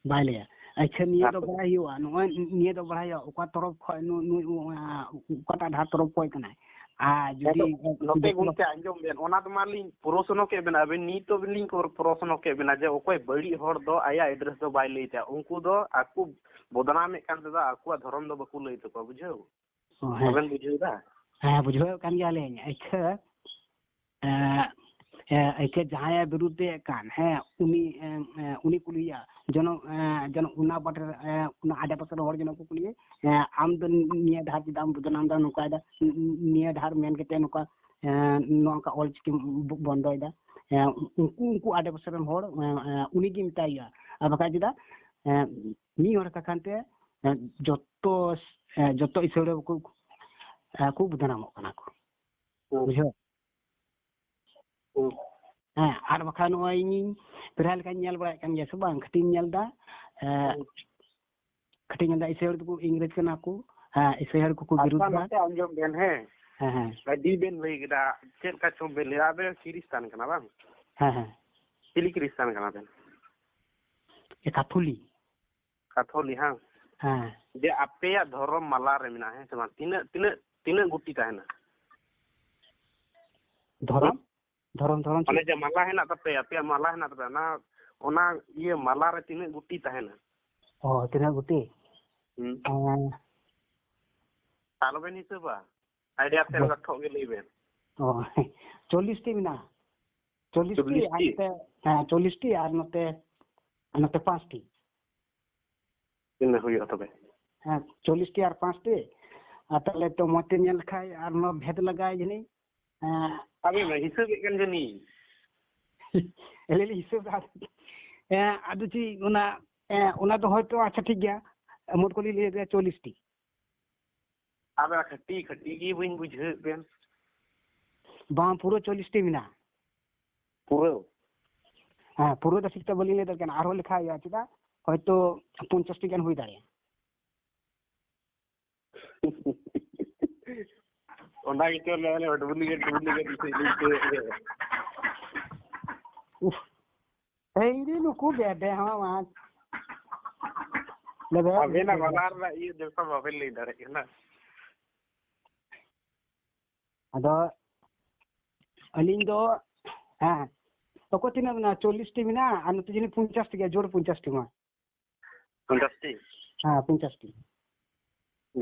ᱵᱟᱭ ᱞᱟᱹᱭᱟ᱾ ᱟᱪᱪᱷᱟ, ᱱᱤᱭᱟᱹ ᱫᱚ ᱟᱨ ᱵᱟᱲᱟᱭ ᱦᱩᱭᱩᱜᱼᱟ, ᱱᱚᱜᱼᱚᱭ ᱱᱤᱭᱟᱹ ᱫᱚ ᱵᱟᱲᱟᱭ ᱦᱩᱭᱩᱜᱼᱟ, ᱚᱠᱟ ᱛᱚᱨᱚᱯ ᱠᱷᱚᱡ ᱱᱩᱭ, ᱱᱩᱭ, ᱚᱠᱟᱴᱟᱜ ᱰᱟᱦᱟᱨ ᱛᱚᱨᱚᱯ ᱠᱷᱚᱡ ᱠᱟᱱᱟᱭ᱾ ᱟᱨ ᱡᱩᱫᱤ ᱱᱚᱛᱮ, ᱱᱚᱛᱮ ᱜᱚᱢᱠᱮ ᱟᱸᱡᱚᱢ ᱵᱮᱱ, ᱚᱱᱟ ᱫᱚ ᱢᱟᱞᱤᱧ ᱯᱨᱚᱥᱱᱚ ᱠᱮᱫ ᱵᱮᱱᱟ, ᱟᱵᱮᱱ ᱱᱤᱛ ᱫᱚ ᱞᱤᱧ ᱯᱨᱚᱥᱱᱚ ᱠᱮᱫ ᱵᱮᱱᱟ ᱡᱮ ᱚᱠᱚᱭ ᱵᱟᱹᱲᱤᱡ ᱦᱚᱲ ᱫᱚ ᱟᱭᱟᱜ ᱮᱰᱨᱮᱥ ᱫᱚ ᱵᱟᱭ ᱞᱟᱹᱭ ᱛᱟᱭᱟ᱾ ᱩᱱᱠᱩ ᱫᱚ ᱟᱠᱚ ᱵᱚᱫᱱᱟᱢᱮᱫ ᱠᱟᱱ ᱛᱮᱫᱚ ᱟᱠᱚᱣᱟᱜ ᱫᱷᱚᱨᱚᱢ ᱫᱚ ᱵᱟᱠᱚ ᱞᱟᱹᱭ ᱛᱟᱠᱚᱣᱟ, ᱵᱩᱡᱷᱟᱹᱣ? ᱚ, ᱦᱮᱸ᱾ ᱵᱟᱵᱮᱱ ᱵᱩᱡᱷᱟᱹᱣ ᱮᱫᱟ? ᱦᱮᱸ, ᱵᱩᱡᱷᱟᱹᱣᱮᱫ ᱠᱟᱱ ᱜᱮᱭᱟᱞᱤᱧ᱾ ᱟᱪᱪᱷᱟ, ᱮᱸ, ᱮᱸ, ᱟᱪᱪᱷᱟ, ᱡᱟᱦᱟᱸᱭᱮ ᱵᱤᱨᱩᱫᱷᱮᱫ ᱠᱟᱱ, ᱦᱮᱸ, ᱩᱱᱤ, ᱮᱸ, ᱮᱸ, ᱩᱱᱤ ᱠᱩᱞᱤᱭᱮᱭᱟ, ᱡᱮᱱᱚ, ᱮᱸ, ᱡᱮᱱᱚ ᱚᱱᱟ ᱵᱟᱴ ᱨᱮ, ᱮᱸ, ᱚᱱᱟ ᱟᱰᱮ ᱯᱟᱥᱮ ᱨᱮᱱ ᱦᱚᱲ ᱡᱮᱱᱚ ᱠᱚ ᱠᱩᱞᱤᱭᱮ, ᱮᱸ, "ᱟᱢ ᱫᱚ ᱱᱤᱭᱟᱹ ᱰᱟᱦᱟᱨ ᱪᱮᱫᱟᱜ ᱮᱢ ᱵᱚᱫᱱᱟᱢ ᱮᱫᱟ, ᱱᱚᱝᱠᱟᱭᱮᱫᱟ, ᱱᱤᱭᱟᱹ ᱰᱟᱦᱟᱨ ᱢᱮᱱ ᱠᱟᱛᱮ ᱱᱚᱝᱠᱟ, ᱮᱸ, ᱱᱚᱝᱠᱟ ᱚᱞ ᱪᱤᱠᱤᱢ ᱵᱚᱱᱫᱚᱭᱮᱫᱟ?" ᱮᱸ, ᱩᱱᱠᱩ, ᱩᱱᱠᱩ ᱟᱰᱮ ᱯᱟᱥᱮ ᱨᱮᱱ ᱦᱚᱲ, ᱮᱸ, ᱮᱸ, ᱩᱱᱤ ᱜᱮ ᱢᱮᱛᱟᱭ ᱦᱩᱭᱩᱜᱼᱟ᱾ ᱟᱨ ᱵᱟᱠᱷᱟᱡ ᱪᱮᱫᱟᱜ? ᱮᱸ, ᱢᱤᱫ ᱦᱚᱲ ᱠᱟᱛᱷᱟ ᱠᱟᱱᱛᱮ, ᱮᱸ, ᱡᱚᱛᱚ, ᱮᱸ, ᱡᱚᱛᱚ ᱤᱥᱟᱹᱲᱟ ᱠᱚ, ᱮᱸ, ᱠᱚ ᱵᱚᱫᱱᱟᱢᱚᱜ ᱠᱟᱱᱟ ᱠᱚ᱾ ᱦᱩᱸ᱾ ᱵᱩᱡᱷᱟᱹᱣ? ᱦᱩᱸ᱾ ᱦᱮᱸ, ᱟᱨ ᱵᱟᱠᱷᱟᱱ ᱱᱚᱜᱼᱚᱭ ᱤᱧᱤᱧ ᱯᱨᱟᱭ ᱞᱮᱠᱟᱧ ᱧᱮᱞ ᱵᱟᱲᱟᱭᱮᱫ ᱠᱟᱱ ᱜᱮᱭᱟ ᱥᱮ ᱵᱟᱝ? ᱠᱟᱹᱴᱤᱡ ᱤᱧ ᱧᱮᱞ ᱮᱫᱟ, ᱮᱸ, ᱦᱩᱸ᱾ ᱠᱟᱹᱴᱤᱡ ᱤᱧ ᱧᱮᱞ ᱮᱫᱟ, ᱤᱥᱟᱹᱲ ᱫᱚᱠᱚ ᱤᱝᱨᱮᱡᱽ ᱠᱟᱱᱟ ᱠᱚ᱾ ᱦᱮᱸ, ᱤᱥᱟᱹᱲ ᱠᱚᱠᱚ ᱟᱪᱪᱷᱟ, ᱵᱤᱨᱩᱫᱷ ᱫᱟ᱾ ᱱᱚᱛᱮ ᱟᱸᱡᱚᱢ ᱵᱮᱱ, ᱦᱮᱸ᱾ ᱦᱮᱸ, ᱦᱮᱸ᱾ ᱟᱹᱰᱤ ᱵᱮᱱ ᱞᱟᱹᱭ ᱠᱮᱫᱟ, ᱪᱮᱫ ᱞᱮᱠᱟ ᱪᱚᱝ ᱵᱮᱱ ᱞᱟᱹᱭᱟ, ᱟᱵᱮᱱ ᱠᱷᱨᱤᱥᱴᱟᱱ ᱠᱟᱱᱟ ᱵᱟᱝ? ᱦᱮᱸ, ᱦᱮᱸ᱾ ᱪᱤᱞᱤ ᱠᱷᱨᱤᱥᱴᱟᱱ ᱠᱟᱱᱟ ᱵᱮᱱ? ᱮ, ᱠᱟᱛᱷᱚᱞᱤ᱾ ᱠᱟᱛᱷᱚᱞᱤ, ᱦᱟᱝ? ᱦᱮᱸ᱾ ᱡᱮ ᱟᱯᱮᱭᱟᱜ ᱫᱷᱚᱨᱚᱢ ᱢᱟᱞᱟ ᱨᱮ ᱢᱮᱱᱟᱜᱼᱟ, ᱦᱮᱸ ᱥᱮ ᱵᱟᱝ? ᱛᱤᱱᱟᱹᱜ, ᱛᱤᱱᱟᱹᱜ, ᱛᱤᱱᱟᱹᱜ ᱜᱩᱴᱤ ᱛᱟᱦᱮᱱᱟ? ᱫᱷᱚᱨᱚᱢ? ᱫᱷᱚᱨᱚᱢ, ᱫᱷᱚᱨᱚᱢ ᱪᱮᱫ? ᱢᱟᱱᱮ ᱡᱮ ᱢᱟᱞᱟ ᱦᱮᱱᱟᱜ ᱛᱟᱯᱮᱭᱟ, ᱟᱯᱮᱭᱟᱜ ᱢᱟᱞᱟ ᱦᱮᱱᱟᱜ ᱛᱟᱯᱮᱭᱟ, ᱚᱱᱟ, ᱚᱱᱟ ᱤᱭᱟᱹ ᱢᱟᱞᱟ ᱨᱮ ᱛᱤᱱᱟᱹᱜ ᱜᱩᱴᱤ ᱛᱟᱦᱮᱱᱟ? ᱚ, ᱛᱤᱱᱟᱹᱜ ᱜᱩᱴᱤ? ᱦᱩᱸ᱾ ᱮᱸ᱾ ᱟᱞᱚᱵᱮᱱ ᱦᱤᱥᱟᱹᱵᱟ, idea ᱛᱮ ᱦᱮᱸ᱾ ᱞᱟᱜᱟ ᱴᱷᱚᱜ ᱜᱮ ᱞᱟᱹᱭ ᱵᱮᱱ᱾ ᱚ, ᱪᱚᱞᱞᱤᱥ ᱴᱤ ᱢᱮᱱᱟᱜᱼᱟ᱾ ᱪᱚᱞᱞᱤᱥ ᱴᱤ ᱪᱚᱞᱞᱤᱥ ᱟᱨ ᱴᱤ? ᱱᱚᱛᱮ, ᱦᱮᱸ, ᱪᱚᱞᱞᱤᱥ ᱴᱤ ᱟᱨ ᱱᱚᱛᱮ, ᱱᱚᱛᱮ ᱯᱟᱸᱪ ᱴᱤ᱾ ᱛᱤᱱᱟᱹᱜ ᱦᱩᱭᱩᱜᱼᱟ ᱛᱚᱵᱮ? ᱦᱮᱸ, ᱪᱚᱞᱞᱤᱥ ᱴᱤ ᱟᱨ ᱯᱟᱸᱪ ᱴᱤ᱾ ᱟᱨ ᱛᱟᱦᱞᱮ ᱛᱚ ᱢᱚᱡᱽ ᱛᱮ ᱧᱮᱞ ᱞᱮᱠᱷᱟᱡ ᱟᱨ ᱱᱚᱣᱟ ᱵᱷᱮᱫ ᱞᱟᱜᱟᱭ ᱡᱟᱹᱱᱤᱡ᱾ ᱦᱮᱸ᱾ ᱟᱵᱮᱱ ᱢᱟ ᱦᱤᱥᱟᱹᱵᱮᱫ ᱠᱟᱱ ᱡᱟᱹᱱᱤᱡ᱾ ᱟᱹᱞᱤᱧ ᱞᱤᱧ ᱦᱤᱥᱟᱹᱵ ᱫᱟ᱾ ᱦᱮᱸ, ᱟᱫᱚ ᱪᱮᱫ ᱚᱱᱟ, ᱦᱮᱸ, ᱚᱱᱟ ᱫᱚ ᱦᱚᱭᱛᱳ, ᱟᱪᱪᱷᱟ, ᱴᱷᱤᱠ ᱜᱮᱭᱟ, ᱢᱳᱴ ᱠᱚᱞᱤᱧ ᱞᱟᱹᱭ ᱫᱟ ᱪᱚᱞᱞᱤᱥ ᱴᱤ᱾ ᱟᱫᱚ ᱠᱷᱟᱹᱴᱤ ᱠᱷᱟᱹᱴᱤ ᱜᱮ ᱵᱟᱹᱧ ᱵᱩᱡᱷᱟᱹᱣᱮᱫ ᱵᱮᱱ᱾ ᱵᱟᱝ, ᱯᱩᱨᱟᱹ ᱪᱚᱞᱞᱤᱥ ᱴᱤ ᱢᱮᱱᱟᱜᱼᱟ᱾ ᱯᱩᱨᱟᱹ? ᱦᱮᱸ, ᱯᱩᱨᱟᱹ ᱫᱚ ᱴᱷᱤᱠ ᱛᱮ ᱵᱟᱹᱞᱤᱧ ᱞᱟᱹᱭ ᱫᱟᱲᱮᱭᱟᱜ ᱠᱟᱱᱟ, ᱟᱨᱦᱚᱸ ᱞᱮᱠᱷᱟ ᱦᱩᱭᱩᱜᱼᱟ, ᱪᱮᱫᱟᱜ? ᱦᱚᱭᱛᱳ ᱯᱚᱧᱪᱟᱥ ᱴᱤ ᱜᱟᱱ ᱦᱩᱭ ᱫᱟᱲᱮᱭᱟᱜᱼᱟ᱾ ᱚᱱᱟ ᱜᱮᱪᱚ ᱞᱟᱹᱭ ᱟᱞᱮ duplicate, duplicate ᱤᱥᱤᱱ ᱤᱧ ᱟᱹᱭᱠᱟᱹᱣᱮᱫ ᱜᱮ᱾ ᱩᱯᱷ᱾ ᱦᱮᱸ, ᱤᱧ ᱫᱚ ᱱᱩᱠᱩ ᱜᱮᱰᱮ ᱦᱚᱸ ᱵᱟᱝ᱾ ᱞᱮᱵᱮᱫ ᱟᱵᱮᱱᱟᱜ ᱜᱮᱰᱮ᱾ ᱵᱟᱱᱟᱨ ᱨᱮᱱᱟᱜ ᱤᱭᱟᱹ ᱡᱚᱛᱚ ᱵᱟᱵᱮᱱ ᱞᱟᱹᱭ ᱫᱟᱲᱮᱭᱟᱜ ᱠᱟᱱᱟ᱾ ᱟᱫᱚ ᱟᱹᱞᱤᱧ ᱫᱚ, ᱦᱮᱸ, ᱛᱚᱠᱚ ᱛᱤᱱᱟᱹᱜ ᱢᱮᱱᱟᱜᱼᱟ? ᱪᱚᱞᱞᱤᱥ ᱴᱤ ᱢᱮᱱᱟᱜᱼᱟ, ᱟᱨ ᱱᱚᱛᱮ ᱡᱟᱹᱱᱤᱡ ᱯᱚᱧᱪᱟᱥ ᱴᱤ ᱜᱮ, ᱡᱳᱨ ᱯᱚᱧᱪᱟᱥ ᱴᱤ ᱢᱟ᱾ ᱯᱚᱧᱪᱟᱥ ᱴᱤ? ᱦᱮᱸ, ᱯᱚᱧᱪᱟᱥ ᱴᱤ᱾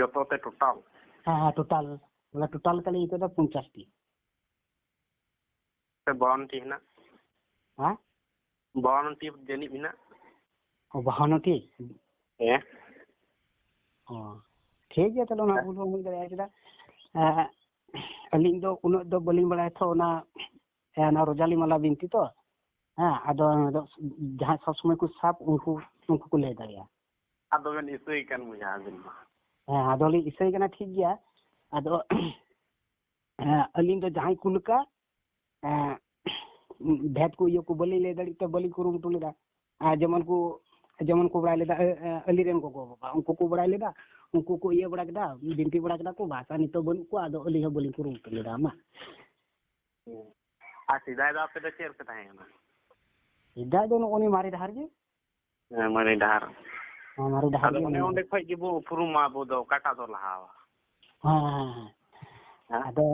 ᱡᱚᱛᱚ ᱛᱮ total? ᱦᱮᱸ, ᱦᱮᱸ, total᱾ ᱵᱚᱞᱮ, total ᱠᱟᱞᱤ ᱤᱛᱟᱹ ᱫᱚ ᱯᱚᱧᱪᱟᱥ ᱴᱤ᱾ ᱥᱮ ᱵᱟᱣᱟᱱᱱᱚ ᱴᱤ ᱦᱮᱱᱟᱜ? ᱦᱮᱸ? ᱵᱟᱣᱟᱱᱱᱚ ᱴᱤ ᱡᱟᱹᱱᱤᱡ ᱢᱮᱱᱟᱜ᱾ ᱚ, ᱵᱟᱣᱟᱱᱱᱚ ᱴᱤ? ᱦᱮᱸ᱾ ᱚ, ᱴᱷᱤᱠ ᱜᱮᱭᱟ, ᱛᱟᱦᱞᱮ ᱚᱱᱟ ᱦᱮᱸ᱾ ᱵᱷᱩᱞ ᱦᱚᱸ ᱦᱩᱭ ᱫᱟᱲᱮᱭᱟᱜᱼᱟ, ᱪᱮᱫᱟᱜ? ᱮᱸ, ᱟᱹᱞᱤᱧ ᱫᱚ ᱩᱱᱟᱹᱜ ᱫᱚ ᱵᱟᱹᱞᱤᱧ ᱵᱟᱲᱟᱭᱟ ᱛᱚ, ᱚᱱᱟ, ᱮᱸ, ᱚᱱᱟ ᱨᱳᱡᱟᱞᱤ ᱢᱟᱞᱟ ᱵᱤᱱᱛᱤ ᱛᱚ᱾ ᱦᱮᱸ, ᱟᱫᱚ ᱚᱱᱟ ᱫᱚ ᱡᱟᱦᱟᱸᱭ ᱥᱚᱵᱽ ᱥᱚᱢᱚᱭ ᱠᱚ ᱥᱟᱵ, ᱩᱱᱠᱩ, ᱩᱱᱠᱩ ᱠᱚ ᱞᱟᱹᱭ ᱫᱟᱲᱮᱭᱟᱜᱼᱟ᱾ ᱟᱫᱚ ᱵᱮᱱ ᱤᱥᱟᱹᱭ ᱠᱟᱱ ᱵᱚᱭᱦᱟ ᱟᱹᱵᱤᱱ ᱢᱟ᱾ ᱦᱮᱸ, ᱟᱫᱚ ᱞᱤᱧ ᱤᱥᱟᱹᱭ ᱠᱟᱱᱟ, ᱴᱷᱤᱠ ᱜᱮᱭᱟ᱾ ᱟᱫᱚ ᱦᱮᱸ, ᱟᱹᱞᱤᱧ ᱫᱚ ᱡᱟᱦᱟᱸᱭ ᱠᱚ ᱞᱮᱠᱟ, ᱮᱸ, ᱵᱷᱮᱫ ᱠᱚ ᱤᱭᱟᱹ ᱠᱚ ᱵᱟᱹᱞᱤᱧ ᱞᱟᱹᱭ ᱫᱟᱲᱮᱭᱟᱜ ᱛᱮ ᱵᱟᱹᱞᱤᱧ ᱠᱩᱨᱩᱢᱩᱴᱩ ᱞᱮᱫᱟ᱾ ᱟᱨ ᱡᱮᱢᱚᱱ ᱠᱚ, ᱡᱮᱢᱚᱱ ᱠᱚ ᱵᱟᱲᱟᱭ ᱞᱮᱫᱟ, ᱮ, ᱮ, ᱟᱹᱞᱤᱧ ᱨᱮᱱ ᱜᱚᱜᱚ ᱵᱟᱵᱟ, ᱩᱱᱠᱩ ᱠᱚ ᱵᱟᱲᱟᱭ ᱞᱮᱫᱟ, ᱩᱱᱠᱩ ᱠᱚ ᱤᱭᱟᱹ ᱵᱟᱲᱟ ᱠᱮᱫᱟ, ᱵᱤᱱᱛᱤ ᱵᱟᱲᱟ ᱠᱮᱫᱟ ᱠᱚ, ᱵᱟᱥ, ᱟᱨ ᱱᱤᱛᱚᱜ ᱵᱟᱹᱱᱩᱜ ᱠᱚᱣᱟ, ᱟᱫᱚ ᱟᱹᱞᱤᱧ ᱦᱚᱸ ᱵᱟᱹᱞᱤᱧ ᱠᱩᱨᱩᱢᱩᱴᱩ ᱞᱮᱫᱟ ᱢᱟ᱾ ᱟᱨ ᱥᱮᱫᱟᱭ ᱫᱚ ᱟᱯᱮ ᱫᱚ ᱪᱮᱫ ᱨᱮᱯᱮ ᱛᱟᱦᱮᱸ ᱠᱟᱱᱟ? ᱥᱮᱫᱟᱭ ᱫᱚ ᱱᱚᱜᱼᱚ ᱱᱤᱭᱟᱹ ᱢᱟᱨᱮ ᱰᱟᱦᱟᱨ ᱜᱮ᱾ ᱦᱮᱸ, ᱢᱟᱨᱮ ᱰᱟᱦᱟᱨ᱾ ᱦᱮᱸ, ᱢᱟᱨᱮ ᱰᱟᱦᱟᱨ ᱟᱫᱚ ᱜᱮ ᱚᱱᱮ ᱢᱮᱱᱟᱜᱼᱟ᱾ ᱚᱸᱰᱮ ᱠᱷᱚᱡ ᱜᱮᱵᱚ ᱩᱯᱨᱩᱢᱟ ᱟᱵᱚ ᱫᱚ, ᱚᱠᱟᱴᱟᱜ ᱫᱚ ᱞᱟᱦᱟᱣᱟ? ᱦᱮᱸ, ᱦᱮᱸ, ᱦᱮᱸ᱾ ᱦᱮᱸ? ᱟᱫᱚ,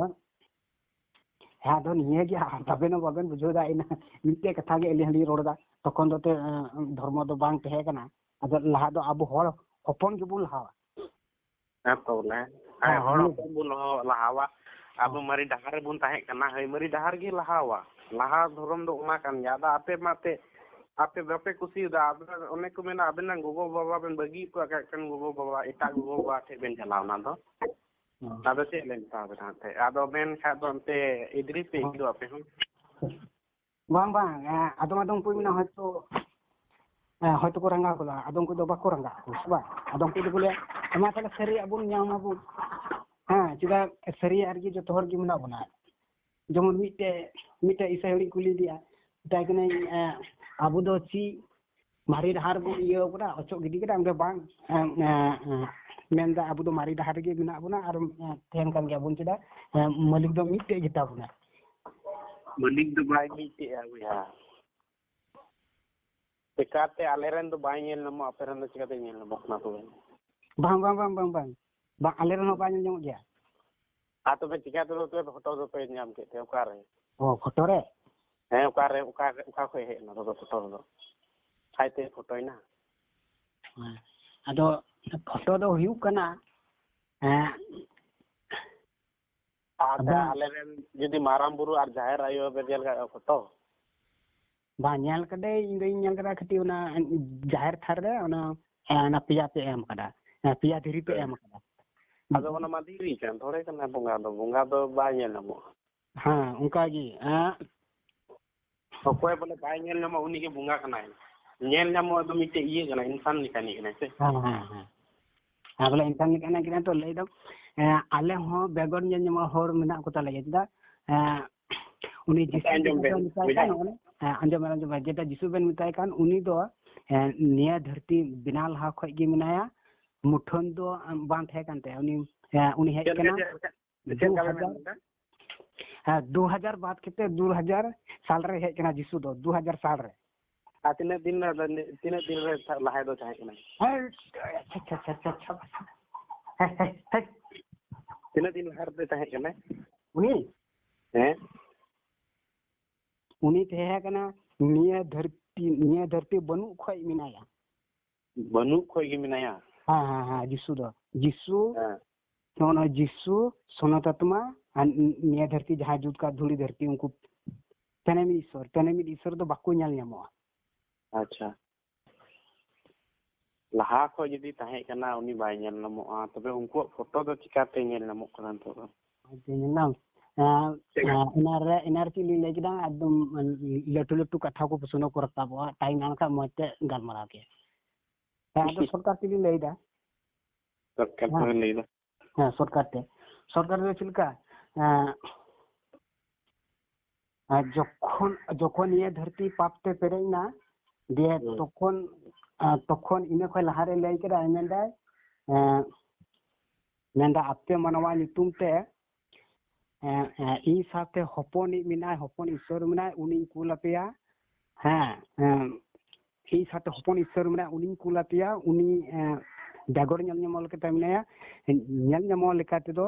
ᱦᱮᱸ, ᱟᱫᱚ ᱱᱤᱭᱟᱹ ᱜᱮ ᱟᱵᱮᱱ ᱦᱚᱸ ᱵᱟᱵᱮᱱ ᱵᱩᱡᱷᱟᱹᱣ ᱫᱟ, ᱤᱱᱟᱹ ᱢᱤᱫᱴᱮᱡ ᱠᱟᱛᱷᱟ ᱜᱮ ᱟᱹᱞᱤᱧ ᱦᱚᱸᱞᱤᱧ ᱨᱚᱲ ᱮᱫᱟ᱾ ᱛᱚᱠᱷᱚᱱ ᱫᱚ ᱛᱮ, ᱮᱸ, ᱫᱷᱚᱨᱢᱚ ᱫᱚ ᱵᱟᱝ ᱛᱟᱦᱮᱸ ᱠᱟᱱᱟ᱾ ᱟᱫᱚ ᱞᱟᱦᱟ ᱫᱚ ᱟᱵᱚ ᱦᱚᱲ ᱦᱚᱯᱚᱱ ᱜᱮᱵᱚᱱ ᱞᱟᱦᱟᱣᱟ᱾ ᱦᱮᱸ ᱛᱚ ᱵᱚᱞᱮ᱾ ᱦᱮᱸ, ᱦᱮᱸ, ᱦᱚᱲ ᱦᱮᱸ᱾ ᱦᱚᱯᱚᱱ ᱵᱚᱱ ᱞᱟᱦᱟᱣᱟ, ᱞᱟᱦᱟᱣᱟ᱾ ᱟᱵᱚ ᱦᱮᱸ᱾ ᱢᱟᱨᱮ ᱰᱟᱦᱟᱨ ᱨᱮᱵᱚᱱ ᱛᱟᱦᱮᱸ ᱠᱟᱱᱟ, ᱦᱳᱭ, ᱢᱟᱨᱮ ᱰᱟᱦᱟᱨ ᱜᱮ ᱞᱟᱦᱟᱣᱟ᱾ ᱞᱟᱦᱟ ᱫᱷᱚᱨᱚᱢ ᱫᱚ ᱚᱱᱟ ᱠᱟᱱ ᱜᱮᱭᱟ᱾ ᱟᱫᱚ ᱟᱯᱮ ᱢᱟ ᱛᱮ, ᱟᱯᱮ ᱵᱟᱯᱮ ᱠᱩᱥᱤᱭᱟᱫᱟ, ᱟᱯᱮ, ᱚᱱᱮ ᱠᱚ ᱢᱮᱱᱟ, ᱟᱵᱮᱱᱟᱜ ᱜᱚᱜᱚ ᱵᱟᱵᱟ ᱵᱮᱱ ᱵᱟᱹᱜᱤ ᱦᱚᱴᱚ ᱟᱠᱟᱫ ᱠᱷᱟᱱ ᱜᱚᱜᱚ ᱵᱟᱵᱟ, ᱮᱴᱟᱜ ᱜᱚᱜᱚ ᱵᱟᱵᱟ ᱴᱷᱮᱡ ᱵᱮᱱ ᱪᱟᱞᱟᱣ ᱮᱱᱟ ᱫᱚ᱾ ᱟᱫᱚ ᱪᱮᱫ ᱞᱮ ᱢᱮᱛᱟ ᱵᱮᱱᱟ ᱮᱱᱛᱮ? ᱟᱫᱚ ᱢᱮᱱ ᱠᱷᱟᱡ ᱫᱚ ᱮᱱᱛᱮ ᱤᱫᱨᱤ ᱯᱮ ᱦᱚᱸ᱾ ᱤᱫᱤ ᱫᱚ ᱟᱯᱮ ᱦᱚᱸ᱾ ᱵᱟᱝ, ᱵᱟᱝ, ᱮᱸ, ᱟᱫᱚᱢ ᱟᱫᱚᱢ ᱠᱚ ᱢᱮᱱᱟ ᱦᱚᱭᱛᱳ, ᱮᱸ, ᱦᱚᱭᱛᱳ ᱠᱚ ᱨᱟᱸᱜᱟᱣ ᱜᱚᱫᱚᱜᱼᱟ, ᱟᱫᱚᱢ ᱠᱚᱫᱚ ᱵᱟᱠᱚ ᱨᱟᱸᱜᱟᱜ ᱟᱠᱚ, ᱥᱮ ᱵᱟᱝ? ᱟᱫᱚᱢ ᱠᱚᱫᱚ ᱵᱚᱞᱮ, ᱢᱟ ᱛᱟᱦᱞᱮ ᱥᱟᱹᱨᱤᱭᱟᱜ ᱵᱚᱱ ᱧᱟᱢ ᱟᱵᱚᱱ᱾ ᱦᱮᱸ, ᱪᱮᱫᱟᱜ ᱥᱟᱹᱨᱤᱭᱟᱜ ᱨᱮᱜᱮ ᱡᱚᱛᱚ ᱦᱚᱲ ᱜᱮ ᱢᱮᱱᱟᱜ ᱵᱚᱱᱟ᱾ ᱡᱮᱢᱚᱱ ᱢᱤᱫᱴᱮᱡ, ᱢᱤᱫᱴᱮᱡ ᱤᱥᱟᱹᱭ ᱦᱚᱲᱤᱧ ᱠᱩᱞᱤ ᱞᱮᱫᱮᱭᱟ, ᱢᱮᱛᱟᱭ ᱠᱟᱹᱱᱟᱹᱧ, ᱮᱸ, ᱟᱵᱚ ᱫᱚ ᱪᱮᱫ ᱢᱟᱨᱮ ᱰᱟᱦᱟᱨ ᱵᱚᱱ ᱤᱭᱟᱹ ᱠᱟᱫᱟ, ᱚᱪᱚᱜ ᱜᱤᱰᱤ ᱠᱮᱫᱟ, ᱚᱸᱰᱮ ᱵᱟᱝ, ᱮᱸ, ᱮᱸ, ᱮᱸ, ᱢᱮᱱᱫᱟ ᱟᱵᱚ ᱫᱚ ᱢᱟᱨᱮ ᱰᱟᱦᱟᱨ ᱨᱮᱜᱮ ᱢᱮᱱᱟᱜ ᱵᱚᱱᱟ ᱟᱨ, ᱮᱸ, ᱛᱟᱦᱮᱱ ᱠᱟᱱ ᱜᱮᱭᱟ ᱵᱚᱱ, ᱪᱮᱫᱟᱜ, ᱮᱸ, ᱢᱟᱹᱞᱤᱠ ᱫᱚ ᱢᱤᱫᱴᱮᱡ ᱜᱮᱛᱟ ᱵᱚᱱᱟ᱾ ᱢᱟᱹᱞᱤᱠ ᱫᱚ ᱵᱟᱭ ᱢᱤᱫᱴᱮᱡᱼᱟ ᱵᱚᱭᱦᱟ, ᱪᱮᱠᱟᱛᱮ ᱟᱞᱮᱨᱮᱱ ᱫᱚ ᱵᱟᱭ ᱧᱮᱞ ᱧᱟᱢᱚᱜᱼᱟ, ᱟᱯᱮ ᱨᱮᱱ ᱫᱚ ᱪᱤᱠᱟᱹᱛᱮ ᱧᱮᱞ ᱧᱟᱢᱚᱜ ᱠᱟᱱᱟ ᱛᱚᱵᱮ? ᱵᱟᱝ, ᱵᱟᱝ, ᱵᱟᱝ, ᱵᱟᱝ, ᱵᱟᱝ, ᱵᱟᱝ, ᱟᱞᱮ ᱨᱮᱱ ᱦᱚᱸ ᱵᱟᱭ ᱧᱮᱞ ᱧᱟᱢᱚᱜ ᱜᱮᱭᱟ᱾ ᱟᱨ ᱛᱚᱵᱮ ᱪᱤᱠᱟᱹ ᱛᱮ ᱛᱚᱵᱮ ᱯᱷᱳᱴᱳ ᱫᱚᱯᱮ ᱧᱟᱢ ᱠᱮᱫ ᱛᱮ ᱚᱠᱟᱨᱮ? ᱚ, ᱯᱷᱳᱴᱳ ᱨᱮ? ᱦᱮᱸ, ᱚᱠᱟᱨᱮ, ᱚᱠᱟ, ᱚᱠᱟ ᱠᱷᱚᱡ ᱦᱮᱡ ᱮᱱᱟ ᱛᱚᱵᱮ ᱯᱷᱳᱴᱳ ᱨᱮᱫᱚ? ᱟᱡᱛᱮ ᱯᱷᱳᱴᱳᱭᱮᱱᱟ? ᱦᱮᱸ, ᱟᱫᱚ ᱯᱷᱳᱴᱳ ᱫᱚ ᱦᱩᱭᱩᱜ ᱠᱟᱱᱟ, ᱦᱮᱸ, ᱟᱪᱪᱷᱟ, ᱟᱫᱚ ᱟᱞᱮᱨᱮᱱ ᱡᱩᱫᱤ ᱢᱟᱨᱟᱝ ᱵᱩᱨᱩ ᱟᱨ ᱡᱟᱦᱮᱨ ᱟᱭᱳ ᱯᱮ ᱧᱮᱞ ᱠᱟᱜ ᱠᱚᱣᱟ ᱯᱷᱳᱴᱳ? ᱵᱟᱝ, ᱧᱮᱞ ᱠᱟᱫᱟᱹᱧ, ᱤᱧ ᱫᱚᱧ ᱧᱮᱞ ᱠᱟᱫᱟ ᱠᱟᱹᱴᱤᱡ ᱚᱱᱟ ᱡᱟᱦᱮᱨ ᱛᱷᱟᱱ ᱨᱮ ᱚᱱᱟ, ᱦᱮᱸ, ᱚᱱᱟ ᱯᱮᱭᱟ ᱯᱮ ᱮᱢ ᱠᱟᱫᱟ, ᱦᱮᱸ, ᱯᱮᱭᱟ ᱫᱷᱤᱨᱤ ᱯᱮ ᱦᱮᱸ᱾ ᱮᱢ ᱠᱟᱫᱟ᱾ ᱟᱫᱚ ᱚᱱᱟ ᱢᱟ ᱫᱷᱤᱨᱤ ᱠᱟᱱ, ᱛᱷᱚᱲᱮ ᱠᱟᱱᱟ ᱵᱚᱸᱜᱟ ᱫᱚ, ᱵᱚᱸᱜᱟ ᱫᱚ ᱵᱟᱭ ᱧᱮᱞ ᱧᱟᱢᱚᱜᱼᱟ᱾ ᱦᱮᱸ, ᱚᱱᱠᱟ ᱜᱮ, ᱦᱮᱸ᱾ ᱚᱠᱚᱭ ᱵᱚᱞᱮ ᱵᱟᱭ ᱧᱮᱞ ᱧᱟᱢᱚᱜ, ᱩᱱᱤ ᱜᱮ ᱵᱚᱸᱜᱟ ᱠᱟᱱᱟᱭ᱾ ᱧᱮᱞ ᱧᱟᱢᱚᱜ ᱫᱚ ᱢᱤᱫᱴᱮᱡ ᱤᱭᱟᱹ ᱠᱟᱱᱟᱭ, ᱤᱱᱥᱟᱱ ᱞᱮᱠᱟᱱᱤᱡ ᱠᱟᱱᱟᱭ ᱥᱮ᱾ ᱦᱮᱸ, ᱦᱮᱸ, ᱦᱮᱸ᱾ ᱟᱨ ᱵᱚᱞᱮ ᱤᱱᱥᱟᱱ ᱞᱮᱠᱟᱱᱤᱡ ᱠᱟᱱᱟᱭ ᱛᱚ ᱞᱟᱹᱭ ᱫᱚ, ᱮᱸ, ᱟᱞᱮ ᱦᱚᱸ ᱵᱮᱜᱚᱨ ᱧᱮᱞ ᱧᱟᱢᱚᱜ ᱦᱚᱲ ᱢᱮᱱᱟᱜ ᱠᱚ ᱛᱟᱞᱮ ᱜᱮᱭᱟ᱾ ᱪᱮᱫᱟᱜ? ᱮᱸ, ᱩᱱᱤ ᱟᱪᱪᱷᱟ, ᱡᱤᱥᱩ ᱟᱸᱡᱚᱢ ᱡᱮᱴᱟ ᱵᱮᱱ, ᱵᱚᱱ ᱢᱮᱛᱟᱭ ᱵᱚᱭᱦᱟ᱾ ᱠᱟᱱ, ᱚᱱᱮ, ᱦᱮᱸ, ᱟᱸᱡᱚᱢ ᱵᱮᱱ, ᱟᱸᱡᱚᱢ ᱵᱮᱱ, ᱡᱮᱴᱟ ᱡᱤᱥᱩ ᱵᱮᱱ ᱢᱮᱛᱟᱭ ᱠᱟᱱ, ᱩᱱᱤ ᱫᱚ, ᱮᱸ, ᱱᱤᱭᱟᱹ ᱫᱷᱟᱹᱨᱛᱤ ᱵᱮᱱᱟᱣ ᱞᱟᱦᱟ ᱠᱷᱚᱡ ᱜᱮ ᱢᱮᱱᱟᱭᱟ᱾ ᱢᱩᱴᱷᱟᱹᱱ ᱫᱚ, ᱮᱸ, ᱵᱟᱝ ᱛᱟᱦᱮᱸ ᱠᱟᱱ ᱛᱟᱭᱟ᱾ ᱩᱱᱤ, ᱮᱸ, ᱩᱱᱤ ᱦᱮᱡ ᱪᱮᱫ ᱞᱮᱠᱟ, ᱠᱟᱱᱟ ᱪᱮᱫ ᱞᱮᱠᱟ, ᱪᱮᱫ ᱞᱮᱠᱟ ᱵᱮᱱ ᱫᱩ ᱦᱟᱡᱟᱨ, ᱢᱮᱱᱫᱟ? ᱦᱮᱸ, ᱫᱩ ᱦᱟᱡᱟᱨ ᱵᱟᱫ ᱠᱟᱛᱮ ᱫᱩ ᱦᱟᱡᱟᱨ ᱥᱟᱞ ᱨᱮ ᱦᱮᱡ ᱠᱟᱱᱟ ᱡᱤᱥᱩ ᱫᱚ, ᱫᱩ ᱦᱟᱡᱟᱨ ᱥᱟᱞ ᱨᱮ᱾ ᱟᱨ ᱛᱤᱱᱟᱹᱜ ᱫᱤᱱ ᱨᱮ, ᱛᱤᱱᱟᱹᱜ ᱫᱤᱱ ᱨᱮ ᱞᱟᱦᱟ ᱫᱚ ᱛᱟᱦᱮᱸ ᱠᱟᱱᱟ? ᱦᱮᱸ, ᱟᱪᱪᱷᱟ, ᱟᱪᱪᱷᱟ, ᱟᱪᱪᱷᱟ, ᱟᱪᱪᱷᱟ᱾ ᱦᱮᱸ, ᱦᱮᱸ, ᱦᱮᱸ᱾ ᱛᱤᱱᱟᱹᱜ ᱫᱤᱱ ᱞᱟᱦᱟ ᱨᱮᱫᱚᱭ ᱛᱟᱦᱮᱸ ᱠᱟᱱᱟ? ᱩᱱᱤ? ᱦᱮᱸ᱾ ᱩᱱᱤ ᱛᱟᱦᱮᱸ ᱠᱟᱱᱟ ᱱᱤᱭᱟᱹ ᱫᱷᱟᱹᱨᱛᱤ, ᱱᱤᱭᱟᱹ ᱫᱷᱟᱹᱨᱛᱤ ᱵᱟᱹᱱᱩᱜ ᱠᱷᱚᱡ ᱢᱮᱱᱟᱭᱟ᱾ ᱵᱟᱹᱱᱩᱜ ᱠᱷᱚᱡ ᱜᱮ ᱢᱮᱱᱟᱭᱟ? ᱦᱮᱸ, ᱦᱮᱸ, ᱦᱮᱸ, ᱡᱤᱥᱩ ᱫᱚ᱾ ᱡᱤᱥᱩ, ᱦᱮᱸ᱾ ᱱᱚᱜᱼᱚ ᱱᱚᱣᱟ ᱡᱤᱥᱩ, ᱥᱚᱱᱟᱛᱟᱛᱢᱟ, ᱟᱨ ᱱᱤᱭᱟᱹ ᱫᱷᱟᱹᱨᱛᱤ ᱡᱟᱦᱟᱸ ᱡᱩᱛ ᱠᱟᱜ ᱫᱷᱩᱲᱤ ᱫᱷᱟᱹᱨᱛᱤ, ᱩᱱᱠᱩ ᱯᱮᱱᱮ ᱢᱤᱫ ᱤᱥᱥᱚᱨ, ᱯᱮᱱᱮ ᱢᱤᱫ ᱤᱥᱥᱚᱨ ᱫᱚ ᱵᱟᱠᱚ ᱧᱮᱞ ᱧᱟᱢᱚᱜᱼᱟ᱾ ᱟᱪᱪᱷᱟ᱾ ᱞᱟᱦᱟ ᱠᱷᱚᱡ ᱡᱩᱫᱤ ᱛᱟᱦᱮᱸ ᱠᱟᱱᱟ, ᱩᱱᱤ ᱵᱟᱭ ᱧᱮᱞ ᱧᱟᱢᱚᱜᱼᱟ, ᱛᱚᱵᱮ ᱩᱱᱠᱩᱣᱟᱜ ᱯᱷᱳᱴᱳ ᱫᱚ ᱪᱤᱠᱟᱛᱮ ᱧᱮᱞ ᱧᱟᱢᱚᱜ ᱠᱟᱱᱟ ᱱᱤᱛᱚᱜ ᱫᱚ? ᱟᱪᱪᱷᱟ, ᱧᱮᱞ ᱧᱟᱢ᱾ ᱮᱸ, ᱪᱮᱫ? ᱮᱸ, ᱮᱱᱟᱨ ᱨᱮ, ᱮᱱᱟᱨ ᱪᱮᱫ ᱞᱤᱧ ᱞᱟᱹᱭ ᱠᱮᱫᱟ, ᱮᱠᱫᱚᱢ ᱞᱟᱹᱴᱩ ᱞᱟᱹᱴᱩ ᱠᱟᱛᱷᱟ ᱠᱚ ᱯᱨᱚᱥᱱᱚ ᱠᱚ ᱨᱟᱠᱟᱵᱚᱜᱼᱟ, ᱴᱟᱭᱤᱢ ᱧᱟᱢ ᱞᱮᱠᱷᱟᱱ ᱢᱚᱡᱽ ᱛᱮ ᱜᱟᱞᱢᱟᱨᱟᱣ ᱠᱮᱭᱟ᱾ ᱦᱮᱸ, ᱟᱫᱚ ᱥᱚᱨᱴᱠᱟᱴ ᱛᱮᱞᱤᱧ ᱞᱟᱹᱭᱫᱟ᱾ ᱥᱚᱨᱴᱠᱟᱴ ᱦᱮᱸ᱾ ᱛᱮᱵᱮᱱ ᱞᱟᱹᱭᱫᱟ᱾ ᱦᱮᱸ, ᱥᱚᱨᱴᱠᱟᱴ ᱛᱮ᱾ ᱥᱚᱨᱴᱠᱟᱴ ᱫᱚ ᱪᱮᱫ ᱞᱮᱠᱟ? ᱮᱸ, ᱟᱨ ᱡᱚᱠᱷᱚᱱ, ᱡᱚᱠᱷᱚᱱ ᱱᱤᱭᱟᱹ ᱫᱷᱟᱹᱨᱛᱤ ᱯᱟᱯ ᱛᱮ ᱯᱮᱨᱮᱡ ᱮᱱᱟ, ᱫᱤᱭᱮ ᱦᱩᱸ᱾ ᱛᱚᱠᱷᱚᱱ, ᱟᱨ ᱛᱚᱠᱷᱚᱱ ᱤᱱᱟᱹ ᱠᱷᱚᱱ ᱞᱟᱦᱟᱨᱮ ᱞᱟᱹᱭ ᱠᱮᱫᱟ, ᱢᱮᱱᱫᱟᱭ, ᱮᱸ, ᱢᱮᱱᱫᱟ, "ᱟᱯᱮ ᱢᱟᱱᱣᱟ ᱧᱩᱛᱩᱢ ᱛᱮ, ᱮᱸ, ᱮᱸ, ᱤᱧ ᱥᱟᱶᱛᱮ ᱦᱚᱯᱚᱱᱤᱡ ᱢᱮᱱᱟᱭ, ᱦᱚᱯᱚᱱ ᱤᱥᱥᱚᱨ ᱢᱮᱱᱟᱭ, ᱩᱱᱤᱧ ᱠᱩᱞ ᱟᱯᱮᱭᱟ᱾ ᱦᱮᱸ, ᱮᱸ, ᱤᱧ ᱥᱟᱶᱛᱮ ᱦᱚᱯᱚᱱ ᱤᱥᱥᱚᱨ ᱢᱮᱱᱟᱭ, ᱩᱱᱤᱧ ᱠᱩᱞ ᱟᱯᱮᱭᱟ, ᱩᱱᱤ, ᱮᱸ, ᱵᱮᱜᱚᱨ ᱧᱮᱞ ᱧᱟᱢᱚᱜ ᱞᱮᱠᱟᱛᱮ ᱢᱮᱱᱟᱭᱟ, ᱧᱮᱞ ᱧᱟᱢᱚᱜ ᱞᱮᱠᱟ ᱛᱮᱫᱚ,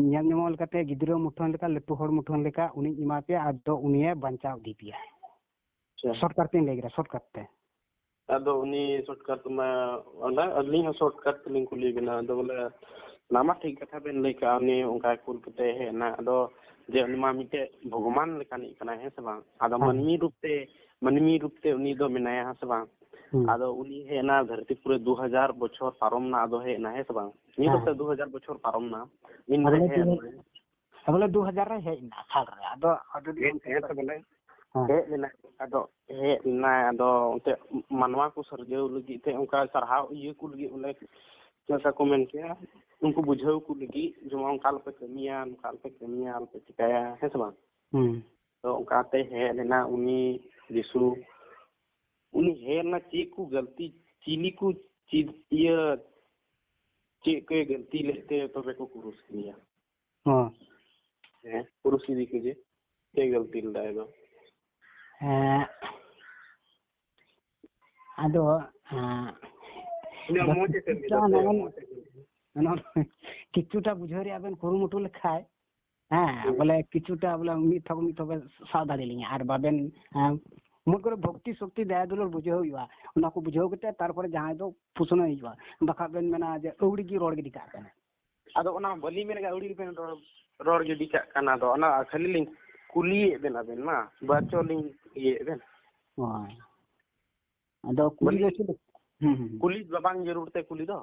ᱧᱮᱞ ᱧᱟᱢᱚᱜ ᱞᱮᱠᱟᱛᱮ ᱜᱤᱫᱽᱨᱟᱹ ᱢᱩᱴᱷᱟᱹᱱ ᱞᱮᱠᱟ, ᱞᱟᱹᱴᱩ ᱦᱚᱲ ᱢᱩᱴᱷᱟᱹᱱ ᱞᱮᱠᱟ, ᱩᱱᱤᱧ ᱮᱢᱟ ᱯᱮᱭᱟ, ᱟᱫᱚ ᱩᱱᱤᱭᱮ ᱵᱟᱧᱪᱟᱣ ᱤᱫᱤ ᱯᱮᱭᱟ᱾" ᱟᱪᱪᱷᱟ᱾ ᱥᱚᱨᱴᱠᱟᱴ ᱛᱮᱧ ᱞᱟᱹᱭ ᱠᱮᱫᱟ, ᱥᱚᱨᱴᱠᱟᱴ ᱛᱮ᱾ ᱟᱫᱚ ᱩᱱᱤ ᱥᱚᱨᱴᱠᱟᱴ ᱢᱟ, ᱚᱱᱟ ᱟᱹᱞᱤᱧ ᱦᱚᱸ ᱥᱚᱨᱴᱠᱟᱴ ᱛᱮᱞᱤᱧ ᱠᱩᱞᱤ ᱵᱮᱱᱟ᱾ ᱟᱫᱚ ᱵᱚᱞᱮ, ᱚᱱᱟ ᱢᱟ ᱴᱷᱤᱠ ᱠᱟᱛᱷᱟ ᱵᱮᱱ ᱞᱟᱹᱭ ᱠᱟᱜᱼᱟ, ᱩᱱᱤ ᱚᱱᱠᱟ ᱠᱩᱞ ᱠᱟᱛᱮ ᱦᱮᱡ ᱮᱱᱟ᱾ ᱟᱫᱚ ᱡᱮ ᱩᱱᱤ ᱢᱟ ᱢᱤᱫᱴᱮᱡ ᱵᱷᱚᱜᱚᱵᱟᱱ ᱞᱮᱠᱟᱱᱤᱡ ᱠᱟᱱᱟᱭ, ᱦᱮᱸ ᱥᱮ ᱵᱟᱝ? ᱟᱫᱚ ᱦᱮᱸ᱾ ᱢᱟᱹᱱᱢᱤ ᱨᱩᱯ ᱛᱮ, ᱢᱟᱹᱱᱢᱤ ᱨᱩᱯ ᱛᱮ ᱩᱱᱤ ᱫᱚ ᱢᱮᱱᱟᱭᱟ, ᱦᱮᱸ ᱥᱮ ᱵᱟᱝ? ᱦᱩᱸ᱾ ᱟᱫᱚ ᱩᱱᱤ ᱦᱮᱡ ᱮᱱᱟ, ᱫᱷᱟᱹᱨᱛᱤ ᱯᱩᱨᱤ ᱫᱩ ᱦᱟᱡᱟᱨ ᱵᱚᱪᱷᱚᱨ ᱯᱟᱨᱚᱢ ᱱᱟ, ᱟᱫᱚ ᱦᱮᱡ ᱮᱱᱟ, ᱦᱮᱸ ᱥᱮ ᱵᱟᱝ? ᱱᱤᱛ ᱦᱮᱸ᱾ ᱚᱠᱛᱮ ᱫᱩ ᱦᱟᱡᱟᱨ ᱵᱚᱪᱷᱚᱨ ᱯᱟᱨᱚᱢ ᱱᱟ, ᱤᱱ ᱨᱮ ᱦᱮᱡ ᱮᱱᱟᱭ᱾ ᱦᱮᱸ, ᱵᱚᱞᱮ ᱫᱩ ᱦᱟᱡᱟᱨ ᱨᱮ ᱦᱮᱡ ᱮᱱᱟ, ᱥᱟᱞ ᱨᱮ᱾ ᱟᱫᱚ, ᱟᱫᱚ ᱦᱮᱡ, ᱦᱮᱸ ᱥᱮ ᱵᱚᱞᱮ? ᱦᱮᱸ᱾ ᱦᱮᱡ ᱞᱮᱱᱟᱭ, ᱟᱫᱚ ᱦᱮᱡ ᱞᱮᱱᱟᱭ, ᱟᱫᱚ ᱚᱱᱛᱮ ᱢᱟᱱᱣᱟ ᱠᱚ ᱥᱤᱨᱡᱟᱹᱣ ᱞᱟᱹᱜᱤᱫ ᱛᱮ ᱚᱱᱠᱟ ᱥᱟᱨᱦᱟᱣ ᱤᱭᱟᱹ ᱠᱚ ᱞᱟᱹᱜᱤᱫ, ᱵᱚᱞᱮ, ᱪᱮᱫ ᱞᱮᱠᱟ ᱠᱚ ᱢᱮᱱ ᱠᱮᱭᱟ, ᱩᱱᱠᱩ ᱵᱩᱡᱷᱟᱹᱣ ᱠᱚ ᱞᱟᱹᱜᱤᱫ, ᱡᱮᱢᱚᱱ ᱚᱱᱠᱟ ᱟᱞᱚᱯᱮ ᱠᱟᱹᱢᱤᱭᱟ, ᱱᱚᱝᱠᱟ ᱟᱞᱚᱯᱮ ᱠᱟᱹᱢᱤᱭᱟ, ᱟᱞᱚᱯᱮ ᱪᱤᱠᱟᱹᱭᱟ, ᱦᱮᱸ ᱥᱮ ᱵᱟᱝ? ᱦᱩᱸ᱾ ᱛᱚ ᱚᱱᱠᱟᱛᱮ ᱦᱮᱡ ᱞᱮᱱᱟ ᱩᱱᱤ ᱡᱤᱥᱩ᱾ ᱩᱱᱤ ᱦᱮᱡ ᱞᱮᱱᱟ, ᱪᱮᱫ ᱠᱚ ᱜᱟᱹᱞᱛᱤ, ᱪᱤᱞᱤ ᱠᱚ ᱪᱮᱫ ᱤᱭᱟᱹ, ᱪᱮᱫ ᱠᱚᱭ ᱜᱟᱹᱞᱛᱤ ᱞᱮᱫ ᱛᱮ ᱛᱚᱵᱮ ᱠᱚ ᱠᱨᱩᱥ ᱠᱮᱫᱮᱭᱟ? ᱦᱚᱸ᱾ ᱦᱮᱸ, ᱠᱨᱩᱥ ᱤᱫᱤ ᱠᱮᱫᱮ᱾ ᱪᱮᱫ ᱜᱟᱹᱞᱛᱤ ᱞᱮᱫᱟᱭ ᱫᱚ? ᱦᱮᱸ, ᱟᱫᱚ, ᱦᱮᱸ, ᱩᱱᱤᱭᱟᱜ ᱢᱚᱡᱽ ᱮ ᱠᱟᱹᱢᱤᱭᱮᱫᱟ ᱥᱮ? ᱱᱚᱜᱼᱚ ᱱᱚᱣᱟ ᱢᱚᱡᱽ ᱮ ᱠᱟᱹᱢᱤᱭᱮᱫᱟ᱾ ᱱᱚᱣᱟ ᱠᱤᱪᱷᱩᱴᱟ ᱵᱩᱡᱷᱟᱹᱣ ᱨᱮᱭᱟᱜ ᱵᱮᱱ ᱠᱩᱨᱩᱢᱩᱴᱩ ᱞᱮᱠᱷᱟᱡ, ᱦᱮᱸ, ᱦᱩᱸ᱾ ᱵᱚᱞᱮ ᱠᱤᱪᱷᱩᱴᱟ ᱵᱚᱞᱮ ᱢᱤᱫ ᱛᱷᱚᱠ, ᱢᱤᱫ ᱛᱷᱚᱠ ᱵᱮᱱ ᱥᱟᱵ ᱫᱟᱲᱮ ᱞᱤᱧᱟ᱾ ᱟᱨ ᱵᱟᱵᱮᱱ, ᱦᱮᱸ, ᱢᱚᱱ ᱠᱚᱨᱮ ᱵᱷᱚᱠᱛᱤ ᱥᱚᱠᱛᱤ ᱫᱟᱭᱟ ᱫᱩᱞᱟᱹᱲ ᱵᱩᱡᱷᱟᱹᱣ ᱦᱩᱭᱩᱜᱼᱟ᱾ ᱚᱱᱟ ᱠᱚ ᱵᱩᱡᱷᱟᱹᱣ ᱠᱟᱛᱮ ᱛᱟᱨᱯᱚᱨᱮ ᱡᱟᱦᱟᱸᱭ ᱫᱚ ᱯᱩᱥᱱᱟᱹᱣ ᱦᱩᱭᱩᱜᱼᱟ᱾ ᱵᱟᱠᱷᱟᱡ ᱵᱮᱱ ᱢᱮᱱᱟ ᱡᱮ ᱟᱹᱣᱲᱤ ᱜᱮ ᱨᱚᱲ ᱜᱤᱰᱤ ᱠᱟᱜ ᱠᱟᱱᱟ᱾ ᱟᱫᱚ ᱚᱱᱟ ᱵᱟᱹᱞᱤᱧ ᱢᱮᱱ ᱠᱟᱜᱼᱟ, ᱟᱹᱣᱲᱤ ᱜᱮᱵᱮᱱ ᱨᱚᱲ, ᱨᱚᱲ ᱜᱤᱰᱤ ᱠᱟᱜ ᱠᱟᱱᱟ᱾ ᱟᱫᱚ ᱚᱱᱟ ᱠᱷᱟᱹᱞᱤ ᱞᱤᱧ ᱠᱩᱞᱤᱭᱮᱫ ᱵᱮᱱ, ᱟᱵᱮᱱ ᱢᱟ ᱵᱟᱪᱚ ᱞᱤᱧ ᱤᱭᱟᱹᱭᱮᱫ ᱵᱮᱱ᱾ ᱦᱳᱭ᱾ ᱟᱫᱚ ᱠᱩᱞᱤ ᱫᱚ ᱵᱟᱹᱞᱤᱧ ᱪᱮᱫ ᱞᱮᱠᱟ? ᱦᱩᱸ, ᱦᱩᱸ, ᱦᱩᱸ᱾ ᱠᱩᱞᱤ ᱫᱚ ᱵᱟᱝ ᱡᱟᱹᱨᱩᱲ ᱛᱮ ᱠᱩᱞᱤ ᱫᱚ᱾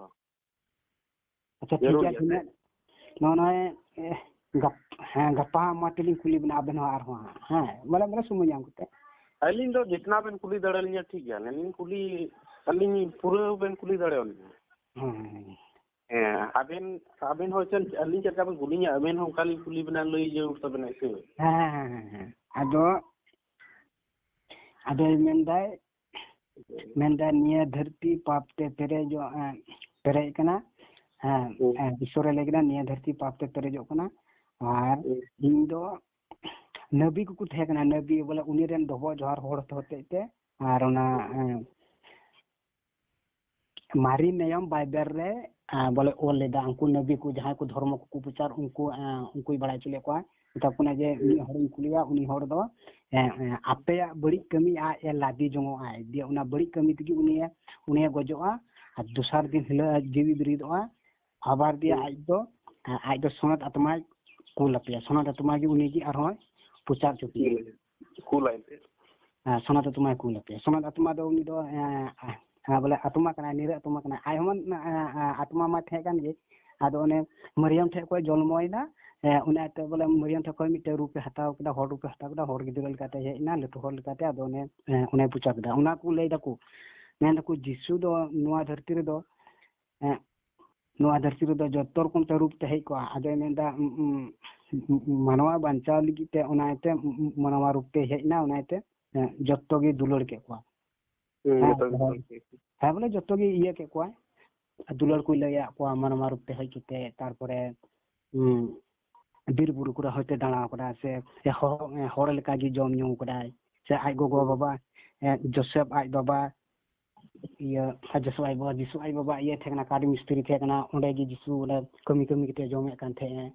ᱟᱪᱪᱷᱟ, ᱴᱷᱤᱠ ᱡᱟᱹᱨᱩᱲ ᱜᱮᱭᱟ, ᱜᱮᱭᱟ ᱥᱮ? ᱛᱤᱱᱟᱹᱜ ᱱᱚᱜᱼᱚ ᱱᱚᱜᱼᱚᱭ, ᱮ, ᱜᱟᱯ-, ᱦᱮᱸ, ᱜᱟᱯᱟ ᱢᱟ ᱛᱮᱞᱤᱧ ᱠᱩᱞᱤ ᱵᱮᱱᱟ ᱟᱵᱮᱱ ᱦᱚᱸ ᱟᱨᱦᱚᱸ ᱦᱟᱸᱜ, ᱦᱮᱸ, ᱵᱚᱞᱮ, ᱵᱚᱞᱮ ᱥᱚᱢᱚᱭ ᱧᱟᱢ ᱠᱟᱛᱮ᱾ ᱟᱹᱞᱤᱧ ᱫᱚ ᱡᱤᱛᱱᱟ ᱵᱮᱱ ᱠᱩᱞᱤ ᱫᱟᱲᱮᱭᱟᱞᱤᱧᱟ, ᱴᱷᱤᱠ ᱜᱮᱭᱟ, ᱟᱹᱞᱤᱧ ᱠᱩᱞᱤ, ᱟᱹᱞᱤᱧ ᱯᱩᱨᱟᱹ ᱵᱮᱱ ᱠᱩᱞᱤ ᱫᱟᱲᱮᱭᱟᱞᱤᱧᱟ᱾ ᱦᱮᱸ, ᱦᱮᱸ, ᱦᱮᱸ᱾ ᱦᱮᱸ, ᱟᱵᱮᱱ, ᱟᱵᱮᱱ ᱦᱚᱸ ᱪᱮᱫ, ᱟᱹᱞᱤᱧ ᱪᱮᱫ ᱞᱮᱠᱟ ᱵᱮᱱ ᱠᱩᱞᱤᱧᱟ, ᱟᱵᱮᱱ ᱦᱚᱸ ᱚᱱᱠᱟ ᱞᱤᱧ ᱠᱩᱞᱤ ᱵᱮᱱᱟ, ᱞᱟᱹᱭ ᱡᱟᱹᱨᱩᱲ ᱛᱟᱵᱮᱱᱟ ᱥᱮ? ᱦᱮᱸ, ᱦᱮᱸ, ᱦᱮᱸ, ᱦᱮᱸ᱾ ᱟᱫᱚ, ᱟᱫᱚᱭ ᱢᱮᱱᱫᱟᱭ, ᱢᱮᱱᱫᱟᱭ, ᱱᱤᱭᱟᱹ ᱫᱷᱟᱹᱨᱛᱤ ᱯᱟᱯ ᱛᱮ ᱯᱮᱨᱮᱡᱚᱜ, ᱮ, ᱯᱮᱨᱮᱡ ᱠᱟᱱᱟ᱾ ᱦᱮᱸ, ᱦᱩᱸ᱾ ᱮ, ᱤᱥᱚᱨᱮ ᱞᱟᱹᱭ ᱠᱮᱫᱟ, ᱱᱤᱭᱟᱹ ᱫᱷᱟᱹᱨᱛᱤ ᱯᱟᱯ ᱛᱮ ᱯᱮᱨᱮᱡᱚᱜ ᱠᱟᱱᱟ᱾ ᱟᱨ ᱦᱩᱸ᱾ ᱤᱧ ᱫᱚ, ᱱᱟᱹᱵᱤ ᱠᱚᱠᱚ ᱛᱟᱦᱮᱸ ᱠᱟᱱᱟ, ᱱᱟᱹᱵᱤ ᱵᱚᱞᱮ ᱩᱱᱤ ᱨᱮᱱ ᱰᱚᱵᱚᱜ ᱡᱚᱦᱟᱨ ᱦᱚᱲ ᱦᱚᱛᱮᱡ ᱛᱮ, ᱟᱨ ᱚᱱᱟ, ᱦᱩᱸ᱾ ᱮ, ᱢᱟᱨᱮ ᱱᱤᱭᱚᱢ ᱵᱟᱭᱵᱮᱞ ᱨᱮ, ᱟ, ᱵᱚᱞᱮ ᱚᱞ ᱞᱮᱫᱟ, ᱩᱱᱠᱩ ᱱᱟᱵᱤ ᱠᱚ ᱡᱟᱦᱟᱸᱭ ᱠᱚ ᱫᱷᱚᱨᱢᱚ ᱠᱚᱠᱚ ᱯᱨᱚᱪᱟᱨ, ᱩᱱᱠᱩ, ᱟ, ᱩᱱᱠᱩᱭ ᱵᱟᱲᱟᱭ ᱦᱚᱪᱚ ᱞᱮᱫ ᱠᱚᱣᱟ᱾ ᱢᱮᱛᱟ ᱠᱚ ᱠᱟᱱᱟ ᱡᱮ, ᱦᱩᱸ᱾ ᱢᱤᱫ ᱦᱚᱲᱤᱧ ᱠᱩᱞᱤᱭᱟ, ᱩᱱᱤ ᱦᱚᱲ ᱫᱚ, ᱮ, ᱮ, ᱟᱯᱮᱭᱟᱜ ᱵᱟᱹᱲᱤᱡ ᱠᱟᱹᱢᱤ ᱟᱡ ᱮ ᱞᱟᱫᱮ ᱡᱚᱝᱚᱜ ᱟᱭ, ᱫᱤᱭᱮ ᱚᱱᱟ ᱵᱟᱹᱲᱤᱡ ᱠᱟᱹᱢᱤ ᱛᱮᱜᱮ ᱩᱱᱤᱭᱮ, ᱩᱱᱤᱭᱮ ᱜᱚᱡᱚᱜᱼᱟ᱾ ᱟᱨ ᱫᱚᱥᱟᱨ ᱫᱤᱱ ᱦᱤᱞᱳᱜ ᱮ ᱡᱤᱣᱤ ᱵᱮᱨᱮᱫᱚᱜᱼᱟ᱾ ᱟᱵᱟᱨ ᱫᱤᱭᱮ ᱦᱩᱸ᱾ ᱟᱡ ᱫᱚ, ᱟ, ᱟᱡ ᱫᱚ ᱥᱚᱱᱚᱛ ᱟᱛᱢᱟᱭ ᱠᱩᱞ ᱟᱯᱮᱭᱟ, ᱥᱚᱱᱚᱛ ᱟᱛᱢᱟ ᱜᱮ ᱩᱱᱤ ᱜᱮ ᱟᱨᱦᱚᱸᱭ ᱯᱨᱚᱪᱟᱨ ᱦᱚᱪᱚ ᱯᱮᱭᱟ᱾ ᱦᱩᱸ᱾ ᱠᱩᱞᱟᱭ ᱯᱮ᱾ ᱦᱮᱸ, ᱥᱚᱱᱟᱛ ᱟᱛᱢᱟᱭ ᱠᱩᱞ ᱟᱯᱮᱭᱟ᱾ ᱥᱚᱱᱟᱛ ᱟᱛᱢᱟ ᱫᱚ ᱩᱱᱤ ᱫᱚ, ᱮᱸ, ᱮᱸ, ᱵᱚᱞᱮ ᱟᱛᱢᱟ ᱠᱟᱱᱟᱭ, ᱱᱤᱨᱟᱹ ᱟᱛᱢᱟ ᱠᱟᱱᱟᱭ᱾ ᱟᱡ ᱦᱚᱸ, ᱮᱸ, ᱮᱸ, ᱟᱛᱢᱟ ᱢᱟ ᱛᱟᱦᱮᱸ ᱠᱟᱱ ᱜᱮ᱾ ᱟᱫᱚ ᱚᱱᱮ ᱢᱟᱹᱨᱤᱭᱟᱢ ᱴᱷᱮᱡ ᱠᱷᱚᱡ ᱡᱚᱱᱢᱚᱭᱮᱱᱟ, ᱮᱸ, ᱚᱱᱟᱛᱮ ᱵᱚᱞᱮ ᱢᱟᱹᱨᱤᱭᱟᱢ ᱴᱷᱮᱡ ᱠᱷᱚᱡ ᱢᱤᱫᱴᱮᱡ ᱨᱩᱯ ᱮ ᱦᱟᱛᱟᱣ ᱠᱮᱫᱟ, ᱦᱚᱲ ᱨᱩᱯ ᱮ ᱦᱟᱛᱟᱣ ᱠᱮᱫᱟ, ᱦᱚᱲ ᱜᱤᱫᱽᱨᱟᱹ ᱞᱮᱠᱟᱛᱮ ᱦᱮᱡ ᱮᱱᱟ, ᱞᱟᱹᱴᱩ ᱦᱚᱲ ᱞᱮᱠᱟᱛᱮ᱾ ᱟᱫᱚ ᱚᱱᱮ, ᱮᱸ, ᱚᱱᱮ ᱯᱨᱚᱪᱟᱨ ᱠᱮᱫᱟ᱾ ᱚᱱᱟ ᱠᱚ ᱞᱟᱹᱭ ᱫᱟᱠᱚ, ᱢᱮᱱ ᱫᱟᱠᱚ ᱡᱤᱥᱩ ᱫᱚ ᱱᱚᱣᱟ ᱫᱷᱟᱹᱨᱛᱤ ᱨᱮᱫᱚ, ᱮᱸ, ᱱᱚᱣᱟ ᱫᱷᱟᱹᱨᱛᱤ ᱨᱮᱫᱚ ᱡᱚᱛᱚ ᱨᱚᱠᱚᱢ ᱛᱮ ᱨᱩᱯ ᱛᱮ ᱦᱮᱡ ᱠᱚᱜᱼᱟ᱾ ᱟᱫᱚᱭ ᱢᱮᱱᱫᱟ, ᱩᱸ, ᱩᱸ, ᱢᱟᱱᱣᱟ ᱵᱟᱧᱪᱟᱣ ᱞᱟᱹᱜᱤᱫ ᱛᱮ ᱚᱱᱟ ᱤᱭᱟᱹᱛᱮ, ᱩᱸ, ᱩᱸ, ᱢᱟᱱᱣᱟ ᱨᱩᱯ ᱛᱮ ᱦᱮᱡ ᱮᱱᱟ, ᱚᱱᱟ ᱤᱭᱟᱹᱛᱮ, ᱮᱸ, ᱡᱚᱛᱚ ᱜᱮ ᱫᱩᱞᱟᱹᱲ ᱠᱮᱫ ᱠᱚᱣᱟ᱾ ᱦᱩᱸ, ᱦᱮᱸ, ᱡᱚᱛᱚ ᱜᱮ ᱦᱮᱸ᱾ ᱫᱩᱞᱟᱹᱲ ᱠᱮᱫ ᱠᱚᱣᱟ᱾ ᱦᱮᱸ, ᱵᱚᱞᱮ ᱡᱚᱛᱚ ᱜᱮ ᱤᱭᱟᱹ ᱠᱮᱫ ᱠᱚᱣᱟ, ᱢᱟᱱᱣᱟ ᱨᱩᱯ ᱛᱮ ᱦᱮᱡ ᱠᱟᱛᱮ, ᱛᱟᱨᱯᱚᱨᱮ, ᱩᱸ, ᱵᱤᱨ ᱵᱩᱨᱩ ᱠᱚᱨᱮ ᱦᱚᱭᱛᱳ ᱫᱟᱬᱟ ᱠᱟᱫᱟ, ᱥᱮ, ᱥᱮ ᱦᱚᱲ, ᱦᱚᱲ ᱞᱮᱠᱟ ᱜᱮ ᱡᱚᱢ ᱧᱩ ᱠᱟᱫᱟᱭ, ᱥᱮ ᱟᱡ ᱜᱚᱜᱚ ᱦᱩᱸ᱾ ᱵᱟᱵᱟ, ᱮᱸ, ᱡᱳᱥᱮᱯ ᱟᱡ ᱵᱟᱵᱟ, ᱤᱭᱟᱹ, ᱡᱤᱥᱩ ᱟᱡ ᱵᱟᱵᱟ, ᱡᱤᱥᱩ ᱟᱡ ᱵᱟᱵᱟ ᱤᱭᱟᱹ ᱛᱟᱦᱮᱸ ᱠᱟᱱᱟ, ᱠᱟᱴ ᱢᱤᱥᱛᱨᱤ ᱛᱟᱦᱮᱸ ᱠᱟᱱᱟ, ᱚᱸᱰᱮ ᱜᱮ ᱡᱤᱥᱩ ᱚᱸᱰᱮ ᱠᱟᱹᱢᱤ, ᱠᱟᱹᱢᱤ ᱠᱟᱛᱮ ᱡᱚᱢᱮᱫ ᱠᱟᱱ ᱛᱟᱦᱮᱸᱜᱼᱟ᱾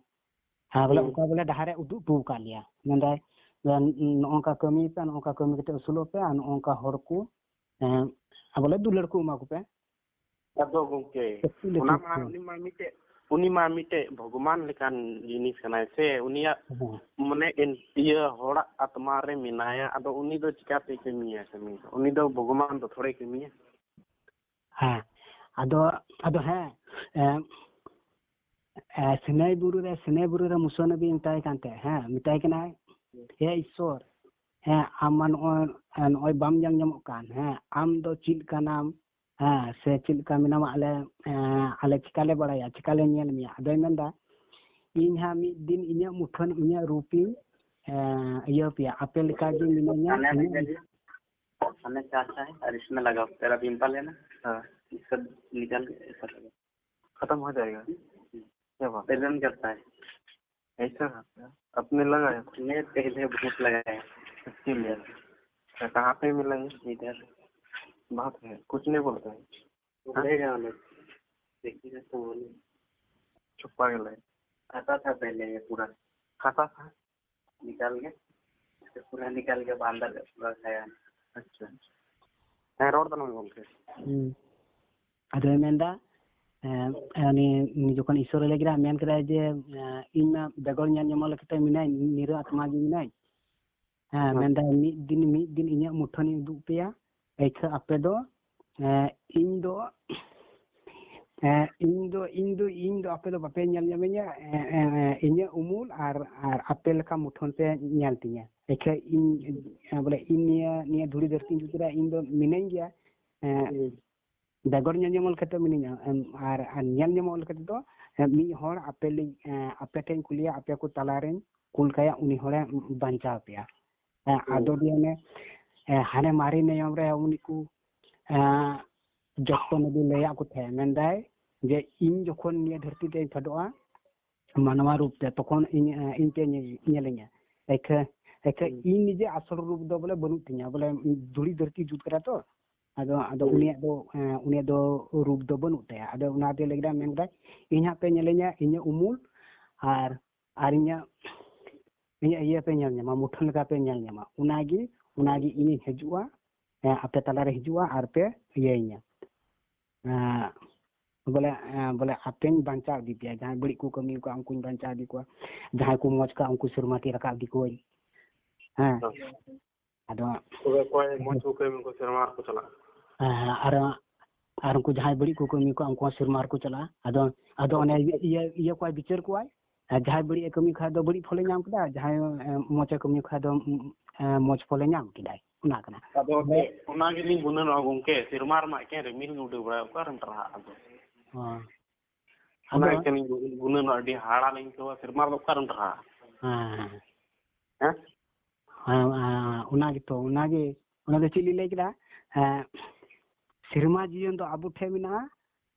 ᱦᱮᱸ, ᱵᱚᱞᱮ ᱦᱩᱸ᱾ ᱚᱱᱠᱟ ᱵᱚᱞᱮ ᱰᱟᱦᱟᱨ ᱮ ᱩᱫᱩᱜ ᱦᱚᱴᱚ ᱟᱠᱟᱫ ᱞᱮᱭᱟ᱾ ᱢᱮᱱᱫᱟᱭ, ᱡᱮ ᱱᱚᱜᱼᱚ ᱱᱚᱝᱠᱟ ᱠᱟᱹᱢᱤ ᱯᱮ, ᱱᱚᱜᱼᱚ ᱱᱚᱝᱠᱟ ᱠᱟᱹᱢᱤ ᱠᱟᱛᱮ ᱟᱹᱥᱩᱞᱚᱜ ᱯᱮ, ᱟᱨ ᱱᱚᱜᱼᱚ ᱱᱚᱝᱠᱟ ᱦᱚᱲ ᱠᱚ, ᱦᱮᱸ, ᱵᱚᱞᱮ ᱫᱩᱞᱟᱹᱲ ᱠᱚ ᱮᱢᱟ ᱠᱚᱯᱮ᱾ ᱟᱫᱚ ᱜᱚᱝᱠᱮ, ᱞᱟᱹᱴᱩ ᱞᱟᱹᱴᱩ ᱚᱱᱟ ᱢᱟ ᱠᱚ᱾ ᱩᱱᱤ ᱢᱟ ᱢᱤᱫᱴᱮᱡ, ᱩᱱᱤ ᱢᱟ ᱢᱤᱫᱴᱮᱡ ᱵᱷᱚᱜᱚᱵᱟᱱ ᱞᱮᱠᱟᱱ ᱡᱤᱱᱤᱥ ᱠᱟᱱᱟᱭ ᱥᱮ, ᱩᱱᱤᱭᱟᱜ ᱦᱮᱸ᱾ ᱢᱟᱱᱮ ᱮᱱ-, ᱤᱭᱟᱹ ᱦᱚᱲᱟᱜ ᱟᱛᱢᱟ ᱨᱮ ᱢᱮᱱᱟᱭᱟ, ᱟᱫᱚ ᱩᱱᱤ ᱫᱚ ᱪᱤᱠᱟᱛᱮᱭ ᱠᱟᱹᱢᱤᱭᱟ ᱠᱟᱹᱢᱤ ᱫᱚ? ᱩᱱᱤ ᱫᱚ ᱵᱷᱚᱜᱚᱵᱟᱱ ᱫᱚ ᱛᱷᱚᱲᱮ ᱠᱟᱹᱢᱤᱭᱟ᱾ ᱦᱮᱸ, ᱟᱫᱚ, ᱟᱫᱚ ᱦᱮᱸ, ᱮ, ᱮ, ᱥᱤᱱᱟᱹᱭ ᱵᱩᱨᱩ ᱨᱮ, ᱥᱤᱱᱟᱹᱭ ᱵᱩᱨᱩ ᱨᱮ ᱢᱩᱥᱟᱹ ᱱᱚᱵᱤ ᱢᱮᱛᱟᱭ ᱠᱟᱱ ᱛᱟᱦᱮᱸ, ᱦᱮᱸ, ᱢᱮᱛᱟᱭ ᱠᱟᱱᱟᱭ, "ᱦᱮ ᱤᱥᱥᱚᱨ, ᱦᱮᱸ, ᱟᱢ ᱢᱟ ᱱᱚᱜᱼᱚᱭ, ᱱᱚᱜᱼᱚᱭ ᱵᱟᱢ ᱧᱮᱞ ᱧᱟᱢᱚᱜ ᱠᱟᱱ, ᱦᱮᱸ, ᱟᱢ ᱫᱚ ᱪᱮᱫ ᱠᱟᱱᱟᱢ, ᱦᱮᱸ, ᱥᱮ ᱪᱮᱫ ᱞᱮᱠᱟ ᱢᱮᱱᱟᱢᱟ, ᱟᱞᱮ, ᱮ, ᱟᱞᱮ ᱪᱤᱠᱟᱞᱮ ᱵᱟᱲᱟᱭᱟ, ᱪᱤᱠᱟᱞᱮ ᱧᱮᱞ ᱢᱮᱭᱟ?" ᱟᱫᱚᱭ ᱢᱮᱱᱫᱟ, "ᱤᱧ ᱦᱟᱸᱜ ᱢᱤᱫ ᱫᱤᱱ ᱤᱧᱟᱹᱜ ᱢᱩᱴᱷᱟᱹᱱ, ᱤᱧᱟᱹᱜ ᱨᱩᱯᱤᱧ, ᱮ, ᱤᱭᱟᱹ ᱯᱮᱭᱟ, ᱟᱯᱮ ᱞᱮᱠᱟ ᱜᱮ ᱢᱤᱱᱟᱹᱧᱟ, ᱤᱧᱟᱹᱜ ᱦᱟᱱᱮ ᱪᱟᱥᱟ ᱦᱮ ᱟᱨ ᱤᱥᱢᱮ ᱞᱟᱜᱟᱣ, ᱛᱮᱨᱟ ᱯᱤᱢᱯᱟᱞ ᱦᱮ ᱱᱟ, ᱦᱮᱸ, ᱤᱥᱠᱟ ᱱᱤᱠᱟᱞ ᱠᱮ ᱮᱥᱟ ᱞᱟᱜᱟᱣ, ᱠᱷᱟᱛᱟᱢ ᱦᱳ ᱡᱟᱭᱮᱜᱟ, ᱦᱮᱸ ᱵᱟᱝ? ᱯᱮᱞᱮᱱ ᱠᱟᱨᱛᱟ ᱦᱮ, ᱮᱭᱥᱟ ᱠᱟᱨᱛᱟ ᱦᱮ, ᱟᱯᱱᱮ ᱞᱟᱜᱟᱭᱟ, ᱢᱮ ᱯᱮᱦᱞᱮ ᱵᱚᱦᱩᱛ ᱞᱟᱜᱟᱭᱟ, ᱤᱥᱠᱮ ᱞᱤᱭᱮ, ᱠᱟᱦᱟᱸ ᱯᱮ ᱢᱤᱞᱟᱭᱟ? ᱤᱫᱷᱟᱨ, ᱵᱟᱦᱟᱸ ᱯᱮ, ᱠᱩᱪ ᱱᱟᱦᱤᱸ ᱵᱚᱞᱛᱮ ᱦᱮ, ᱵᱚᱞᱮᱜᱟ ᱚᱱᱮ, ᱫᱮᱠᱷᱮᱜᱟ ᱛᱚ ᱵᱚᱞᱮ, ᱪᱷᱩᱯᱟ ᱜᱮᱞᱮ, ᱠᱷᱟᱛᱟ ᱛᱷᱟ ᱯᱮᱦᱞᱮ ᱯᱩᱨᱟ, ᱠᱷᱟᱛᱟ ᱛᱷᱟ, ᱱᱤᱠᱟᱞ ᱜᱮ, ᱯᱩᱨᱟ ᱱᱤᱠᱟᱞ ᱜᱮ ᱵᱟᱦᱟᱸ ᱟᱱᱫᱟᱨ ᱯᱩᱨᱟ ᱠᱷᱟᱭᱟ᱾ ᱟᱪᱪᱷᱟ, ᱦᱮᱸ, ᱨᱚᱲ ᱛᱟᱞᱟᱝ ᱢᱮ ᱜᱚᱢᱠᱮ᱾ ᱦᱩᱸ᱾ ᱟᱫᱚᱭ ᱢᱮᱱᱫᱟ, ᱮᱸ, ᱩᱱᱤ, ᱩᱱᱤ ᱡᱚᱠᱷᱚᱱ ᱤᱥᱥᱚᱨᱮ ᱞᱟᱹᱭ ᱠᱮᱫᱟ, ᱢᱮᱱ ᱠᱮᱫᱟᱭ ᱡᱮ, ᱮᱸ, "ᱤᱧ ᱢᱟ ᱵᱮᱜᱚᱨ ᱧᱮᱞ ᱧᱟᱢᱚᱜ ᱞᱮᱠᱟᱛᱮ ᱢᱮᱱᱟᱹᱧ, ᱱᱤᱨᱟᱹ ᱟᱛᱢᱟ ᱜᱮ ᱢᱮᱱᱟᱹᱧ᱾" ᱦᱮᱸ, ᱦᱮᱸ᱾ ᱢᱮᱱᱫᱟᱭ, "ᱢᱤᱫ ᱫᱤᱱ, ᱢᱤᱫ ᱫᱤᱱ ᱤᱧᱟᱹᱜ ᱢᱩᱴᱷᱟᱹᱱᱤᱧ ᱩᱫᱩᱜ ᱯᱮᱭᱟ, ᱮᱱᱠᱷᱟᱱ ᱟᱯᱮ ᱫᱚ, ᱮᱸ, ᱤᱧ ᱫᱚ, ᱤᱧ ᱫᱚ, ᱤᱧ ᱫᱚ ᱟᱯᱮ ᱫᱚ ᱵᱟᱯᱮ ᱧᱮᱞ ᱧᱟᱢᱤᱧᱟ, ᱮᱸ, ᱮᱸ, ᱮᱸ, ᱤᱧᱟᱹᱜ ᱩᱢᱩᱞ ᱟᱨ, ᱟᱨ ᱟᱯᱮ ᱞᱮᱠᱟ ᱢᱩᱴᱷᱟᱹᱱ ᱯᱮ ᱧᱮᱞ ᱛᱤᱧᱟ᱾ ᱮᱱᱠᱷᱟᱱ ᱤᱧ, ᱮᱸ, ᱵᱚᱞᱮ ᱤᱧ ᱱᱤᱭᱟᱹ, ᱱᱤᱭᱟᱹ ᱫᱷᱩᱲᱤ ᱫᱷᱟᱹᱨᱛᱤᱧ ᱡᱩᱛ ᱠᱮᱫᱟ, ᱤᱧ ᱫᱚ ᱢᱤᱱᱟᱹᱧ ᱜᱮᱭᱟ, ᱮᱸ, ᱦᱩᱸ᱾ ᱵᱮᱜᱚᱨ ᱧᱮᱞ ᱧᱟᱢᱚᱜ ᱞᱮᱠᱟᱛᱮ ᱢᱤᱱᱟᱹᱧᱟ, ᱮᱢ, ᱟᱨ, ᱟᱨ ᱧᱮᱞ ᱧᱟᱢᱚᱜ ᱞᱮᱠᱟ ᱛᱮᱫᱚ, ᱮ, ᱢᱤᱫ ᱦᱚᱲ ᱟᱯᱮ ᱞᱤᱧ, ᱮ, ᱟᱯᱮ ᱴᱷᱮᱱ ᱠᱩᱞᱤᱭᱟ, ᱟᱯᱮ ᱠᱚ ᱛᱟᱞᱟᱨᱮᱧ ᱠᱩᱞ ᱠᱟᱭᱟ, ᱩᱱᱤ ᱦᱚᱲᱮ ᱵᱟᱧᱪᱟᱣ ᱯᱮᱭᱟ᱾ ᱮ, ᱦᱩᱸ᱾ ᱟᱫᱚ ᱫᱤᱭᱮ ᱚᱱᱮ, ᱮ, ᱦᱟᱱᱮ ᱢᱟᱨᱮ ᱱᱤᱭᱚᱢ ᱨᱮ ᱩᱱᱤ ᱠᱚ, ᱮ, ᱡᱚᱛᱚ ᱱᱚᱵᱤ ᱞᱟᱹᱭᱟᱫ ᱠᱚ ᱛᱟᱦᱮᱸ, ᱢᱮᱱᱫᱟᱭ ᱡᱮ ᱤᱧ ᱡᱚᱠᱷᱚᱱ ᱱᱤᱭᱟᱹ ᱫᱷᱟᱹᱨᱛᱤ ᱛᱮᱧ ᱯᱷᱮᱰᱚᱜᱼᱟ, ᱢᱟᱱᱣᱟ ᱨᱩᱯ ᱛᱮ, ᱛᱚᱠᱷᱚᱱ ᱤᱧ, ᱮ, ᱤᱧ ᱯᱮ ᱧᱮ-, ᱧᱮᱞᱤᱧᱟ᱾ ᱮᱠᱷᱟᱹ, ᱮᱠᱷᱟᱹ ᱦᱩᱸ᱾ ᱤᱧ ᱱᱤᱡᱮ ᱟᱥᱚᱞ ᱨᱩᱯ ᱫᱚ ᱵᱚᱞᱮ ᱵᱟᱹᱱᱩᱜ ᱛᱤᱧᱟ, ᱵᱚᱞᱮ ᱫᱷᱩᱲᱤ ᱫᱷᱟᱹᱨᱛᱤ ᱡᱩᱛ ᱠᱟᱱᱟ ᱛᱚ, ᱟᱫᱚ, ᱟᱫᱚ ᱦᱩᱸ᱾ ᱩᱱᱤᱭᱟᱜ ᱫᱚ, ᱮ, ᱩᱱᱤᱭᱟᱜ ᱫᱚ ᱨᱩᱯ ᱫᱚ ᱵᱟᱹᱱᱩᱜ ᱛᱟᱭᱟ᱾ ᱟᱫᱚ ᱚᱱᱟᱛᱮ ᱞᱟᱹᱭ ᱠᱮᱫᱟ, ᱢᱮᱱ ᱠᱮᱫᱟᱭ, "ᱤᱧ ᱦᱟᱸᱜ ᱯᱮ ᱧᱮᱞᱤᱧᱟ, ᱤᱧᱟᱹᱜ ᱩᱢᱩᱞ ᱟᱨ, ᱟᱨ ᱤᱧᱟᱹᱜ, ᱤᱧᱟᱹᱜ ᱤᱭᱟᱹ ᱯᱮ ᱧᱮᱞ ᱧᱟᱢᱟ, ᱢᱩᱴᱷᱟᱹᱱ ᱞᱮᱠᱟ ᱯᱮ ᱧᱮᱞ ᱧᱟᱢᱟ, ᱚᱱᱟᱜᱮ, ᱚᱱᱟᱜᱮ ᱤᱧᱤᱧ ᱦᱤᱡᱩᱜᱼᱟ, ᱮ, ᱟᱯᱮ ᱛᱟᱞᱟᱨᱮ ᱦᱤᱡᱩᱜᱼᱟ ᱟᱨ ᱯᱮ ᱤᱭᱟᱹᱭᱤᱧᱟ, ᱮ, ᱵᱚᱞᱮ, ᱮ, ᱵᱚᱞᱮ ᱟᱯᱮᱧ ᱵᱟᱧᱪᱟᱣ ᱤᱫᱤ ᱯᱮᱭᱟ, ᱡᱟᱦᱟᱸᱭ ᱵᱟᱹᱲᱤᱡ ᱠᱚ ᱠᱟᱹᱢᱤ ᱟᱠᱟᱫ ᱩᱱᱠᱩᱧ ᱵᱟᱧᱪᱟᱣ ᱤᱫᱤ ᱠᱚᱣᱟ, ᱡᱟᱦᱟᱸᱭ ᱠᱚ ᱢᱚᱡᱽ ᱠᱟᱜ ᱩᱱᱠᱩ ᱥᱮᱨᱢᱟ ᱛᱮ ᱨᱟᱠᱟᱵ ᱤᱫᱤ ᱠᱚᱣᱟᱹᱧ᱾" ᱦᱮᱸ᱾ ᱦᱮᱸ᱾ ᱟᱫᱚ ᱛᱚᱵᱮ ᱚᱠᱚᱭ ᱢᱚᱡᱽ ᱠᱚ ᱠᱟᱹᱢᱤ ᱠᱚ ᱥᱮᱨᱢᱟ ᱨᱮᱠᱚ ᱪᱟᱞᱟᱜᱼᱟ᱾ ᱦᱮᱸ, ᱦᱮᱸ, ᱟᱨ ᱟᱨ ᱩᱱᱠᱩ ᱡᱟᱦᱟᱸᱭ ᱵᱟᱹᱲᱤᱡ ᱠᱚ ᱠᱟᱹᱢᱤ ᱠᱚᱣᱟ, ᱩᱱᱠᱩ ᱦᱚᱸ ᱥᱮᱨᱢᱟ ᱨᱮᱠᱚ ᱪᱟᱞᱟᱜᱼᱟ᱾ ᱟᱫᱚ ᱟᱫᱚ ᱚᱱᱮ ᱤᱭᱟᱹ ᱤᱭᱟᱹ ᱤᱭᱟᱹ ᱠᱚᱣᱟᱭ, ᱵᱤᱪᱟᱹᱨ ᱠᱚᱣᱟᱭ᱾ ᱟᱨ ᱡᱟᱦᱟᱸᱭ ᱵᱟᱹᱲᱤᱡ ᱮ ᱠᱟᱹᱢᱤ ᱠᱷᱟᱡ ᱫᱚ ᱵᱟᱹᱲᱤᱡ ᱯᱷᱚᱞᱮ ᱧᱟᱢ ᱠᱮᱫᱟ, ᱟᱨ ᱡᱟᱦᱟᱸᱭ ᱮ, ᱢᱚᱡᱽ ᱮ ᱠᱟᱹᱢᱤ ᱠᱷᱟᱡ ᱫᱚ, ᱩᱢ, ᱮ, ᱢᱚᱡᱽ ᱯᱷᱚᱞᱮ ᱧᱟᱢ ᱠᱮᱫᱟᱭ᱾ ᱚᱱᱟ ᱠᱟᱱᱟ᱾ ᱟᱫᱚ ᱚᱱᱟ ᱜᱮᱞᱤᱧ ᱜᱩᱱᱟᱹᱱᱚᱜᱼᱟ ᱜᱚᱢᱠᱮ, ᱥᱮᱨᱢᱟ ᱨᱮᱢᱟ ᱮᱠᱮᱱ ᱨᱤᱢᱤᱞ ᱜᱮ ᱩᱰᱟᱹᱣ ᱵᱟᱲᱟᱭᱟ, ᱚᱠᱟᱨᱮᱢ ᱴᱟᱨᱦᱟᱜᱼᱟ ᱟᱫᱚ? ᱦᱚᱸ᱾ ᱚᱱᱟ ᱟᱫᱚ ᱜᱮᱞᱤᱧ ᱜᱩᱱᱟᱹᱱᱚᱜᱼᱟ, ᱟᱹᱰᱤ ᱦᱟᱦᱟᱲᱟ ᱞᱤᱧ ᱟᱹᱭᱠᱟᱹᱣᱟ, ᱥᱮᱨᱢᱟ ᱨᱮᱫᱚ ᱚᱠᱟᱨᱮᱢ ᱴᱟᱨᱦᱟᱜᱼᱟ? ᱦᱮᱸ, ᱦᱮᱸ᱾ ᱦᱮᱸ? ᱦᱮᱸ, ᱦᱮᱸ, ᱚᱱᱟ ᱜᱮᱛᱚ, ᱚᱱᱟ ᱜᱮ, ᱚᱱᱟ ᱫᱚ ᱪᱮᱫ ᱞᱤᱧ ᱞᱟᱹᱭ ᱠᱮᱫᱟ? ᱦᱮᱸ, ᱥᱮᱨᱢᱟ ᱡᱤᱭᱚᱱ ᱫᱚ ᱟᱵᱚ ᱴᱷᱮᱱ ᱢᱮᱱᱟᱜᱼᱟ,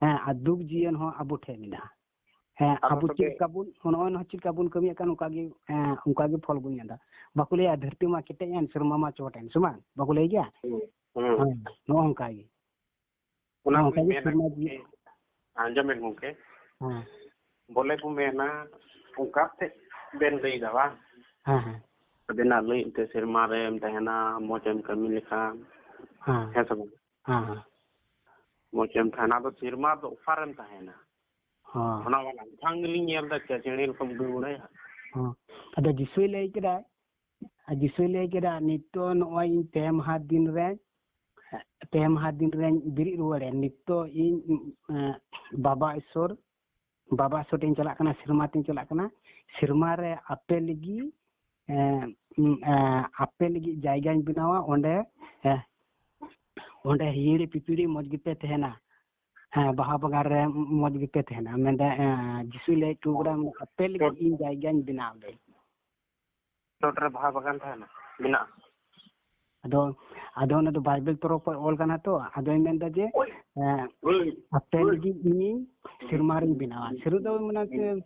ᱦᱮᱸ, ᱟᱨ ᱫᱩᱠ ᱡᱤᱭᱚᱱ ᱦᱚᱸ ᱟᱵᱚ ᱴᱷᱮᱱ ᱢᱮᱱᱟᱜᱼᱟ᱾ ᱦᱮᱸ, ᱟᱫᱚ ᱟᱵᱚ ᱛᱚᱵᱮ ᱪᱮᱫ ᱞᱮᱠᱟ ᱵᱚᱱ, ᱱᱚᱜᱼᱚᱭ ᱱᱚᱣᱟ ᱪᱮᱫ ᱞᱮᱠᱟ ᱵᱚᱱ ᱠᱟᱹᱢᱤᱭᱮᱫ ᱠᱟᱱ, ᱚᱱᱠᱟ ᱜᱮ, ᱦᱮᱸ, ᱚᱱᱠᱟ ᱜᱮ ᱯᱷᱚᱞ ᱵᱚᱱ ᱧᱟᱢ ᱮᱫᱟ᱾ ᱵᱟᱠᱚ ᱞᱟᱹᱭᱟ ᱫᱷᱟᱹᱨᱛᱤ ᱢᱟ ᱠᱮᱴᱮᱡ ᱮᱱ, ᱥᱮᱨᱢᱟ ᱢᱟ ᱪᱚᱴ ᱮᱱ, ᱥᱮ ᱵᱟᱝ? ᱵᱟᱠᱚ ᱞᱟᱹᱭ ᱜᱮᱭᱟ? ᱦᱩᱸ, ᱦᱩᱸ᱾ ᱦᱮᱸ, ᱱᱚᱜᱼᱚ ᱱᱚᱝᱠᱟ ᱜᱮ᱾ ᱚᱱᱟ ᱱᱚᱜᱼᱚ ᱠᱚᱧ ᱱᱚᱝᱠᱟ ᱜᱮ ᱢᱮᱱᱟ ᱥᱮᱨᱢᱟ ᱡᱤᱭᱚᱱ᱾ ᱜᱚᱢᱠᱮ, ᱟᱸᱡᱚᱢᱮᱫ ᱜᱚᱢᱠᱮ, ᱦᱮᱸ᱾ ᱵᱚᱞᱮ ᱠᱚ ᱢᱮᱱᱟ, ᱚᱱᱠᱟ ᱛᱮ ᱵᱮᱱ ᱞᱟᱹᱭ ᱮᱫᱟ ᱵᱟᱝ? ᱦᱮᱸ, ᱦᱮᱸ᱾ ᱟᱵᱮᱱᱟᱜ ᱞᱟᱹᱭ ᱛᱮ ᱥᱮᱨᱢᱟ ᱨᱮᱢ ᱛᱟᱦᱮᱱᱟ, ᱢᱚᱡᱽ ᱮᱢ ᱠᱟᱹᱢᱤ ᱞᱮᱠᱷᱟᱱ, ᱦᱮᱸ᱾ ᱦᱮᱸ ᱥᱮ ᱵᱟᱝ? ᱦᱮᱸ, ᱦᱮᱸ᱾ ᱢᱚᱡᱽ ᱮᱢ ᱛᱟᱦᱮᱱᱟ, ᱟᱫᱚ ᱥᱮᱨᱢᱟ ᱫᱚ ᱚᱠᱟᱨᱮᱢ ᱛᱟᱦᱮᱱᱟ? ᱦᱮᱸ᱾ ᱚᱱᱟ ᱢᱟ ᱞᱟᱝ ᱜᱮᱞᱤᱧ ᱧᱮᱞ ᱮᱫᱟ, ᱪᱮᱬᱮ ᱞᱮᱠᱟᱢ ᱩᱰᱟᱹᱣ ᱵᱟᱲᱟᱭᱟ᱾ ᱦᱮᱸ᱾ ᱟᱫᱚ ᱡᱤᱥᱩᱭ ᱞᱟᱹᱭ ᱠᱮᱫᱟᱭ, ᱟᱨ ᱡᱤᱥᱩᱭ ᱞᱟᱹᱭ ᱠᱮᱫᱟ, "ᱱᱤᱛᱚᱜ ᱱᱚᱜᱼᱚᱭ ᱤᱧ ᱯᱮ ᱢᱟᱦᱟ ᱫᱤᱱ ᱨᱮ, ᱯᱮ ᱢᱟᱦᱟ ᱫᱤᱱ ᱨᱮᱧ ᱵᱮᱨᱮᱫ ᱨᱩᱣᱟᱹᱲᱮᱱ᱾ ᱱᱤᱛᱚᱜ ᱤᱧ, ᱮᱸ, ᱵᱟᱵᱟ ᱤᱥᱚᱨ, ᱵᱟᱵᱟ ᱤᱥᱚᱨ ᱴᱷᱮᱱ ᱤᱧ ᱪᱟᱞᱟᱜ ᱠᱟᱱᱟ, ᱥᱮᱨᱢᱟ ᱛᱮᱧ ᱪᱟᱞᱟᱜ ᱠᱟᱱᱟ᱾ ᱥᱮᱨᱢᱟ ᱨᱮ ᱟᱯᱮ ᱞᱟᱹᱜᱤᱫ, ᱮᱸ, ᱩᱸ, ᱮᱸ, ᱟᱯᱮ ᱞᱟᱹᱜᱤᱫ ᱡᱟᱭᱜᱟᱧ ᱵᱮᱱᱟᱣᱟ, ᱚᱸᱰᱮ, ᱮᱸ, ᱚᱸᱰᱮ ᱦᱤᱦᱤᱲᱤ ᱯᱤᱯᱤᱲᱤ ᱢᱚᱡᱽ ᱜᱮᱯᱮ ᱛᱟᱦᱮᱱᱟ᱾ ᱦᱮᱸ, ᱵᱟᱦᱟ ᱵᱟᱜᱟᱱ ᱨᱮ ᱢᱚᱡᱽ ᱜᱮᱯᱮ ᱛᱟᱦᱮᱱᱟ᱾" ᱢᱮᱱᱫᱟ, ᱮᱸ, ᱡᱤᱥᱩᱭ ᱞᱟᱹᱭ ᱦᱚᱴᱚ ᱠᱟᱫᱟ, "ᱟᱯᱮ ᱞᱟᱹᱜᱤᱫ ᱤᱧ ᱡᱟᱭᱜᱟᱧ ᱵᱮᱱᱟᱣ ᱫᱟᱹᱧ᱾" ᱪᱚᱴ ᱨᱮ ᱵᱟᱦᱟ ᱵᱟᱜᱟᱱ ᱛᱟᱦᱮᱱᱟ, ᱢᱮᱱᱟᱜᱼᱟ᱾ ᱟᱫᱚ, ᱟᱫᱚ ᱚᱱᱟ ᱫᱚ ᱵᱟᱭᱵᱮᱞ ᱛᱚᱨᱚᱯ ᱠᱷᱚᱱ ᱚᱞ ᱠᱟᱱᱟ ᱛᱚ, ᱟᱫᱚᱭ ᱢᱮᱱᱫᱟ ᱡᱮ, ᱮᱸ, ᱦᱳᱭ᱾ "ᱟᱯᱮ ᱦᱳᱭ᱾ ᱞᱟᱹᱜᱤᱫ ᱤᱧᱤᱧ ᱥᱮᱨᱢᱟ ᱨᱤᱧ ᱵᱮᱱᱟᱣᱟ᱾" ᱥᱮᱨᱢᱟ ᱫᱚ ᱢᱟᱱᱮ ᱪᱮᱫ,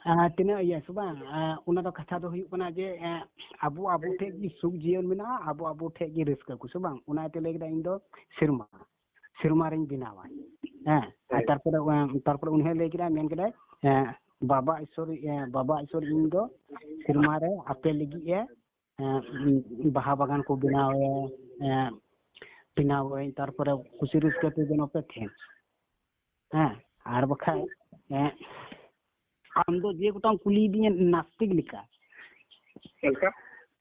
ᱮᱸ, ᱛᱤᱱᱟᱹᱜ ᱤᱭᱟᱹ ᱥᱮ ᱵᱟᱝ? ᱮᱸ, ᱚᱱᱟ ᱫᱚ ᱠᱟᱛᱷᱟ ᱫᱚ ᱦᱩᱭᱩᱜ ᱠᱟᱱᱟ ᱡᱮ, ᱮᱸ, ᱟᱵᱚ, ᱟᱵᱚ ᱴᱷᱮᱡ ᱜᱮ ᱥᱩᱠ ᱡᱤᱭᱚᱱ ᱢᱮᱱᱟᱜᱼᱟ, ᱟᱵᱚ, ᱟᱵᱚ ᱴᱷᱮᱡ ᱜᱮ ᱨᱟᱹᱥᱠᱟᱹ ᱠᱚ, ᱥᱮ ᱵᱟᱝ? ᱚᱱᱟᱛᱮ ᱞᱟᱹᱭ ᱠᱮᱫᱟ, "ᱤᱧ ᱫᱚ ᱥᱮᱨᱢᱟ, ᱥᱮᱨᱢᱟ ᱨᱤᱧ ᱵᱮᱱᱟᱣᱟ᱾" ᱦᱮᱸ, ᱟᱨ ᱦᱳᱭ᱾ ᱛᱟᱨᱯᱚᱨᱮ, ᱮᱸ, ᱛᱟᱨᱯᱚᱨᱮ ᱩᱱᱤ ᱦᱚᱸᱭ ᱞᱟᱹᱭ ᱠᱮᱫᱟ, ᱢᱮᱱ ᱠᱮᱫᱟᱭ, ᱮᱸ, "ᱵᱟᱵᱟ ᱤᱥᱚᱨ, ᱮᱸ, ᱵᱟᱵᱟ ᱤᱥᱚᱨ ᱤᱧ ᱫᱚ ᱥᱮᱨᱢᱟ ᱨᱮ ᱟᱯᱮ ᱞᱟᱹᱜᱤᱫ ᱮ, ᱮᱸ, ᱵᱟᱦᱟ ᱵᱟᱜᱟᱱ ᱠᱚ ᱵᱮᱱᱟᱣ ᱮ, ᱮᱸ, ᱵᱮᱱᱟᱣ ᱟᱹᱧ, ᱛᱟᱨᱯᱚᱨᱮ ᱠᱩᱥᱤ ᱨᱟᱹᱥᱠᱟᱹ ᱛᱮ ᱡᱮᱱᱚ ᱯᱮ ᱛᱟᱦᱮᱱ᱾" ᱦᱮᱸ, ᱟᱨ ᱵᱟᱠᱷᱟᱡ, ᱮᱸ, ᱟᱢ ᱫᱚ ᱡᱮ ᱜᱚᱴᱟᱢ ᱠᱩᱞᱤᱭᱤᱫᱤᱧᱟ ᱱᱟᱥᱛᱤᱠ ᱞᱮᱠᱟ᱾ ᱪᱮᱫ ᱞᱮᱠᱟ?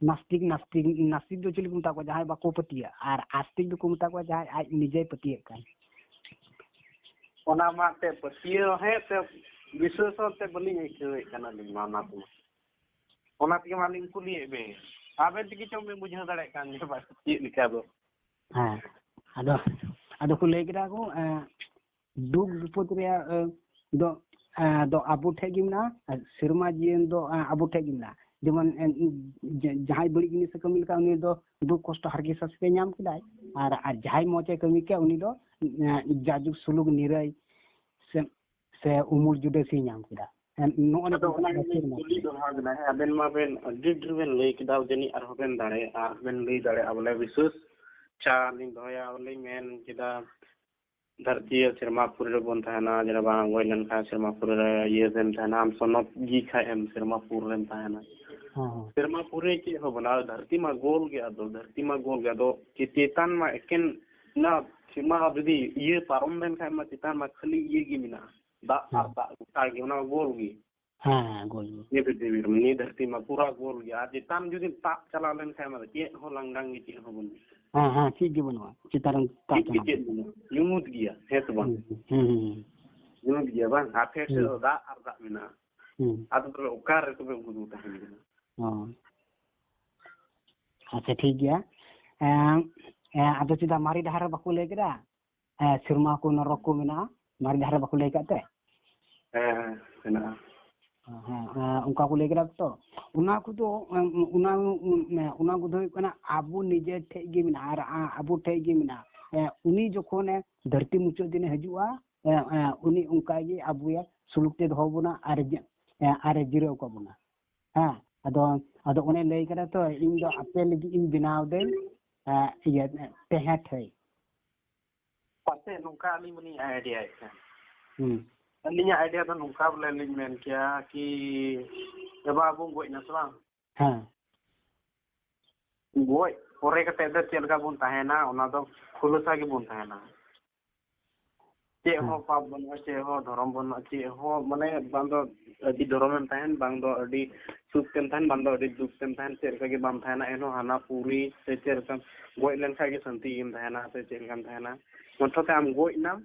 ᱱᱟᱥᱛᱤᱠ, ᱱᱟᱥᱛᱤᱠ, ᱱᱟᱥᱛᱤᱠ ᱫᱚ ᱪᱤᱞᱤ ᱠᱚ ᱢᱮᱛᱟ ᱠᱚᱣᱟ? ᱡᱟᱦᱟᱸᱭ ᱵᱟᱠᱚ ᱯᱟᱹᱛᱭᱟᱹᱜᱼᱟ᱾ ᱟᱨ ᱟᱥᱛᱤᱠ ᱫᱚᱠᱚ ᱢᱮᱛᱟ ᱠᱚᱣᱟ ᱡᱟᱦᱟᱸᱭ ᱟᱡ ᱱᱤᱡᱮᱭ ᱯᱟᱹᱛᱭᱟᱹᱜ ᱠᱟᱱ᱾ ᱚᱱᱟ ᱢᱟ ᱮᱱᱛᱮᱫ ᱯᱟᱹᱛᱭᱟᱹᱣ ᱦᱮᱸ ᱮᱱᱛᱮᱫ ᱵᱤᱥᱣᱟᱥ ᱦᱚᱸ ᱮᱱᱛᱮᱫ ᱵᱟᱹᱞᱤᱧ ᱟᱹᱭᱠᱟᱹᱣᱮᱫ ᱠᱟᱱᱟ ᱟᱹᱞᱤᱧ ᱢᱟ ᱚᱱᱟ ᱠᱚᱢᱟ᱾ ᱚᱱᱟ ᱛᱮᱜᱮ ᱢᱟᱞᱤᱧ ᱠᱩᱞᱤᱭᱮᱫ ᱵᱮᱱ᱾ ᱟᱵᱮᱱ ᱛᱮᱜᱮ ᱪᱚᱝ ᱵᱮᱱ ᱵᱩᱡᱷᱟᱹᱣ ᱫᱟᱲᱮᱭᱟᱜ ᱠᱟᱱ ᱜᱮᱭᱟ ᱵᱟᱝ ᱪᱮᱫ ᱞᱮᱠᱟ ᱫᱚ᱾ ᱦᱮᱸ, ᱟᱫᱚ, ᱟᱫᱚ ᱠᱚ ᱞᱟᱹᱭ ᱠᱮᱫᱟ ᱠᱚ, ᱮᱸ, ᱫᱩᱠ ᱵᱤᱯᱚᱫ ᱨᱮᱭᱟᱜ, ᱮᱸ, ᱫᱚ, ᱮᱸ, ᱫᱚ ᱟᱵᱚ ᱴᱷᱮᱡ ᱜᱮ ᱢᱮᱱᱟᱜᱼᱟ, ᱟᱨ ᱥᱮᱨᱢᱟ ᱡᱤᱭᱚᱱ ᱫᱚ, ᱮᱸ, ᱟᱵᱚ ᱴᱷᱮᱡ ᱜᱮ ᱢᱮᱱᱟᱜᱼᱟ᱾ ᱡᱮᱢᱚᱱ, ᱮᱸ, ᱡᱟ-, ᱡᱟᱦᱟᱸᱭ ᱵᱟᱹᱲᱤᱡ ᱡᱤᱱᱤᱥ ᱮ ᱠᱟᱹᱢᱤ ᱞᱮᱠᱷᱟᱱ ᱩᱱᱤ ᱫᱚ ᱫᱩᱠ ᱠᱚᱥᱴᱚ ᱦᱟᱨᱠᱮᱛ ᱥᱟᱥᱮᱛ ᱮ ᱧᱟᱢ ᱠᱮᱫᱟᱭ, ᱟᱨ, ᱟᱨ ᱡᱟᱦᱟᱸᱭ ᱢᱚᱡᱽ ᱮ ᱠᱟᱹᱢᱤ ᱠᱮᱫ ᱩᱱᱤ ᱫᱚ, ᱮᱸ, ᱡᱟᱡᱩᱜᱽ ᱥᱩᱞᱩᱠ ᱱᱤᱨᱟᱹᱭ ᱥᱮ, ᱥᱮ ᱩᱢᱩᱞ ᱡᱩᱰᱟᱹᱥᱤ ᱧᱟᱢ ᱠᱮᱫᱟ᱾ ᱮᱸ, ᱱᱚᱜᱼᱚ ᱟᱫᱚ ᱱᱚᱝᱠᱟᱱᱟᱜ ᱚᱱᱟ ᱜᱮᱞᱤᱧ ᱵᱟᱹᱲᱛᱤ ᱢᱮᱱᱟᱜ ᱠᱩᱞᱤ ᱛᱟᱵᱚᱱᱟ᱾ ᱫᱚᱲᱦᱟ ᱵᱮᱱᱟ, ᱦᱮᱸ, ᱟᱵᱮᱱ ᱢᱟᱵᱮᱱ ᱟᱹᱰᱤ ᱰᱷᱮᱨ ᱵᱮᱱ ᱞᱟᱹᱭ ᱠᱮᱫᱟ, ᱡᱟᱹᱱᱤᱡ ᱟᱨᱦᱚᱸ ᱵᱮᱱ ᱫᱟᱲᱮᱭᱟᱜᱼᱟ, ᱟᱨᱦᱚᱸ ᱵᱮᱱ ᱞᱟᱹᱭ ᱫᱟᱲᱮᱭᱟᱜᱼᱟ ᱵᱚᱞᱮ ᱵᱤᱥᱣᱟᱥ᱾ ᱟᱪᱪᱷᱟ, ᱞᱤᱧ ᱫᱚᱦᱚᱭᱟ, ᱟᱨ ᱞᱤᱧ ᱢᱮᱱ ᱠᱮᱫᱟ, ᱫᱷᱟᱹᱨᱛᱤ ᱥᱮᱨᱢᱟ ᱯᱩᱨᱤ ᱨᱮᱵᱚᱱ ᱛᱟᱦᱮᱱᱟ, ᱡᱮᱱᱚ ᱵᱟᱝ ᱜᱚᱡ ᱞᱮᱱᱠᱷᱟᱱ ᱥᱮᱨᱢᱟ ᱯᱩᱨᱤ ᱨᱮ ᱤᱭᱟᱹ ᱨᱮᱢ ᱛᱟᱦᱮᱱᱟ, ᱟᱢ ᱥᱚᱱᱚᱛ ᱜᱮ ᱠᱷᱟᱡ ᱮᱢ ᱥᱮᱨᱢᱟ ᱯᱩᱨᱤ ᱨᱮᱢ ᱛᱟᱦᱮᱱᱟ᱾ ᱦᱮᱸ, ᱦᱮᱸ᱾ ᱥᱮᱨᱢᱟ ᱯᱩᱨᱤ ᱪᱮᱫ ᱦᱚᱸ ᱵᱟᱹᱱᱩᱜᱼᱟ, ᱫᱷᱟᱹᱨᱛᱤ ᱢᱟ ᱜᱳᱞ ᱜᱮ, ᱟᱫᱚ ᱫᱷᱟᱹᱨᱛᱤ ᱢᱟ ᱜᱳᱞ ᱜᱮ, ᱟᱫᱚ ᱪᱮ-, ᱪᱮᱛᱟᱱ ᱢᱟ ᱮᱠᱮᱱ ᱚᱱᱟ ᱥᱮᱨᱢᱟ ᱡᱩᱫᱤ ᱤᱭᱟᱹ ᱯᱟᱨᱚᱢ ᱞᱮᱱᱠᱷᱟᱱ ᱢᱟ ᱪᱮᱛᱟᱱ ᱢᱟ ᱠᱷᱟᱹᱞᱤ ᱤᱭᱟᱹ ᱜᱮ ᱢᱮᱱᱟᱜᱼᱟ, ᱫᱟᱜ ᱟᱨ ᱦᱮᱸ᱾ ᱫᱟᱜ ᱜᱚᱴᱟ ᱜᱮ, ᱚᱱᱟ ᱢᱟ ᱜᱳᱞ ᱜᱮ᱾ ᱦᱮᱸ, ᱦᱮᱸ, ᱜᱳᱞ ᱜᱮ᱾ ᱱᱤᱭᱟᱹ ᱯᱨᱤᱛᱷᱤᱵᱤ ᱨᱮ, ᱱᱤᱭᱟᱹ ᱫᱷᱟᱹᱨᱛᱤ ᱢᱟ ᱯᱩᱨᱟ ᱜᱳᱞ ᱜᱮᱭᱟ᱾ ᱟᱨ ᱪᱮᱛᱟᱱ ᱡᱩᱫᱤᱢ ᱛᱟᱵ ᱪᱟᱞᱟᱣ ᱞᱮᱱᱠᱷᱟᱱ ᱢᱟ ᱪᱮᱫ ᱦᱚᱸ ᱞᱟᱝᱰᱟᱝ ᱜᱮ, ᱪᱮᱫ ᱦᱚᱸ ᱵᱟᱹᱱᱩᱜᱼᱟ᱾ ᱦᱮᱸ, ᱦᱮᱸ, ᱪᱮᱫ ᱜᱮ ᱵᱟᱹᱱᱩᱜᱼᱟ᱾ ᱪᱮᱛᱟᱱ ᱨᱮᱢ ᱛᱟᱵ ᱪᱮᱫ ᱜᱮ ᱪᱟᱞᱟᱣ ᱪᱮᱫ ᱞᱮᱱᱠᱷᱟᱱ᱾ ᱵᱟᱹᱱᱩᱜᱼᱟ, ᱧᱩᱛ ᱜᱮᱭᱟ, ᱦᱮᱸ ᱥᱮ ᱵᱟᱝ? ᱦᱩᱸ, ᱦᱩᱸ, ᱦᱩᱸ, ᱦᱩᱸ᱾ ᱧᱩᱛ ᱜᱮᱭᱟ ᱵᱟᱝ? ᱟᱨ ᱯᱷᱮᱰ ᱥᱮᱫ ᱦᱩᱸ᱾ ᱫᱚ ᱫᱟᱜ ᱟᱨ ᱫᱟᱜ ᱢᱮᱱᱟᱜᱼᱟ᱾ ᱦᱩᱸ᱾ ᱟᱫᱚ ᱛᱚᱵᱮ ᱚᱠᱟ ᱨᱮ ᱛᱚᱵᱮ ᱩᱱᱠᱩ ᱫᱚᱠᱚ ᱛᱟᱦᱮᱱ ᱠᱟᱱᱟ? ᱦᱚᱸ᱾ ᱟᱪᱪᱷᱟ, ᱴᱷᱤᱠ ᱜᱮᱭᱟ᱾ ᱮᱸ, ᱮᱸ, ᱟᱫᱚ ᱪᱮᱫᱟᱜ ᱢᱟᱨᱮ ᱰᱟᱦᱟᱨ ᱨᱮ ᱵᱟᱠᱚ ᱞᱟᱹᱭ ᱠᱮᱫᱟ? ᱮᱸ, ᱥᱮᱨᱢᱟ ᱠᱚ ᱱᱚᱨᱚᱠ ᱠᱚ ᱢᱮᱱᱟᱜᱼᱟ, ᱢᱟᱨᱮ ᱰᱟᱦᱟᱨ ᱨᱮ ᱵᱟᱠᱚ ᱞᱟᱹᱭ ᱠᱟᱫ ᱛᱮ? ᱦᱮᱸ, ᱦᱮᱸ, ᱢᱮᱱᱟᱜᱼᱟ᱾ ᱦᱮᱸ, ᱦᱮᱸ, ᱚᱱᱠᱟ ᱠᱚ ᱞᱟᱹᱭ ᱠᱮᱫᱟ ᱛᱚ᱾ ᱚᱱᱟ ᱠᱚᱫᱚ, ᱚᱱᱟ, ᱚᱱᱟ ᱠᱚᱫᱚ ᱦᱩᱭᱩᱜ ᱠᱟᱱᱟ ᱟᱵᱚ ᱱᱤᱡᱮ ᱴᱷᱮᱡ ᱜᱮ ᱢᱮᱱᱟᱜᱼᱟ, ᱟᱨ ᱟ-, ᱟᱵᱚ ᱴᱷᱮᱡ ᱜᱮ ᱢᱮᱱᱟᱜᱼᱟ᱾ ᱮᱸ, ᱩᱱᱤ ᱡᱚᱠᱷᱚᱱᱮ ᱫᱷᱟᱹᱨᱛᱤ ᱢᱩᱪᱟᱹᱫ ᱫᱤᱱᱮ ᱦᱤᱡᱩᱜᱼᱟ, ᱮᱸ, ᱮᱸ, ᱩᱱᱤ ᱚᱱᱠᱟ ᱜᱮ ᱟᱵᱚᱭᱮ ᱥᱩᱞᱩᱠ ᱛᱮ ᱫᱚᱦᱚ ᱵᱚᱱᱟ ᱟᱨ ᱡᱮ-, ᱮᱸ, ᱟᱨᱮ ᱡᱤᱨᱟᱹᱣ ᱠᱟᱵᱚᱱᱟ᱾ ᱦᱮᱸ, ᱟᱫᱚ, ᱟᱫᱚ ᱚᱱᱮ ᱞᱟᱹᱭ ᱠᱟᱫᱟ ᱛᱚ, "ᱤᱧ ᱫᱚ ᱟᱯᱮ ᱞᱟᱹᱜᱤᱫ ᱤᱧ ᱵᱮᱱᱟᱣ ᱫᱟᱹᱧ, ᱮᱸ, ᱤᱭᱟᱹ, ᱛᱟᱦᱮᱸ ᱴᱷᱟᱹᱭ᱾" ᱯᱟᱥᱮᱡ ᱱᱚᱝᱠᱟ ᱟᱹᱞᱤᱧ ᱵᱚᱞᱤᱧ ᱟᱭᱰᱤᱭᱟᱭᱮᱫ ᱠᱟᱱ᱾ ᱦᱩᱸ᱾ ᱟᱹᱞᱤᱧᱟᱜ ᱟᱭᱰᱤᱭᱟ ᱫᱚ ᱱᱚᱝᱠᱟ ᱵᱚᱞᱮ ᱞᱤᱧ ᱢᱮᱱ ᱠᱮᱭᱟ ᱠᱤ, ᱮ ᱵᱟ, ᱵᱚᱱ ᱜᱚᱡ ᱮᱱᱟ ᱥᱮ ᱵᱟᱝ? ᱦᱮᱸ᱾ ᱜᱚᱡ ᱯᱚᱨᱮ ᱠᱟᱛᱮ ᱫᱚ ᱪᱮᱫ ᱞᱮᱠᱟ ᱵᱚᱱ ᱛᱟᱦᱮᱱᱟ, ᱚᱱᱟ ᱫᱚ ᱠᱷᱩᱞᱟᱹᱥᱟ ᱜᱮᱵᱚᱱ ᱛᱟᱦᱮᱱᱟ᱾ ᱪᱮᱫ ᱦᱮᱸ᱾ ᱦᱚᱸ ᱯᱟᱯ ᱵᱟᱹᱱᱩᱜᱼᱟ, ᱪᱮᱫ ᱦᱚᱸ ᱫᱷᱚᱨᱚᱢ ᱵᱟᱹᱱᱩᱜᱼᱟ, ᱪᱮᱫ ᱦᱚᱸ, ᱢᱟᱱᱮ, ᱵᱟᱝ ᱫᱚ ᱟᱹᱰᱤ ᱫᱷᱚᱨᱚᱢᱮᱢ ᱛᱟᱦᱮᱱ, ᱵᱟᱝ ᱫᱚ ᱟᱹᱰᱤ ᱥᱩᱠ ᱛᱮᱢ ᱛᱟᱦᱮᱱ, ᱵᱟᱝ ᱫᱚ ᱟᱹᱰᱤ ᱫᱩᱠ ᱛᱮᱢ ᱛᱟᱦᱮᱱ, ᱪᱮᱫ ᱞᱮᱠᱟ ᱜᱮ ᱵᱟᱢ ᱛᱟᱦᱮᱱᱟ, ᱮᱱᱦᱚᱸ ᱦᱟᱱᱟ ᱯᱩᱨᱤ ᱥᱮ ᱪᱮᱫ ᱞᱮᱠᱟᱢ ᱜᱚᱡ ᱞᱮᱱᱠᱷᱟᱡ ᱜᱮ ᱥᱟᱹᱱᱛᱤ ᱜᱮᱢ ᱛᱟᱦᱮᱱᱟ ᱥᱮ ᱪᱮᱫ ᱞᱮᱠᱟᱢ ᱛᱟᱦᱮᱱᱟ, ᱢᱚᱛᱞᱚᱵ ᱟᱢ ᱜᱚᱡ ᱮᱱᱟᱢ,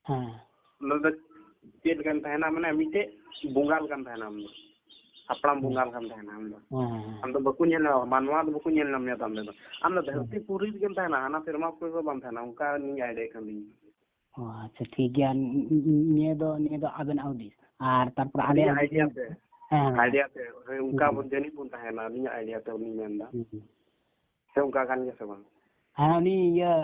ᱦᱮᱸ᱾ ᱚᱱᱟ ᱫᱚ ᱪᱮᱫ ᱞᱮᱠᱟᱱ ᱛᱟᱦᱮᱱᱟ, ᱢᱟᱱᱮ ᱢᱤᱫᱴᱮᱡ ᱵᱚᱸᱜᱟ ᱞᱮᱠᱟᱱ ᱛᱟᱦᱮᱱᱟ ᱟᱢ ᱫᱚ᱾ ᱦᱟᱯᱲᱟᱢ ᱵᱚᱸᱜᱟ ᱞᱮᱠᱟᱱ ᱛᱟᱦᱮᱱᱟ ᱟᱢ ᱫᱚ᱾ ᱦᱮᱸ, ᱦᱮᱸ, ᱦᱮᱸ᱾ ᱟᱢ ᱫᱚ ᱵᱟᱠᱚ ᱧᱮᱞ ᱧᱟᱢᱟ, ᱢᱟᱱᱣᱟ ᱫᱚ ᱵᱟᱠᱚ ᱧᱮᱞ ᱧᱟᱢ ᱢᱮᱭᱟ ᱛᱚ ᱟᱢ ᱫᱚ᱾ ᱟᱢ ᱫᱚ ᱦᱮᱸ᱾ ᱫᱷᱟᱹᱨᱛᱤ ᱯᱩᱨᱤ ᱨᱮᱜᱮᱢ ᱛᱟᱦᱮᱱᱟ, ᱦᱟᱱᱟ ᱥᱮᱨᱢᱟ ᱠᱚᱨᱮ ᱫᱚ ᱵᱟᱢ ᱛᱟᱦᱮᱱᱟ, ᱚᱱᱠᱟ ᱱᱤᱭᱟᱹ idea ᱠᱟᱱ ᱛᱤᱧᱟ᱾ ᱚ, ᱟᱪᱪᱷᱟ, ᱴᱷᱤᱠ ᱜᱮᱭᱟ᱾ ᱱ-, ᱱ-, ᱱᱤᱭᱟᱹ ᱫᱚ, ᱱᱤᱭᱟᱹ ᱫᱚ ᱟᱵᱮᱱᱟᱜ ᱦᱩᱫᱤᱥ᱾ ᱟᱨ ᱛᱟᱨᱯᱚᱨ ᱟᱞᱮᱭᱟᱜ ᱟᱹᱞᱤᱧᱟᱜ ᱦᱩᱫᱤᱥ idea ᱫᱚ, ᱛᱮ, ᱦᱮᱸ, ᱦᱮᱸ᱾ Idea ᱛᱮ, ᱦᱳᱭ, ᱚᱱᱠᱟ ᱦᱩᱸ᱾ ᱵᱚᱱ ᱡᱟᱹᱱᱤᱡ ᱵᱚᱱ ᱛᱟᱦᱮᱱᱟ, ᱟᱹᱞᱤᱧᱟᱜ idea ᱛᱮ ᱩᱱᱤ ᱢᱮᱱᱫᱟ᱾ ᱦᱩᱸ᱾ ᱥᱮ ᱚᱱᱠᱟ ᱠᱟᱱ ᱜᱮᱭᱟ ᱥᱮ ᱵᱟᱝ? ᱦᱮᱸ, ᱩᱱᱤ ᱤᱭᱟᱹ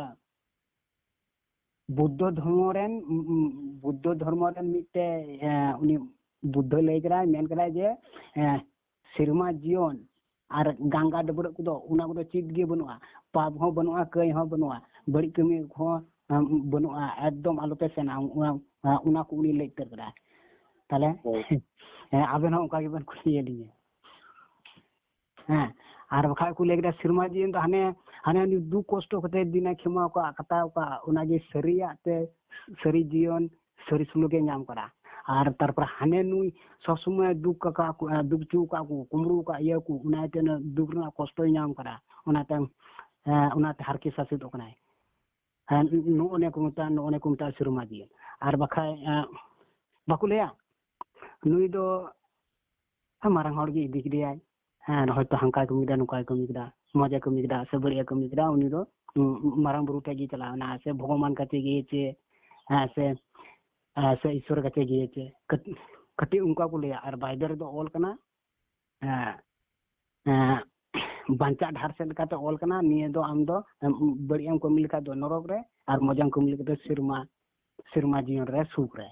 ᱵᱩᱫᱽᱫᱷᱚ ᱫᱷᱚᱨᱢᱚ ᱨᱮᱱ, ᱩ, ᱩ, ᱵᱩᱫᱽᱫᱷᱚ ᱫᱷᱚᱨᱢᱚ ᱨᱮᱱ ᱢᱤᱫᱴᱮᱡ, ᱮ, ᱩᱱᱤ ᱵᱩᱫᱽᱫᱷᱚ ᱞᱟᱹᱭ ᱠᱮᱫᱟᱭ, ᱢᱮᱱ ᱠᱮᱫᱟᱭ ᱡᱮ, ᱮ, ᱥᱮᱨᱢᱟ ᱡᱤᱭᱚᱱ ᱟᱨ ᱜᱟᱝᱜᱟ ᱰᱟᱹᱵᱽᱨᱟᱹᱜ ᱠᱚᱫᱚ ᱚᱱᱟ ᱠᱚᱫᱚ ᱪᱮᱫ ᱜᱮ ᱵᱟᱹᱱᱩᱜᱼᱟ, ᱯᱟᱯ ᱦᱚᱸ ᱵᱟᱹᱱᱩᱜᱼᱟ, ᱠᱟᱹᱭ ᱦᱚᱸ ᱵᱟᱹᱱᱩᱜᱼᱟ, ᱵᱟᱹᱲᱤᱡ ᱠᱟᱹᱢᱤ ᱠᱚᱦᱚᱸ, ᱮ, ᱵᱟᱹᱱᱩᱜᱼᱟ, ᱮᱠᱫᱚᱢ ᱟᱞᱚᱯᱮ ᱥᱮᱱᱟ, ᱚᱱᱟ, ᱚᱱᱟ ᱠᱚ ᱩᱱᱤ ᱞᱟᱹᱭ ᱩᱛᱟᱹᱨ ᱠᱮᱫᱟᱭ᱾ ᱛᱟᱦᱞᱮ, ᱦᱳᱭ᱾ ᱦᱮᱸ, ᱟᱵᱮᱱ ᱦᱚᱸ ᱚᱱᱠᱟ ᱜᱮᱵᱮᱱ ᱠᱩᱞᱤᱭᱮᱫ ᱞᱤᱧᱟᱹ᱾ ᱦᱮᱸ, ᱟᱨ ᱵᱟᱠᱷᱟᱡ ᱠᱚ ᱞᱟᱹᱭ ᱠᱮᱫᱟ ᱥᱮᱨᱢᱟ ᱡᱤᱭᱚᱱ ᱫᱚ ᱦᱟᱱᱮ, ᱦᱟᱱᱮ ᱩᱱᱤ ᱫᱩᱠ ᱠᱚᱥᱴᱚ ᱠᱟᱛᱮ ᱫᱤᱱᱮ ᱠᱷᱮᱢᱟᱣ ᱠᱟᱜᱼᱟ, ᱠᱟᱴᱟᱣ ᱠᱟᱜᱼᱟ, ᱚᱱᱟᱜᱮ ᱥᱟᱹᱨᱤᱭᱟᱜ ᱛᱮ, ᱥᱟᱹᱨᱤ ᱡᱤᱭᱚᱱ, ᱥᱟᱹᱨᱤ ᱥᱩᱞᱩᱠᱮ ᱧᱟᱢ ᱠᱟᱫᱟ᱾ ᱟᱨ ᱛᱟᱨᱯᱚᱨ ᱦᱟᱱᱮ ᱱᱩᱭ ᱥᱚᱵ ᱥᱚᱢᱚᱭ ᱫᱩᱠ ᱠᱟᱠᱟ-, ᱫᱩᱠ ᱦᱚᱪᱚ ᱠᱟᱜ ᱠᱚ, ᱠᱩᱢᱵᱽᱲᱩ ᱠᱟᱜ ᱤᱭᱟᱹ ᱠᱚ, ᱚᱱᱟᱛᱮ ᱚᱱᱟ ᱫᱩᱠ ᱨᱮᱱᱟᱜ ᱠᱚᱥᱴᱚᱭ ᱧᱟᱢ ᱠᱟᱫᱟ, ᱚᱱᱟᱛᱮ, ᱮᱸ, ᱚᱱᱟᱛᱮ ᱦᱟᱨᱠᱮᱛ ᱥᱟᱥᱮᱛᱚᱜ ᱠᱟᱱᱟᱭ᱾ ᱦᱮᱸ, ᱱᱚᱜᱼᱚ ᱱᱤᱭᱟᱹ ᱠᱚ ᱢᱮᱛᱟᱜᱼᱟ, ᱱᱚᱜᱼᱚ ᱱᱤᱭᱟᱹ ᱠᱚ ᱢᱮᱛᱟᱜᱼᱟ ᱥᱮᱨᱢᱟ ᱡᱤᱭᱚᱱ᱾ ᱟᱨ ᱵᱟᱠᱷᱟᱡ, ᱮᱸ, ᱵᱟᱠᱚ ᱞᱟᱹᱭᱟ ᱱᱩᱭ ᱫᱚ ᱢᱟᱨᱟᱝ ᱦᱚᱲ ᱜᱮ ᱤᱫᱤ ᱠᱮᱫᱮᱭᱟᱭ᱾ ᱦᱮᱸ, ᱦᱚᱭᱛᱚ ᱦᱟᱱᱠᱟᱭ ᱠᱟᱹᱢᱤ ᱠᱮᱫᱟ, ᱱᱚᱝᱠᱟᱭ ᱠᱟᱹᱢᱤ ᱠᱮᱫᱟ, ᱢᱚᱡᱮ ᱠᱟᱹᱢᱤ ᱠᱮᱫᱟ ᱥᱮ ᱵᱟᱹᱲᱤᱡ ᱮ ᱠᱟᱹᱢᱤ ᱠᱮᱫᱟ, ᱩᱱᱤ ᱫᱚ, ᱩᱸ, ᱢᱟᱨᱟᱝ ᱵᱩᱨᱩ ᱴᱷᱮᱡ ᱜᱮ ᱪᱟᱞᱟᱣ ᱮᱱᱟ, ᱥᱮ ᱵᱷᱚᱜᱚᱵᱟᱱ ᱠᱟᱪᱷᱮ ᱜᱮ, ᱪᱮ, ᱦᱮᱸ, ᱥᱮ, ᱦᱮᱸ, ᱥᱮ ᱤᱥᱥᱚᱨ ᱠᱟᱪᱷᱮ ᱜᱮ, ᱪᱮ ᱠᱟᱹᱴ-, ᱠᱟᱹᱴᱤᱡ ᱚᱱᱠᱟ ᱠᱚ ᱞᱟᱹᱭᱟ᱾ ᱟᱨ ᱵᱟᱭᱵᱮᱞ ᱨᱮᱫᱚ ᱚᱞ ᱠᱟᱱᱟ, ᱦᱮᱸ, ᱦᱮᱸ, ᱵᱟᱧᱪᱟᱜ ᱰᱟᱦᱟᱨ ᱥᱮᱫ ᱞᱮᱠᱟᱛᱮ ᱚᱞ ᱠᱟᱱᱟ, ᱱᱤᱭᱟᱹ ᱫᱚ ᱟᱢ ᱫᱚ, ᱮᱢ, ᱵᱟᱹᱲᱤᱡ ᱮᱢ ᱠᱟᱹᱢᱤ ᱞᱮᱠᱷᱟᱡ ᱫᱚ ᱱᱚᱨᱚᱠ ᱨᱮ, ᱟᱨ ᱢᱚᱡᱟᱢ ᱠᱟᱹᱢᱤ ᱞᱮᱠᱷᱟᱡ ᱫᱚ ᱥᱮᱨᱢᱟ, ᱥᱮᱨᱢᱟ ᱡᱤᱭᱚᱱ ᱨᱮ, ᱥᱩᱠ ᱨᱮ᱾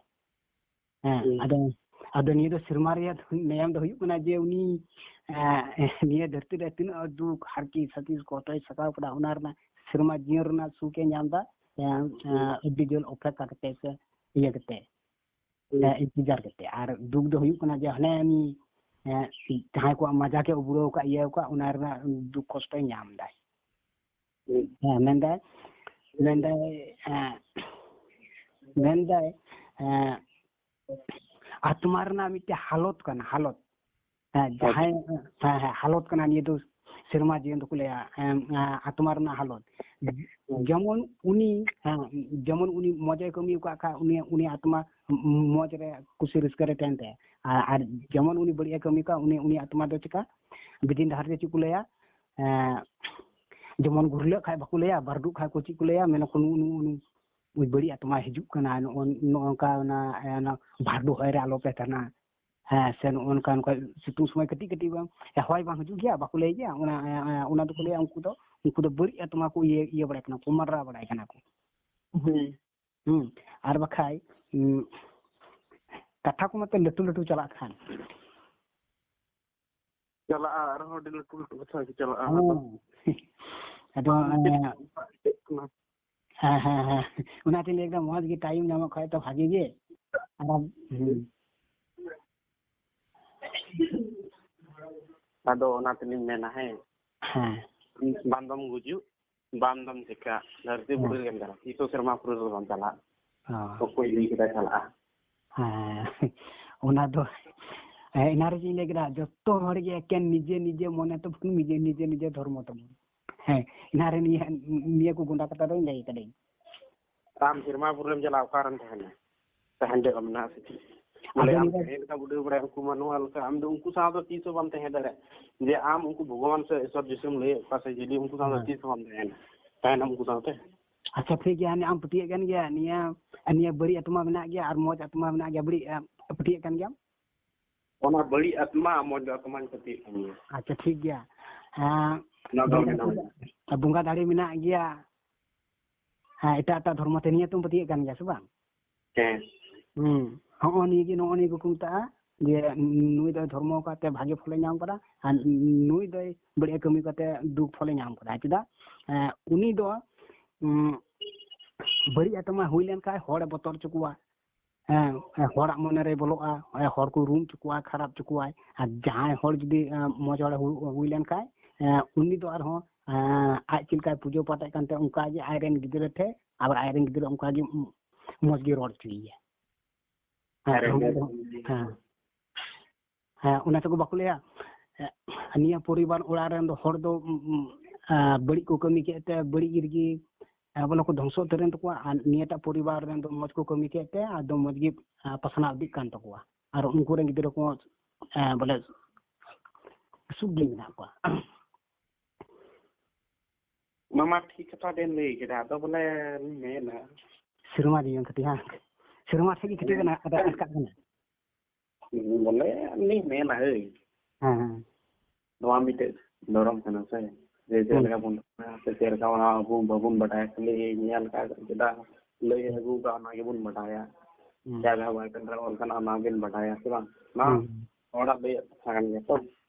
ᱦᱮᱸ, ᱦᱩᱸ᱾ ᱟᱫᱚ, ᱟᱫᱚ ᱱᱤᱭᱟᱹ ᱫᱚ ᱥᱮᱨᱢᱟ ᱨᱮᱭᱟᱜ ᱱᱮᱭᱟᱢ ᱫᱚ ᱦᱩᱭᱩᱜ ᱠᱟᱱᱟ ᱡᱮ ᱩᱱᱤ, ᱮᱸ, ᱱᱤᱭᱟᱹ ᱫᱷᱟᱹᱨᱛᱤ ᱨᱮ ᱛᱤᱱᱟᱹᱜ ᱫᱩᱠ, ᱦᱟᱨᱠᱮᱛ, ᱥᱟᱹᱛᱤᱥ, ᱠᱚᱥᱴᱚᱭ ᱥᱟᱯᱲᱟᱣ ᱠᱟᱫᱟ, ᱚᱱᱟ ᱨᱮᱱᱟᱜ ᱥᱮᱨᱢᱟ ᱡᱤᱭᱚᱱ ᱨᱮᱱᱟᱜ ᱥᱩᱠᱮ ᱧᱟᱢ ᱮᱫᱟ, ᱮᱸ, ᱦᱩᱸ᱾ ᱮᱸ, ᱟᱹᱰᱤ ᱡᱳᱨ ᱚᱯᱮᱠᱠᱷᱟ ᱠᱟᱛᱮ ᱥᱮ ᱤᱭᱟᱹ ᱠᱟᱛᱮ, ᱦᱩᱸ᱾ ᱮᱸ, ᱤᱱᱛᱮᱡᱟᱨ ᱠᱟᱛᱮ᱾ ᱟᱨ ᱫᱩᱠ ᱫᱚ ᱦᱩᱭᱩᱜ ᱠᱟᱱᱟ ᱡᱮ ᱦᱟᱱᱮ ᱩᱱᱤ, ᱮᱸ, ᱡᱟᱦᱟᱸᱭ ᱠᱚᱣᱟᱜ ᱢᱟᱡᱟᱠ ᱮ ᱩᱵᱲᱟᱹᱣ ᱟᱠᱟᱫ, ᱤᱭᱟᱹ ᱟᱠᱟᱫ, ᱚᱱᱟ ᱨᱮᱱᱟᱜ ᱫᱩᱠ ᱠᱚᱥᱴᱚᱭ ᱧᱟᱢ ᱮᱫᱟᱭ᱾ ᱦᱩᱸ᱾ ᱦᱮᱸ, ᱢᱮᱱᱫᱟᱭ, ᱢᱮᱱᱫᱟᱭ, ᱮᱸ, ᱢᱮᱱᱫᱟᱭ, ᱮᱸ, ᱟᱛᱢᱟ ᱨᱮᱱᱟᱜ ᱢᱤᱫᱴᱮᱡ ᱦᱟᱞᱚᱛ ᱠᱟᱱᱟ, ᱦᱟᱞᱚᱛ᱾ ᱦᱮᱸ, ᱡᱟᱦᱟᱸᱭ, ᱦᱮᱸ, ᱦᱮᱸ, ᱦᱟᱞᱚᱛ ᱠᱟᱱᱟ ᱱᱤᱭᱟᱹ ᱫᱚ᱾ ᱥᱮᱨᱢᱟ ᱡᱤᱭᱚᱱ ᱫᱚᱠᱚ ᱞᱟᱹᱭᱟ, ᱮᱢ, ᱮ, ᱟᱛᱢᱟ ᱨᱮᱱᱟᱜ ᱦᱟᱞᱚᱛ᱾ ᱡᱮᱢᱚᱱ ᱩᱱᱤ, ᱦᱮᱸ, ᱡᱮᱢᱚᱱ ᱩᱱᱤ ᱢᱚᱡᱽ ᱮ ᱠᱟᱹᱢᱤ ᱟᱠᱟᱫ ᱠᱷᱟᱡ, ᱩᱱᱤ, ᱩᱱᱤ ᱟᱛᱢᱟ ᱢᱚᱡᱽ ᱨᱮ ᱠᱩᱥᱤ ᱨᱟᱹᱥᱠᱟᱹ ᱨᱮ ᱛᱟᱦᱮᱱ ᱛᱟᱭᱟ᱾ ᱟᱨ, ᱟᱨ ᱡᱮᱢᱚᱱ ᱩᱱᱤ ᱵᱟᱹᱲᱤᱡ ᱮ ᱠᱟᱹᱢᱤ ᱟᱠᱟᱫ, ᱩᱱᱤ, ᱩᱱᱤ ᱟᱛᱢᱟ ᱫᱚ ᱪᱮᱠᱟ? ᱵᱤᱫᱤᱱ ᱰᱟᱦᱟᱨ ᱨᱮ ᱪᱮᱫ ᱠᱚ ᱞᱟᱹᱭᱟ? ᱮ, ᱡᱮᱢᱚᱱ ᱜᱩᱨᱞᱟᱹᱜ ᱠᱷᱟᱡ ᱵᱟᱠᱚ ᱞᱟᱹᱭᱟ, ᱵᱟᱹᱨᱰᱩᱜ ᱠᱷᱟᱡ ᱠᱚ ᱪᱮᱫ ᱠᱚ ᱞᱟᱹᱭᱟ? ᱢᱮᱱᱟᱠᱚ ᱱᱩ-, ᱱᱩ-, ᱱᱩ-, ᱩᱱᱤ ᱵᱟᱹᱲᱤᱡ ᱟᱛᱢᱟ ᱦᱤᱡᱩᱜ ᱠᱟᱱᱟ, ᱱᱚᱜᱼᱚ, ᱱᱚᱜᱼᱚ ᱱᱚᱝᱠᱟ ᱚᱱᱟ, ᱮ, ᱚᱱᱟ ᱵᱷᱟᱨᱰᱩ ᱦᱚᱭ ᱨᱮ ᱟᱞᱚ ᱯᱮ ᱛᱟᱦᱮᱱᱟ᱾ ᱦᱮᱸ, ᱥᱮ ᱱᱚᱜᱼᱚ ᱱᱚᱝᱠᱟ, ᱱᱚᱝᱠᱟ ᱥᱤᱛᱩᱝ ᱥᱚᱢᱚᱭ ᱠᱟᱹᱴᱤᱡ ᱠᱟᱹᱴᱤᱡ ᱵᱟᱝ, ᱮ, ᱦᱚᱭ ᱵᱟᱝ ᱦᱤᱡᱩᱜ ᱜᱮᱭᱟ, ᱵᱟᱠᱚ ᱞᱟᱹᱭ ᱜᱮᱭᱟ? ᱚᱱᱟ, ᱮ, ᱮ, ᱚᱱᱟ ᱫᱚᱠᱚ ᱞᱟᱹᱭᱟ, ᱩᱱᱠᱩ ᱫᱚ, ᱩᱱᱠᱩ ᱫᱚ ᱵᱟᱹᱲᱤᱡ ᱟᱛᱢᱟ ᱠᱚ ᱤᱭᱟᱹ, ᱤᱭᱟᱹ ᱵᱟᱲᱟᱭ ᱠᱟᱱᱟ ᱠᱚ, ᱢᱟᱰᱨᱟ ᱵᱟᱲᱟᱭ ᱠᱟᱱᱟ ᱠᱚ᱾ ᱦᱩᱸ᱾ ᱦᱩᱸ᱾ ᱟᱨ ᱵᱟᱠᱷᱟᱡ, ᱩᱸ, ᱠᱟᱛᱷᱟ ᱠᱚ ᱢᱟᱛᱚ ᱞᱟᱹᱴᱩ ᱞᱟᱹᱴᱩ ᱪᱟᱞᱟᱜ ᱠᱟᱱ᱾ ᱪᱟᱞᱟᱜᱼᱟ, ᱟᱨᱦᱚᱸ ᱟᱹᱰᱤ ᱞᱟᱹᱴᱩ ᱞᱟᱹᱴᱩ ᱠᱟᱛᱷᱟ ᱜᱮ ᱪᱟᱞᱟᱜᱼᱟ᱾ ᱦᱮᱸ᱾ ᱟᱫᱚ, ᱵᱟᱝ, ᱮᱸ, ᱪᱮᱫ ᱠᱟᱱᱟ? ᱦᱮᱸ, ᱦᱮᱸ, ᱦᱮᱸ᱾ ᱚᱱᱟᱛᱤᱧ ᱞᱟᱹᱭ ᱠᱮᱫᱟ, ᱢᱚᱡᱽ ᱜᱮ time ᱧᱟᱢᱚᱜ ᱠᱷᱟᱡ ᱛᱚ ᱵᱷᱟᱜᱮ ᱜᱮ᱾ ᱟᱨ, ᱦᱩᱸ᱾ ᱟᱫᱚ ᱚᱱᱟ ᱛᱮᱞᱤᱧ ᱢᱮᱱᱟ, ᱦᱮᱸ, ᱦᱮᱸ᱾ ᱵᱟᱝ ᱫᱚᱢ ᱜᱩᱡᱩᱜ, ᱵᱟᱝ ᱫᱚᱢ ᱪᱤᱠᱟᱹᱜ, ᱫᱷᱟᱹᱨᱛᱤ ᱦᱮᱸ᱾ ᱯᱩᱨᱤ ᱨᱮᱜᱮᱢ ᱪᱟᱞᱟᱜᱼᱟ, ᱛᱤᱥ ᱦᱚᱸ ᱥᱮᱨᱢᱟ ᱯᱩᱨᱤ ᱨᱮᱫᱚ ᱵᱟᱢ ᱪᱟᱞᱟᱜᱼᱟ᱾ ᱦᱚᱸ᱾ ᱚᱠᱚᱭ ᱞᱟᱹᱭ ᱠᱮᱫᱟᱭ ᱪᱟᱞᱟᱜᱼᱟ? ᱦᱮᱸ, ᱚᱱᱟ ᱫᱚ, ᱦᱮᱸ, ᱮᱱᱟ ᱨᱮᱜᱮᱧ ᱞᱟᱹᱭ ᱠᱮᱫᱟ, ᱡᱚᱛᱚ ᱦᱚᱲ ᱜᱮ ᱮᱠᱮᱱ ᱱᱤᱡᱮ ᱱᱤᱡᱮ ᱢᱚᱱᱮ ᱛᱟᱵᱚᱱ, ᱱᱤᱡᱮ, ᱱᱤᱡᱮ, ᱱᱤᱡᱮ ᱫᱷᱚᱨᱢᱚ ᱛᱟᱵᱚᱱ᱾ ᱦᱮᱸ, ᱮᱱᱟ ᱨᱮ ᱱᱤᱭᱟᱹ, ᱱᱤᱭᱟᱹ ᱠᱚ ᱜᱚᱸᱰᱟ ᱠᱟᱛᱷᱟ ᱫᱚᱧ ᱞᱟᱹᱭ ᱠᱟᱫᱟᱹᱧ᱾ ᱟᱢ ᱥᱮᱨᱢᱟ ᱯᱩᱨᱤᱢ ᱪᱟᱞᱟᱜᱼᱟ, ᱚᱠᱟᱨᱮᱢ ᱛᱟᱦᱮᱱᱟ? ᱛᱟᱦᱮᱱ ᱡᱟᱭᱜᱟ ᱢᱮᱱᱟᱜᱼᱟ ᱥᱮ ᱪᱮᱫ? ᱟᱫᱚ ᱵᱚᱞᱮ ᱟᱢ ᱱᱤᱭᱟᱹ ᱛᱟᱦᱮᱸ ᱞᱮᱠᱟ ᱩᱰᱟᱹᱣ ᱵᱟᱲᱟᱭᱟ, ᱩᱱᱠᱩ ᱢᱟ ᱱᱚᱣᱟ ᱞᱮᱠᱟ, ᱟᱢ ᱫᱚ ᱩᱱᱠᱩ ᱥᱟᱶ ᱫᱚ ᱛᱤᱥ ᱦᱚᱸ ᱵᱟᱢ ᱛᱟᱦᱮᱸ ᱫᱟᱲᱮᱭᱟᱜᱼᱟ᱾ ᱡᱮ ᱟᱢ ᱩᱱᱠᱩ ᱵᱷᱚᱜᱚᱵᱟᱱ ᱥᱮ ᱤᱥᱚᱨ ᱡᱤᱥᱩᱢ ᱞᱟᱹᱭᱮᱫ ᱠᱚᱣᱟ ᱥᱮ ᱪᱤᱞᱤ, ᱩᱱᱠᱩ ᱥᱟᱶ ᱫᱚ ᱦᱮᱸ᱾ ᱛᱤᱥ ᱦᱚᱸ ᱵᱟᱢ ᱛᱟᱦᱮᱱᱟ, ᱛᱟᱦᱮᱱᱟᱢ ᱩᱱᱠᱩ ᱥᱟᱶᱛᱮ? ᱟᱪᱪᱷᱟ, ᱴᱷᱤᱠ ᱜᱮᱭᱟ, ᱱᱤᱭᱟᱹ ᱟᱢ ᱯᱟᱹᱛᱭᱟᱹᱜ ᱠᱟᱱ ᱜᱮᱭᱟ, ᱱᱤᱭᱟᱹ, ᱱᱤᱭᱟᱹ ᱵᱟᱹᱲᱤᱡ ᱟᱛᱢᱟ ᱢᱮᱱᱟᱜ ᱜᱮᱭᱟ ᱟᱨ ᱢᱚᱡᱽ ᱟᱛᱢᱟ ᱢᱮᱱᱟᱜ ᱜᱮᱭᱟ, ᱵᱟᱹᱲᱤᱡ, ᱮ, ᱯᱟᱹᱛᱭᱟᱹᱜ ᱠᱟᱱ ᱜᱮᱭᱟᱢ? ᱚᱱᱟ ᱵᱟᱹᱲᱤᱡ ᱟᱛᱢᱟ, ᱢᱚᱡᱽ ᱟᱛᱢᱟᱧ ᱯᱟᱹᱛᱭᱟᱹᱜ ᱠᱟᱱ ᱜᱮᱭᱟ᱾ ᱟᱪᱪᱷᱟ, ᱴᱷᱤᱠ ᱜᱮᱭᱟ᱾ ᱦᱮᱸ, ᱚᱱᱟ ᱫᱚ ᱵᱚᱸᱜᱟ ᱢᱮᱱᱟᱜ ᱫᱟᱲᱮ, ᱜᱮᱭᱟ᱾ ᱵᱚᱸᱜᱟ ᱫᱟᱲᱮ ᱢᱮᱱᱟᱜ ᱜᱮᱭᱟ᱾ ᱦᱮᱸ, ᱮᱴᱟᱜ ᱮᱴᱟᱜ ᱫᱷᱚᱨᱢᱚ ᱛᱮ ᱱᱤᱭᱟᱹ ᱛᱚᱢ ᱯᱟᱹᱛᱭᱟᱹᱜ ᱠᱟᱱ ᱜᱮᱭᱟ ᱥᱮ ᱵᱟᱝ? ᱦᱮᱸ᱾ ᱦᱩᱸ᱾ ᱦᱚᱸᱜᱼᱚ ᱱᱤᱭᱟᱹ ᱜᱮ, ᱱᱚᱜᱼᱚ ᱱᱤᱭᱟᱹ ᱜᱮᱠᱚ ᱢᱮᱛᱟᱜᱼᱟ ᱡᱮ ᱱᱩᱭ ᱫᱚᱭ ᱫᱷᱚᱨᱢᱚ ᱟᱠᱟᱫ ᱛᱮ ᱵᱷᱟᱜᱮ ᱯᱷᱚᱞᱮ ᱧᱟᱢ ᱠᱟᱫᱟ, ᱟᱨ ᱱᱩᱭ ᱫᱚᱭ ᱵᱟᱹᱲᱤᱡ ᱮ ᱠᱟᱹᱢᱤ ᱠᱟᱛᱮ ᱫᱩᱠ ᱯᱷᱚᱞᱮ ᱧᱟᱢ ᱠᱟᱫᱟ᱾ ᱪᱮᱫᱟᱜ? ᱮᱸ, ᱩᱱᱤ ᱫᱚ, ᱩᱸ, ᱵᱟᱹᱲᱤᱡ ᱟᱛᱢᱟ ᱦᱩᱭ ᱞᱮᱱᱠᱷᱟᱡ ᱦᱚᱲᱮ ᱵᱚᱛᱚᱨ ᱦᱚᱪᱚ ᱠᱚᱣᱟ᱾ ᱦᱮᱸ, ᱦᱚᱲᱟᱜ ᱢᱚᱱᱮ ᱨᱮ ᱵᱚᱞᱚᱜᱼᱟ, ᱦᱚᱲ ᱠᱚ ᱨᱩᱢ ᱦᱚᱪᱚ ᱠᱚᱣᱟ, ᱠᱷᱟᱨᱟᱯ ᱦᱚᱪᱚ ᱠᱚᱣᱟᱭ᱾ ᱟᱨ ᱡᱟᱦᱟᱸᱭ ᱦᱚᱲ ᱡᱩᱫᱤ, ᱮᱸ, ᱢᱚᱡᱽ ᱦᱚᱲ ᱦᱩ-, ᱦᱩᱭ ᱞᱮᱱᱠᱷᱟᱡ, ᱮᱸ, ᱩᱱᱤ ᱫᱚ ᱟᱨᱦᱚᱸ, ᱮᱸ, ᱟᱡ ᱪᱮᱫ ᱞᱮᱠᱟᱭ ᱯᱩᱡᱟᱹ ᱯᱟᱴᱷ ᱮᱫ ᱠᱟᱱ ᱛᱟᱦᱮᱸ, ᱚᱱᱠᱟ ᱜᱮ ᱟᱡᱨᱮᱱ ᱜᱤᱫᱽᱨᱟᱹ ᱴᱷᱮᱡ, ᱟᱵᱟᱨ ᱟᱡᱨᱮᱱ ᱜᱤᱫᱽᱨᱟᱹ ᱚᱱᱠᱟ ᱜᱮ ᱢᱚᱡᱽ ᱜᱮ ᱨᱚᱲ ᱦᱚᱪᱚᱭᱮᱭᱟ᱾ ᱦᱮᱸ, ᱟᱨ ᱦᱮᱸ᱾ ᱦᱮᱸ, ᱚᱱᱟ ᱛᱮᱠᱚ ᱵᱟᱠᱚ ᱞᱟᱹᱭᱟ, ᱱᱤᱭᱟᱹ ᱯᱚᱨᱤᱵᱟᱨ ᱚᱲᱟᱜ ᱨᱮᱱ ᱫᱚ ᱦᱚᱲ ᱫᱚ, ᱩᱢ, ᱩᱢ, ᱟ, ᱵᱟᱹᱲᱤᱡ ᱠᱚ ᱠᱟᱹᱢᱤ ᱠᱮᱫ ᱛᱮ ᱵᱟᱹᱲᱤᱡ ᱨᱮᱜᱮ, ᱟ, ᱵᱚᱞᱮ ᱠᱚ ᱫᱷᱚᱝᱥᱚ ᱩᱛᱟᱹᱨᱮᱱ ᱛᱟᱠᱚᱣᱟ, ᱟᱨ ᱱᱤᱭᱟᱹᱴᱟᱜ ᱯᱚᱨᱤᱵᱟᱨ ᱨᱮᱱ ᱫᱚ ᱢᱚᱡᱽ ᱠᱚ ᱠᱟᱹᱢᱤ ᱠᱮᱫ ᱛᱮ ᱟᱫᱚ ᱢᱚᱡᱽ ᱜᱮ, ᱟ, ᱯᱟᱥᱱᱟᱣ ᱤᱫᱤᱜ ᱠᱟᱱ ᱛᱟᱠᱚᱣᱟ᱾ ᱟᱨ ᱩᱱᱠᱩ ᱨᱮᱱ ᱜᱤᱫᱽᱨᱟᱹ ᱠᱚ, ᱟ, ᱵᱚᱞᱮ ᱥᱩᱠ ᱜᱮ ᱢᱮᱱᱟᱜ ᱠᱚᱣᱟ᱾ ᱚᱱᱟ ᱢᱟ ᱴᱷᱤᱠ ᱠᱟᱛᱷᱟ ᱵᱮᱱ ᱞᱟᱹᱭ ᱠᱮᱫᱟ᱾ ᱟᱫᱚ ᱵᱚᱞᱮ ᱞᱤᱧ ᱢᱮᱱᱟ, ᱥᱮᱨᱢᱟ ᱡᱤᱭᱚᱱ ᱠᱟᱹᱴᱤᱡ, ᱦᱮᱸ, ᱥᱮᱨᱢᱟ ᱴᱷᱮᱡ ᱜᱮ ᱠᱟᱹᱴᱤᱡ ᱦᱮᱸ᱾ ᱵᱮᱱ ᱟᱴᱠᱟᱜ ᱠᱟᱱᱟ᱾ ᱵᱚᱞᱮ ᱞᱤᱧ ᱢᱮᱱᱟ, ᱦᱳᱭ᱾ ᱦᱮᱸ, ᱦᱮᱸ᱾ ᱱᱚᱣᱟ ᱢᱤᱫᱴᱮᱡ ᱫᱷᱚᱨᱚᱢ ᱠᱟᱱᱟ ᱥᱮ, ᱡᱮ ᱪᱮᱫ ᱦᱩᱸ᱾ ᱞᱮᱠᱟ ᱵᱚᱱ ᱥᱮ ᱪᱮᱫ ᱞᱮᱠᱟ ᱚᱱᱟ ᱟᱵᱚ ᱵᱟᱵᱚᱱ ᱵᱟᱰᱟᱭᱟ, ᱠᱷᱟᱹᱞᱤ ᱧᱮᱞ ᱠᱟᱜ ᱪᱮᱫᱟᱜ ᱞᱟᱹᱭ ᱟᱹᱜᱩ ᱠᱟᱜ ᱚᱱᱟ ᱜᱮᱵᱚᱱ ᱵᱟᱰᱟᱭᱟ᱾ ᱦᱩᱸ᱾ ᱡᱟᱦᱟᱸ ᱡᱟᱦᱟᱸ ᱵᱟᱭᱵᱮᱞ ᱨᱮ ᱚᱞ ᱠᱟᱱᱟ ᱚᱱᱟ ᱵᱚᱱ ᱵᱟᱰᱟᱭᱟ, ᱥᱮ ᱵᱟᱝ? ᱱᱚᱣᱟ ᱦᱩᱸ᱾ ᱦᱚᱲᱟᱜ ᱞᱟᱹᱭᱟᱜ ᱠᱟᱛᱷᱟ ᱠᱟᱱ ᱜᱮᱭᱟ ᱛᱚ᱾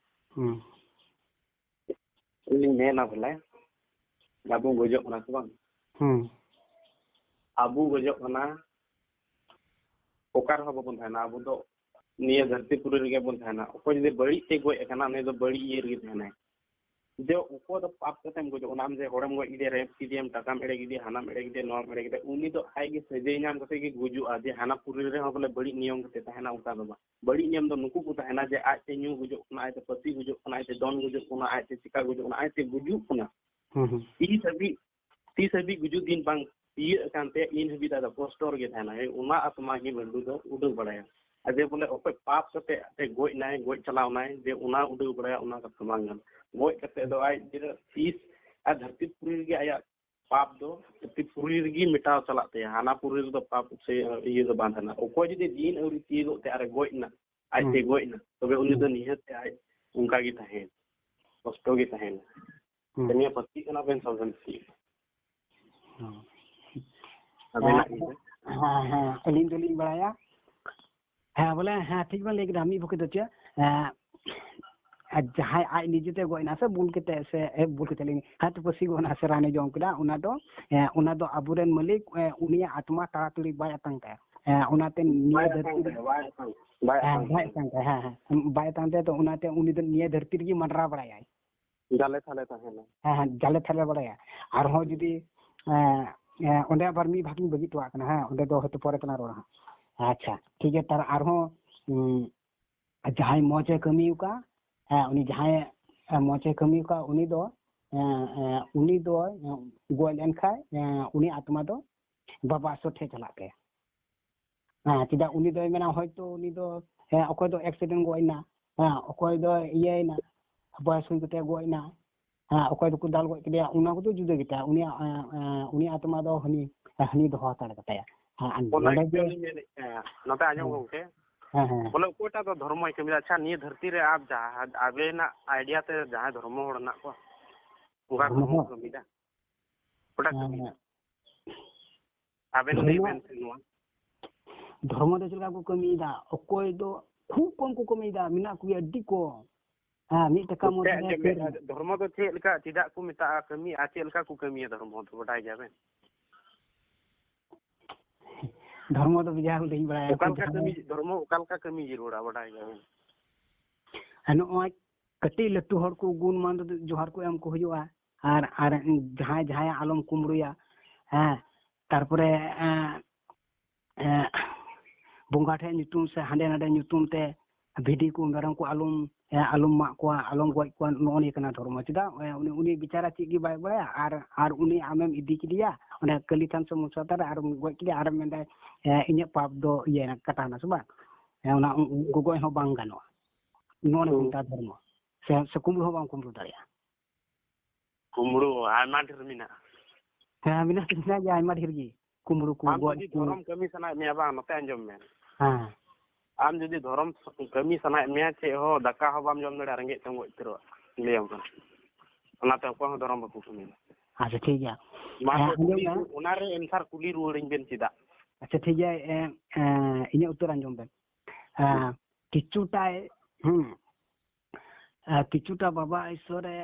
ᱦᱩᱸ᱾ ᱤᱧ ᱢᱮᱱᱟ ᱵᱚᱞᱮ, ᱟᱵᱚ ᱜᱚᱡᱚᱜ ᱠᱟᱱᱟ ᱥᱮ ᱵᱟᱝ? ᱦᱩᱸ᱾ ᱟᱵᱚ ᱜᱚᱡᱚᱜ ᱠᱟᱱᱟ, ᱚᱠᱟ ᱨᱮᱦᱚᱸ ᱵᱟᱵᱚᱱ ᱛᱟᱦᱮᱱᱟ᱾ ᱟᱵᱚ ᱫᱚ ᱱᱤᱭᱟᱹ ᱫᱷᱟᱹᱨᱛᱤ ᱯᱩᱨᱤ ᱨᱮᱜᱮ ᱵᱚᱱ ᱛᱟᱦᱮᱱᱟ᱾ ᱚᱠᱚᱭ ᱡᱩᱫᱤ ᱵᱟᱹᱲᱤᱡ ᱛᱮ ᱜᱚᱡ ᱟᱠᱟᱱᱟ, ᱩᱱᱤ ᱫᱚ ᱵᱟᱹᱲᱤᱡ ᱤᱭᱟᱹ ᱨᱮᱜᱮ ᱛᱟᱦᱮᱱᱟᱭ᱾ ᱡᱮ ᱚᱠᱚᱭ ᱫᱚ ᱯᱟᱯ ᱠᱟᱛᱮᱢ ᱜᱚᱡᱚᱜ ᱠᱟᱱᱟ, ᱟᱢ ᱡᱮ ᱦᱚᱲᱮᱢ ᱜᱚᱡ ᱠᱮᱫᱮᱭᱟ, ᱨᱮᱯ ᱠᱮᱫᱮᱭᱟᱢ, ᱴᱟᱠᱟᱢ ᱮᱲᱮ ᱠᱮᱫᱮᱭᱟ, ᱦᱟᱱᱟᱢ ᱮᱲᱮ ᱠᱮᱫᱮᱭᱟ, ᱱᱚᱣᱟᱢ ᱮᱲᱮ ᱠᱮᱫᱮᱭᱟ, ᱩᱱᱤ ᱫᱚ ᱟᱡ ᱜᱮ ᱥᱟᱹᱡᱟᱹᱭ ᱧᱟᱢ ᱠᱟᱛᱮ ᱜᱮ ᱜᱩᱡᱩᱜᱼᱟ᱾ ᱡᱮ ᱦᱟᱱᱟ ᱯᱩᱨᱤ ᱨᱮᱦᱚᱸ ᱵᱚᱞᱮ ᱵᱟᱹᱲᱤᱡ ᱱᱤᱭᱚᱢ ᱠᱟᱛᱮ ᱛᱟᱦᱮᱱᱟ, ᱚᱱᱠᱟ ᱫᱚ ᱵᱟᱝ᱾ ᱵᱟᱹᱲᱤᱡ ᱱᱤᱭᱚᱢ ᱫᱚ ᱱᱩᱠᱩ ᱠᱚ ᱛᱟᱦᱮᱱᱟ ᱡᱮ ᱟᱡ ᱛᱮ ᱧᱩ ᱜᱩᱡᱩᱜ ᱠᱟᱱᱟ, ᱟᱡ ᱛᱮ ᱯᱟᱹᱥᱤ ᱜᱩᱡᱩᱜ ᱠᱟᱱᱟ, ᱟᱡ ᱛᱮ ᱪᱤᱠᱟ ᱜᱩᱡᱩᱜ ᱠᱟᱱᱟ, ᱟᱡ ᱛᱮ ᱜᱩᱡᱩᱜ ᱠᱟᱱᱟ᱾ ᱦᱩᱸ, ᱦᱩᱸ᱾ ᱛᱤᱥ ᱦᱟᱹᱵᱤᱡ, ᱛᱤᱥ ᱦᱟᱹᱵᱤᱡ ᱜᱩᱡᱩᱜ ᱫᱤᱱ ᱵᱟᱝ ᱤᱭᱟᱹᱜ ᱠᱟᱱ ᱛᱮ, ᱤᱱ ᱦᱟᱹᱵᱤᱡ ᱫᱚ ᱟᱫᱚ ᱠᱚᱥᱴᱚ ᱨᱮᱜᱮ ᱛᱟᱦᱮᱱᱟ᱾ ᱦᱮᱸ, ᱚᱱᱟ ᱟᱛᱢᱟ ᱜᱮ ᱵᱷᱟᱹᱱᱰᱩ ᱫᱚ ᱩᱰᱟᱹᱣ ᱵᱟᱲᱟᱭᱟ᱾ ᱟᱨ ᱡᱮ ᱵᱚᱞᱮ ᱚᱠᱚᱭ ᱯᱟᱯ ᱠᱟᱛᱮ ᱛᱮ ᱜᱚᱡ ᱱᱟᱭ, ᱜᱚᱡ ᱪᱟᱞᱟᱣ ᱱᱟᱭ, ᱡᱮ ᱚᱱᱟ ᱩᱰᱟᱹᱣ ᱵᱟᱲᱟᱭᱟ, ᱚᱱᱟ ᱠᱟᱛᱷᱟ ᱵᱟᱝ ᱠᱟᱱᱟ᱾ ᱜᱚᱡ ᱠᱟᱛᱮ ᱫᱚ ᱟᱡ ᱡᱮ ᱛᱤᱥ ᱟᱨ ᱫᱷᱟᱹᱨᱛᱤ ᱯᱩᱨᱤ ᱨᱮᱜᱮ ᱟᱭᱟᱜ ᱯᱟᱯ ᱫᱚ ᱫᱷᱟᱹᱨᱛᱤ ᱯᱩᱨᱤ ᱨᱮᱜᱮ ᱢᱮᱴᱟᱣ ᱪᱟᱞᱟᱜ ᱛᱟᱭᱟ᱾ ᱦᱟᱱᱟ ᱯᱩᱨᱤ ᱨᱮᱫᱚ ᱯᱟᱯ ᱥᱮ ᱤᱭᱟᱹ ᱫᱚ ᱵᱟᱝ ᱛᱟᱦᱮᱱᱟ᱾ ᱚᱠᱚᱭ ᱡᱩᱫᱤ ᱫᱤᱱ ᱟᱹᱣᱨᱤ ᱛᱤᱭᱳᱜᱚᱜ ᱛᱮ ᱟᱨᱮ ᱜᱚᱡ ᱱᱟ, ᱟᱡ ᱛᱮ ᱦᱩᱸ᱾ ᱜᱚᱡ ᱱᱟ, ᱛᱚᱵᱮ ᱩᱱᱤ ᱫᱚ ᱦᱩᱸ᱾ ᱱᱤᱦᱟᱹᱛ ᱛᱮ ᱟᱡ ᱚᱱᱠᱟ ᱜᱮ ᱛᱟᱦᱮᱱ, ᱠᱚᱥᱴᱚ ᱜᱮ ᱛᱟᱦᱮᱱ᱾ ᱦᱩᱸ᱾ ᱱᱤᱭᱟᱹ ᱯᱟᱹᱛᱤ ᱠᱟᱱᱟ ᱵᱮᱱ ᱥᱟᱵ ᱵᱮᱱ ᱥᱤ᱾ ᱦᱩᱸ᱾ ᱟᱵᱮᱱᱟᱜ ᱦᱮᱸ, ᱜᱮ᱾ ᱦᱮᱸ, ᱦᱮᱸ, ᱟᱹᱞᱤᱧ ᱫᱚᱞᱤᱧ ᱵᱟᱲᱟᱭᱟ᱾ ᱦᱮᱸ, ᱵᱚᱞᱮ, ᱦᱮᱸ, ᱴᱷᱤᱠ ᱵᱮᱱ ᱞᱟᱹᱭ ᱠᱮᱫᱟ᱾ ᱢᱤᱫ ᱯᱚᱠᱷᱮ ᱫᱚ ᱪᱮᱫ, ᱮᱸ, ᱟᱨ ᱡᱟᱦᱟᱸᱭ ᱟᱡ ᱱᱤᱡᱮᱛᱮ ᱜᱚᱡ ᱮᱱᱟ ᱥᱮ ᱵᱩᱞ ᱠᱟᱛᱮ ᱥᱮ, ᱮ, ᱵᱩᱞ ᱠᱟᱛᱮ ᱞᱤᱧ, ᱦᱟᱛ ᱯᱟᱹᱥᱤ ᱜᱚᱡ ᱮᱱᱟ ᱥᱮ ᱨᱟᱱᱮ ᱡᱚᱢ ᱠᱮᱫᱟ, ᱚᱱᱟ ᱫᱚ, ᱮᱸ, ᱚᱱᱟ ᱫᱚ ᱟᱵᱚᱨᱮᱱ ᱢᱟᱹᱞᱤᱠ, ᱮᱸ, ᱩᱱᱤᱭᱟᱜ ᱟᱛᱢᱟ ᱛᱟᱲᱟᱛᱟᱲᱤ ᱵᱟᱭ ᱟᱛᱟᱝ ᱛᱟᱭᱟ᱾ ᱮᱸ, ᱚᱱᱟᱛᱮ ᱱᱤᱭᱟᱹ ᱵᱟᱭ ᱫᱷᱟᱹᱨᱛᱤ ᱟᱛᱟᱝ ᱨᱮ ᱛᱟᱭᱟ, ᱵᱟᱭ ᱟᱛᱟᱝ, ᱵᱟᱭ ᱦᱮᱸ, ᱟᱛᱟᱝ ᱵᱟᱭ ᱛᱟᱭᱟ᱾ ᱟᱛᱟᱝ ᱛᱟᱭᱟ, ᱦᱮᱸ, ᱦᱮᱸ, ᱵᱟᱭ ᱟᱛᱟᱝ ᱛᱟᱭᱟ, ᱛᱚ ᱚᱱᱟᱛᱮ ᱩᱱᱤ ᱫᱚ ᱱᱤᱭᱟᱹ ᱫᱷᱟᱹᱨᱛᱤ ᱨᱮᱜᱮ ᱢᱟᱰᱨᱟᱣ ᱵᱟᱲᱟᱭᱟᱭ᱾ ᱡᱟᱞᱮ ᱛᱷᱟᱞᱮ ᱛᱟᱦᱮᱱᱟ᱾ ᱦᱮᱸ, ᱦᱮᱸ, ᱡᱟᱞᱮ ᱛᱷᱟᱞᱮ ᱵᱟᱲᱟᱭᱟ᱾ ᱟᱨᱦᱚᱸ ᱡᱩᱫᱤ, ᱮᱸ, ᱮᱸ, ᱚᱸᱰᱮ ᱟᱵᱟᱨ ᱢᱤᱫ ᱵᱷᱟᱜᱤᱧ ᱵᱟᱹᱜᱤ ᱦᱚᱴᱚᱣᱟᱜ ᱠᱟᱱᱟ, ᱦᱮᱸ, ᱚᱸᱰᱮ ᱫᱚ ᱦᱚᱭᱛᱳ ᱯᱚᱨᱮ ᱛᱮᱞᱟᱝ ᱨᱚᱲᱟ ᱦᱟᱸᱜ᱾ ᱟᱪᱪᱷᱟ, ᱴᱷᱤᱠ ᱜᱮᱭᱟ, ᱛᱟᱦᱞᱮ ᱟᱨᱦᱚᱸ, ᱩᱸ, ᱡᱟᱦᱟᱸᱭ ᱢᱚᱡᱽ ᱮ ᱠᱟᱹᱢᱤ ᱟᱠᱟᱫ, ᱦᱮᱸ, ᱩᱱᱤ ᱡᱟᱦᱟᱸᱭ, ᱮ, ᱢᱚᱡᱽ ᱮ ᱠᱟᱹᱢᱤ ᱟᱠᱟᱫ, ᱩᱱᱤ ᱫᱚ, ᱮ, ᱮ, ᱩᱱᱤ ᱫᱚ, ᱮ, ᱜᱚᱡ ᱞᱮᱱᱠᱷᱟᱡ, ᱮ, ᱩᱱᱤ ᱟᱛᱢᱟ ᱫᱚ ᱵᱟᱵᱟ ᱤᱥᱚᱨ ᱴᱷᱮᱡ ᱪᱟᱞᱟᱜ ᱛᱟᱭᱟ᱾ ᱦᱮᱸ, ᱪᱮᱫᱟᱜ ᱩᱱᱤ ᱫᱚᱭ ᱢᱮᱱᱟ, ᱦᱚᱭᱛᱳ ᱩᱱᱤ ᱫᱚ, ᱦᱮᱸ, ᱚᱠᱚᱭ ᱫᱚ accident ᱜᱚᱡ ᱮᱱᱟ, ᱦᱮᱸ, ᱚᱠᱚᱭ ᱫᱚ ᱤᱭᱟᱹᱭᱮᱱᱟ, ᱵᱚᱭᱮᱥ ᱦᱩᱭ ᱠᱟᱛᱮ ᱜᱚᱡ ᱮᱱᱟ, ᱦᱮᱸ, ᱚᱠᱚᱭ ᱫᱚᱠᱚ ᱫᱟᱞ ᱜᱚᱡ ᱠᱮᱫᱮᱭᱟ, ᱚᱱᱟ ᱠᱚᱫᱚ ᱡᱩᱫᱟᱹ ᱜᱮᱛᱟᱭᱟ᱾ ᱩᱱᱤᱭᱟᱜ, ᱮ, ᱮ, ᱩᱱᱤᱭᱟᱜ ᱟᱛᱢᱟ ᱫᱚ ᱦᱟᱹᱱᱤ, ᱦᱟᱹᱱᱤ ᱫᱚᱦᱚ ᱦᱟᱛᱟᱲ ᱠᱟᱛᱟᱭᱟ᱾ ᱦᱮᱸ, ᱟᱨ ᱚᱱᱟ ᱱᱚᱰᱮ ᱜᱮᱛᱚ ᱡᱮ ᱞᱤᱧ ᱢᱮᱱᱮᱫ ᱛᱟᱦᱮᱸᱫ᱾ ᱱᱚᱛᱮ ᱟᱸᱡᱚᱢ ᱦᱮᱸ᱾ ᱜᱚᱢᱠᱮ, ᱦᱮᱸ, ᱦᱮᱸ᱾ ᱵᱚᱞᱮ ᱚᱠᱚᱭᱴᱟᱜ ᱫᱚ ᱫᱷᱚᱨᱢᱚᱭ ᱠᱟᱹᱢᱤᱭᱮᱫᱟ? ᱟᱪᱪᱷᱟ, ᱱᱤᱭᱟᱹ ᱫᱷᱟᱹᱨᱛᱤ ᱨᱮ ᱟᱯ ᱡᱟᱦᱟᱸ, ᱟᱵᱮᱱᱟᱜ idea ᱛᱮ ᱡᱟᱦᱟᱸᱭ ᱫᱷᱚᱨᱢᱚ ᱦᱚᱲ ᱦᱮᱱᱟᱜ ᱠᱚᱣᱟ, ᱚᱱᱠᱟ ᱫᱷᱚᱨᱢᱚ ᱠᱟᱹᱢᱤ ᱦᱚᱲ? ᱠᱟᱹᱢᱤᱭᱮᱫᱟ? ᱚᱠᱚᱭᱴᱟᱜ ᱦᱮᱸ, ᱠᱟᱹᱢᱤᱭᱮᱫᱟ? ᱦᱮᱸ᱾ ᱟᱵᱮᱱ ᱞᱟᱹᱭ ᱫᱷᱚᱨᱢᱚ, ᱵᱮᱱ ᱥᱮ ᱱᱚᱣᱟ᱾ ᱫᱷᱚᱨᱢᱚ ᱫᱚ ᱪᱮᱫ ᱞᱮᱠᱟ ᱠᱚ ᱠᱟᱹᱢᱤᱭᱮᱫᱟ? ᱚᱠᱚᱭ ᱫᱚ ᱠᱷᱩᱵ ᱠᱚᱢ ᱠᱚ ᱠᱟᱹᱢᱤᱭᱮᱫᱟ, ᱢᱮᱱᱟᱜ ᱠᱚᱜᱮᱭᱟ ᱟᱹᱰᱤ ᱠᱚᱢ᱾ ᱦᱮᱸ, ᱢᱤᱫ ᱴᱟᱠᱟ ᱢᱚᱫᱽᱫᱷᱮ ᱪᱮᱫ ᱨᱮ ᱟᱸᱡᱚᱢ ᱯᱷᱮᱨ ᱵᱮᱱ, ᱫᱷᱚᱨᱢᱚ ᱫᱚ ᱪᱮᱫ ᱞᱮᱠᱟ, ᱪᱮᱫᱟᱜ ᱠᱚ ᱢᱮᱛᱟᱜᱼᱟ ᱠᱟᱹᱢᱤ, ᱟᱨ ᱪᱮᱫ ᱞᱮᱠᱟ ᱠᱚ ᱠᱟᱹᱢᱤᱭᱟ ᱫᱷᱚᱨᱢᱚ ᱫᱚ, ᱵᱟᱰᱟᱭ ᱜᱮᱭᱟ ᱵᱮᱱ? ᱫᱷᱚᱨᱢᱚ ᱫᱚ ᱵᱮᱡᱟᱭ ᱦᱚᱲ ᱞᱤᱧ ᱵᱟᱲᱟᱭᱟ, ᱚᱠᱟ ᱩᱱᱠᱩ ᱞᱮᱠᱟ ᱡᱟᱦᱟᱸᱭ ᱠᱟᱹᱢᱤ, ᱫᱷᱚᱨᱢᱚ ᱚᱠᱟ ᱞᱮᱠᱟ ᱠᱟᱹᱢᱤ ᱡᱟᱹᱨᱩᱲᱟ, ᱵᱟᱰᱟᱭ ᱜᱮᱭᱟ ᱵᱮᱱ? ᱟᱨ ᱱᱚᱜᱼᱚᱭ ᱠᱟᱹᱴᱤᱡ ᱞᱟᱹᱴᱩ ᱦᱚᱲ ᱠᱚ ᱜᱩᱱ ᱢᱟᱱ ᱡᱚᱦᱟᱨ ᱠᱚ ᱮᱢ ᱠᱚ ᱦᱩᱭᱩᱜᱼᱟ, ᱟᱨ, ᱟᱨ ᱡᱟᱦᱟᱸᱭ ᱡᱟᱦᱟᱸᱭᱟᱜ ᱟᱞᱚᱢ ᱠᱩᱢᱵᱽᱲᱩᱭᱟ, ᱦᱮᱸ, ᱛᱟᱨᱯᱚᱨᱮ, ᱮᱸ, ᱮᱸ, ᱵᱚᱸᱜᱟ ᱴᱷᱮᱡ ᱧᱩᱛᱩᱢ ᱥᱮ ᱦᱟᱸᱰᱮ ᱱᱟᱰᱮ ᱧᱩᱛᱩᱢ ᱛᱮ ᱵᱷᱤᱰᱤ ᱠᱚ ᱢᱮᱨᱚᱢ ᱠᱚ ᱟᱞᱚᱢ, ᱮᱸ, ᱟᱞᱚᱢ ᱢᱟᱜ ᱠᱚᱣᱟ, ᱟᱞᱚᱢ ᱜᱚᱡ ᱠᱚᱣᱟ, ᱱᱚᱜᱼᱚ ᱱᱤᱭᱟᱹ ᱠᱟᱱᱟ ᱫᱷᱚᱨᱢᱚ᱾ ᱪᱮᱫᱟᱜ? ᱮᱸ, ᱩᱱᱤ, ᱩᱱᱤ ᱵᱮᱪᱟᱨᱟ ᱪᱮᱫ ᱜᱮ ᱵᱟᱭ ᱵᱟᱲᱟᱭᱟ, ᱟᱨ, ᱟᱨ ᱩᱱᱤ ᱟᱢᱮᱢ ᱤᱫᱤ ᱠᱮᱫᱮᱭᱟ ᱚᱸᱰᱮ ᱠᱟᱹᱞᱤ ᱛᱷᱟᱱ ᱥᱮ ᱢᱚᱱᱥᱟ ᱛᱷᱟᱱ ᱨᱮ, ᱟᱨᱮᱢ ᱜᱚᱡ ᱠᱮᱫᱮᱭᱟ, ᱟᱨᱮᱢ ᱢᱮᱱᱫᱟ, ᱮᱸ, ᱤᱧᱟᱹᱜ ᱯᱟᱯ ᱫᱚ ᱤᱭᱟᱹᱭᱮᱱᱟ, ᱠᱟᱴᱟᱣᱱᱟ ᱥᱮ ᱵᱟᱝ? ᱦᱮᱸ, ᱚᱱᱟ ᱩ-, ᱩ-, ᱜᱚᱜᱚᱡ ᱦᱚᱸ ᱵᱟᱝ ᱜᱟᱱᱚᱜᱼᱟ᱾ ᱱᱚᱜᱼᱚ ᱱᱤᱭᱟᱹ ᱠᱚ ᱦᱩᱸ᱾ ᱢᱮᱛᱟᱜᱼᱟ ᱫᱷᱚᱨᱢᱚ᱾ ᱥᱮ, ᱥᱮ ᱠᱩᱢᱵᱽᱲᱩ ᱦᱚᱸ ᱵᱟᱢ ᱠᱩᱢᱵᱽᱲᱩ ᱫᱟᱲᱮᱭᱟᱜᱼᱟ᱾ ᱠᱩᱢᱵᱽᱲᱩ ᱟᱭᱢᱟ ᱰᱷᱮᱨ ᱢᱮᱱᱟᱜᱼᱟ᱾ ᱦᱮᱸ, ᱢᱮᱱᱟᱜ ᱫᱚ ᱢᱮᱱᱟᱜ ᱜᱮᱭᱟ ᱟᱭᱢᱟ ᱰᱷᱮᱨ ᱜᱮ᱾ ᱠᱩᱢᱵᱽᱲᱩ ᱠᱚ, ᱟᱢ ᱜᱚᱡ ᱡᱩᱫᱤ ᱠᱚ᱾ ᱫᱷᱚᱨᱚᱢ ᱠᱟᱹᱢᱤ ᱥᱟᱱᱟᱭᱮᱫ ᱢᱮᱭᱟ ᱵᱟᱝ, ᱱᱚᱛᱮ ᱟᱸᱡᱚᱢ ᱢᱮ᱾ ᱦᱮᱸ᱾ ᱟᱢ ᱡᱩᱫᱤ ᱫᱷᱚᱨᱚᱢ ᱠᱟᱹᱢᱤ ᱥᱟᱱᱟᱭᱮᱫ ᱢᱮᱭᱟ, ᱪᱮᱫ ᱦᱚᱸ ᱫᱟᱠᱟ ᱦᱚᱸ ᱵᱟᱢ ᱡᱚᱢ ᱫᱟᱲᱮᱭᱟᱜᱼᱟ, ᱨᱮᱸᱜᱮᱡ ᱛᱮᱢ ᱜᱚᱡ ᱩᱛᱟᱹᱨᱚᱜᱼᱟ᱾ ᱞᱟᱹᱭᱟᱢ ᱠᱟᱱᱟ᱾ ᱚᱱᱟᱛᱮ ᱚᱠᱚᱭ ᱦᱚᱸ ᱫᱷᱚᱨᱚᱢ ᱵᱟᱠᱚ ᱠᱟᱹᱢᱤᱭᱟ᱾ ᱟᱪᱪᱷᱟ, ᱴᱷᱤᱠ ᱜᱮᱭᱟ᱾ ᱢᱟ ᱦᱮᱸ, ᱛᱚᱵᱮ ᱟᱸᱡᱚᱢ ᱠᱩᱞᱤ ᱢᱮ᱾ ᱨᱩ-, ᱚᱱᱟᱨᱮ answer ᱠᱩᱞᱤ ᱨᱩᱣᱟᱹᱲᱟᱹᱧ ᱵᱮᱱ ᱪᱮᱫᱟᱜ? ᱟᱪᱪᱷᱟ, ᱴᱷᱤᱠ ᱜᱮᱭᱟ᱾ ᱮ, ᱮ, ᱤᱧᱟᱹᱜ ᱩᱛᱛᱚᱨ ᱟᱸᱡᱚᱢ ᱵᱮᱱ᱾ ᱮ, ᱦᱩᱸ᱾ ᱠᱤᱪᱷᱩᱴᱟᱭ, ᱦᱩᱸ᱾ ᱮ, ᱠᱤᱪᱷᱩᱴᱟ ᱵᱟᱵᱟ ᱤᱥᱥᱚᱨᱮ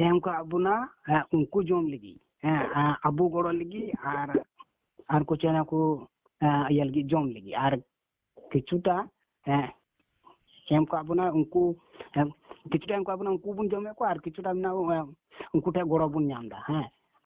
ᱮᱢ ᱠᱟᱜ ᱵᱚᱱᱟ, ᱮ, ᱩᱱᱠᱩ ᱡᱚᱢ ᱞᱟᱹᱜᱤᱫ᱾ ᱦᱮᱸ, ᱮ, ᱟᱵᱚ ᱜᱚᱲᱚ ᱞᱟᱹᱜᱤᱫ ᱟᱨ, ᱟᱨ ᱠᱚ ᱪᱮᱬᱮ ᱠᱚ, ᱮ, ᱤᱭᱟᱹ ᱞᱟᱹᱜᱤᱫ, ᱡᱚᱢ ᱞᱟᱹᱜᱤᱫ᱾ ᱟᱨ ᱠᱤᱪᱷᱩᱴᱟ, ᱮ, ᱮᱢ ᱠᱟᱜ ᱵᱚᱱᱟ ᱩᱱᱠᱩ, ᱮ, ᱠᱤᱪᱷᱩᱴᱟ ᱮᱢ ᱠᱟᱜ ᱵᱚᱱᱟ ᱩᱱᱠᱩ ᱵᱚᱱ ᱡᱚᱢᱮᱫ ᱠᱚᱣᱟ, ᱟᱨ ᱠᱤᱪᱷᱩᱴᱟ ᱢᱮᱱᱟᱜᱼᱟ, ᱮ, ᱩᱱᱠᱩ ᱴᱷᱮᱱ ᱜᱚᱲᱚ ᱵᱚᱱ ᱧᱟᱢ ᱮᱫᱟ᱾ ᱦᱮᱸ,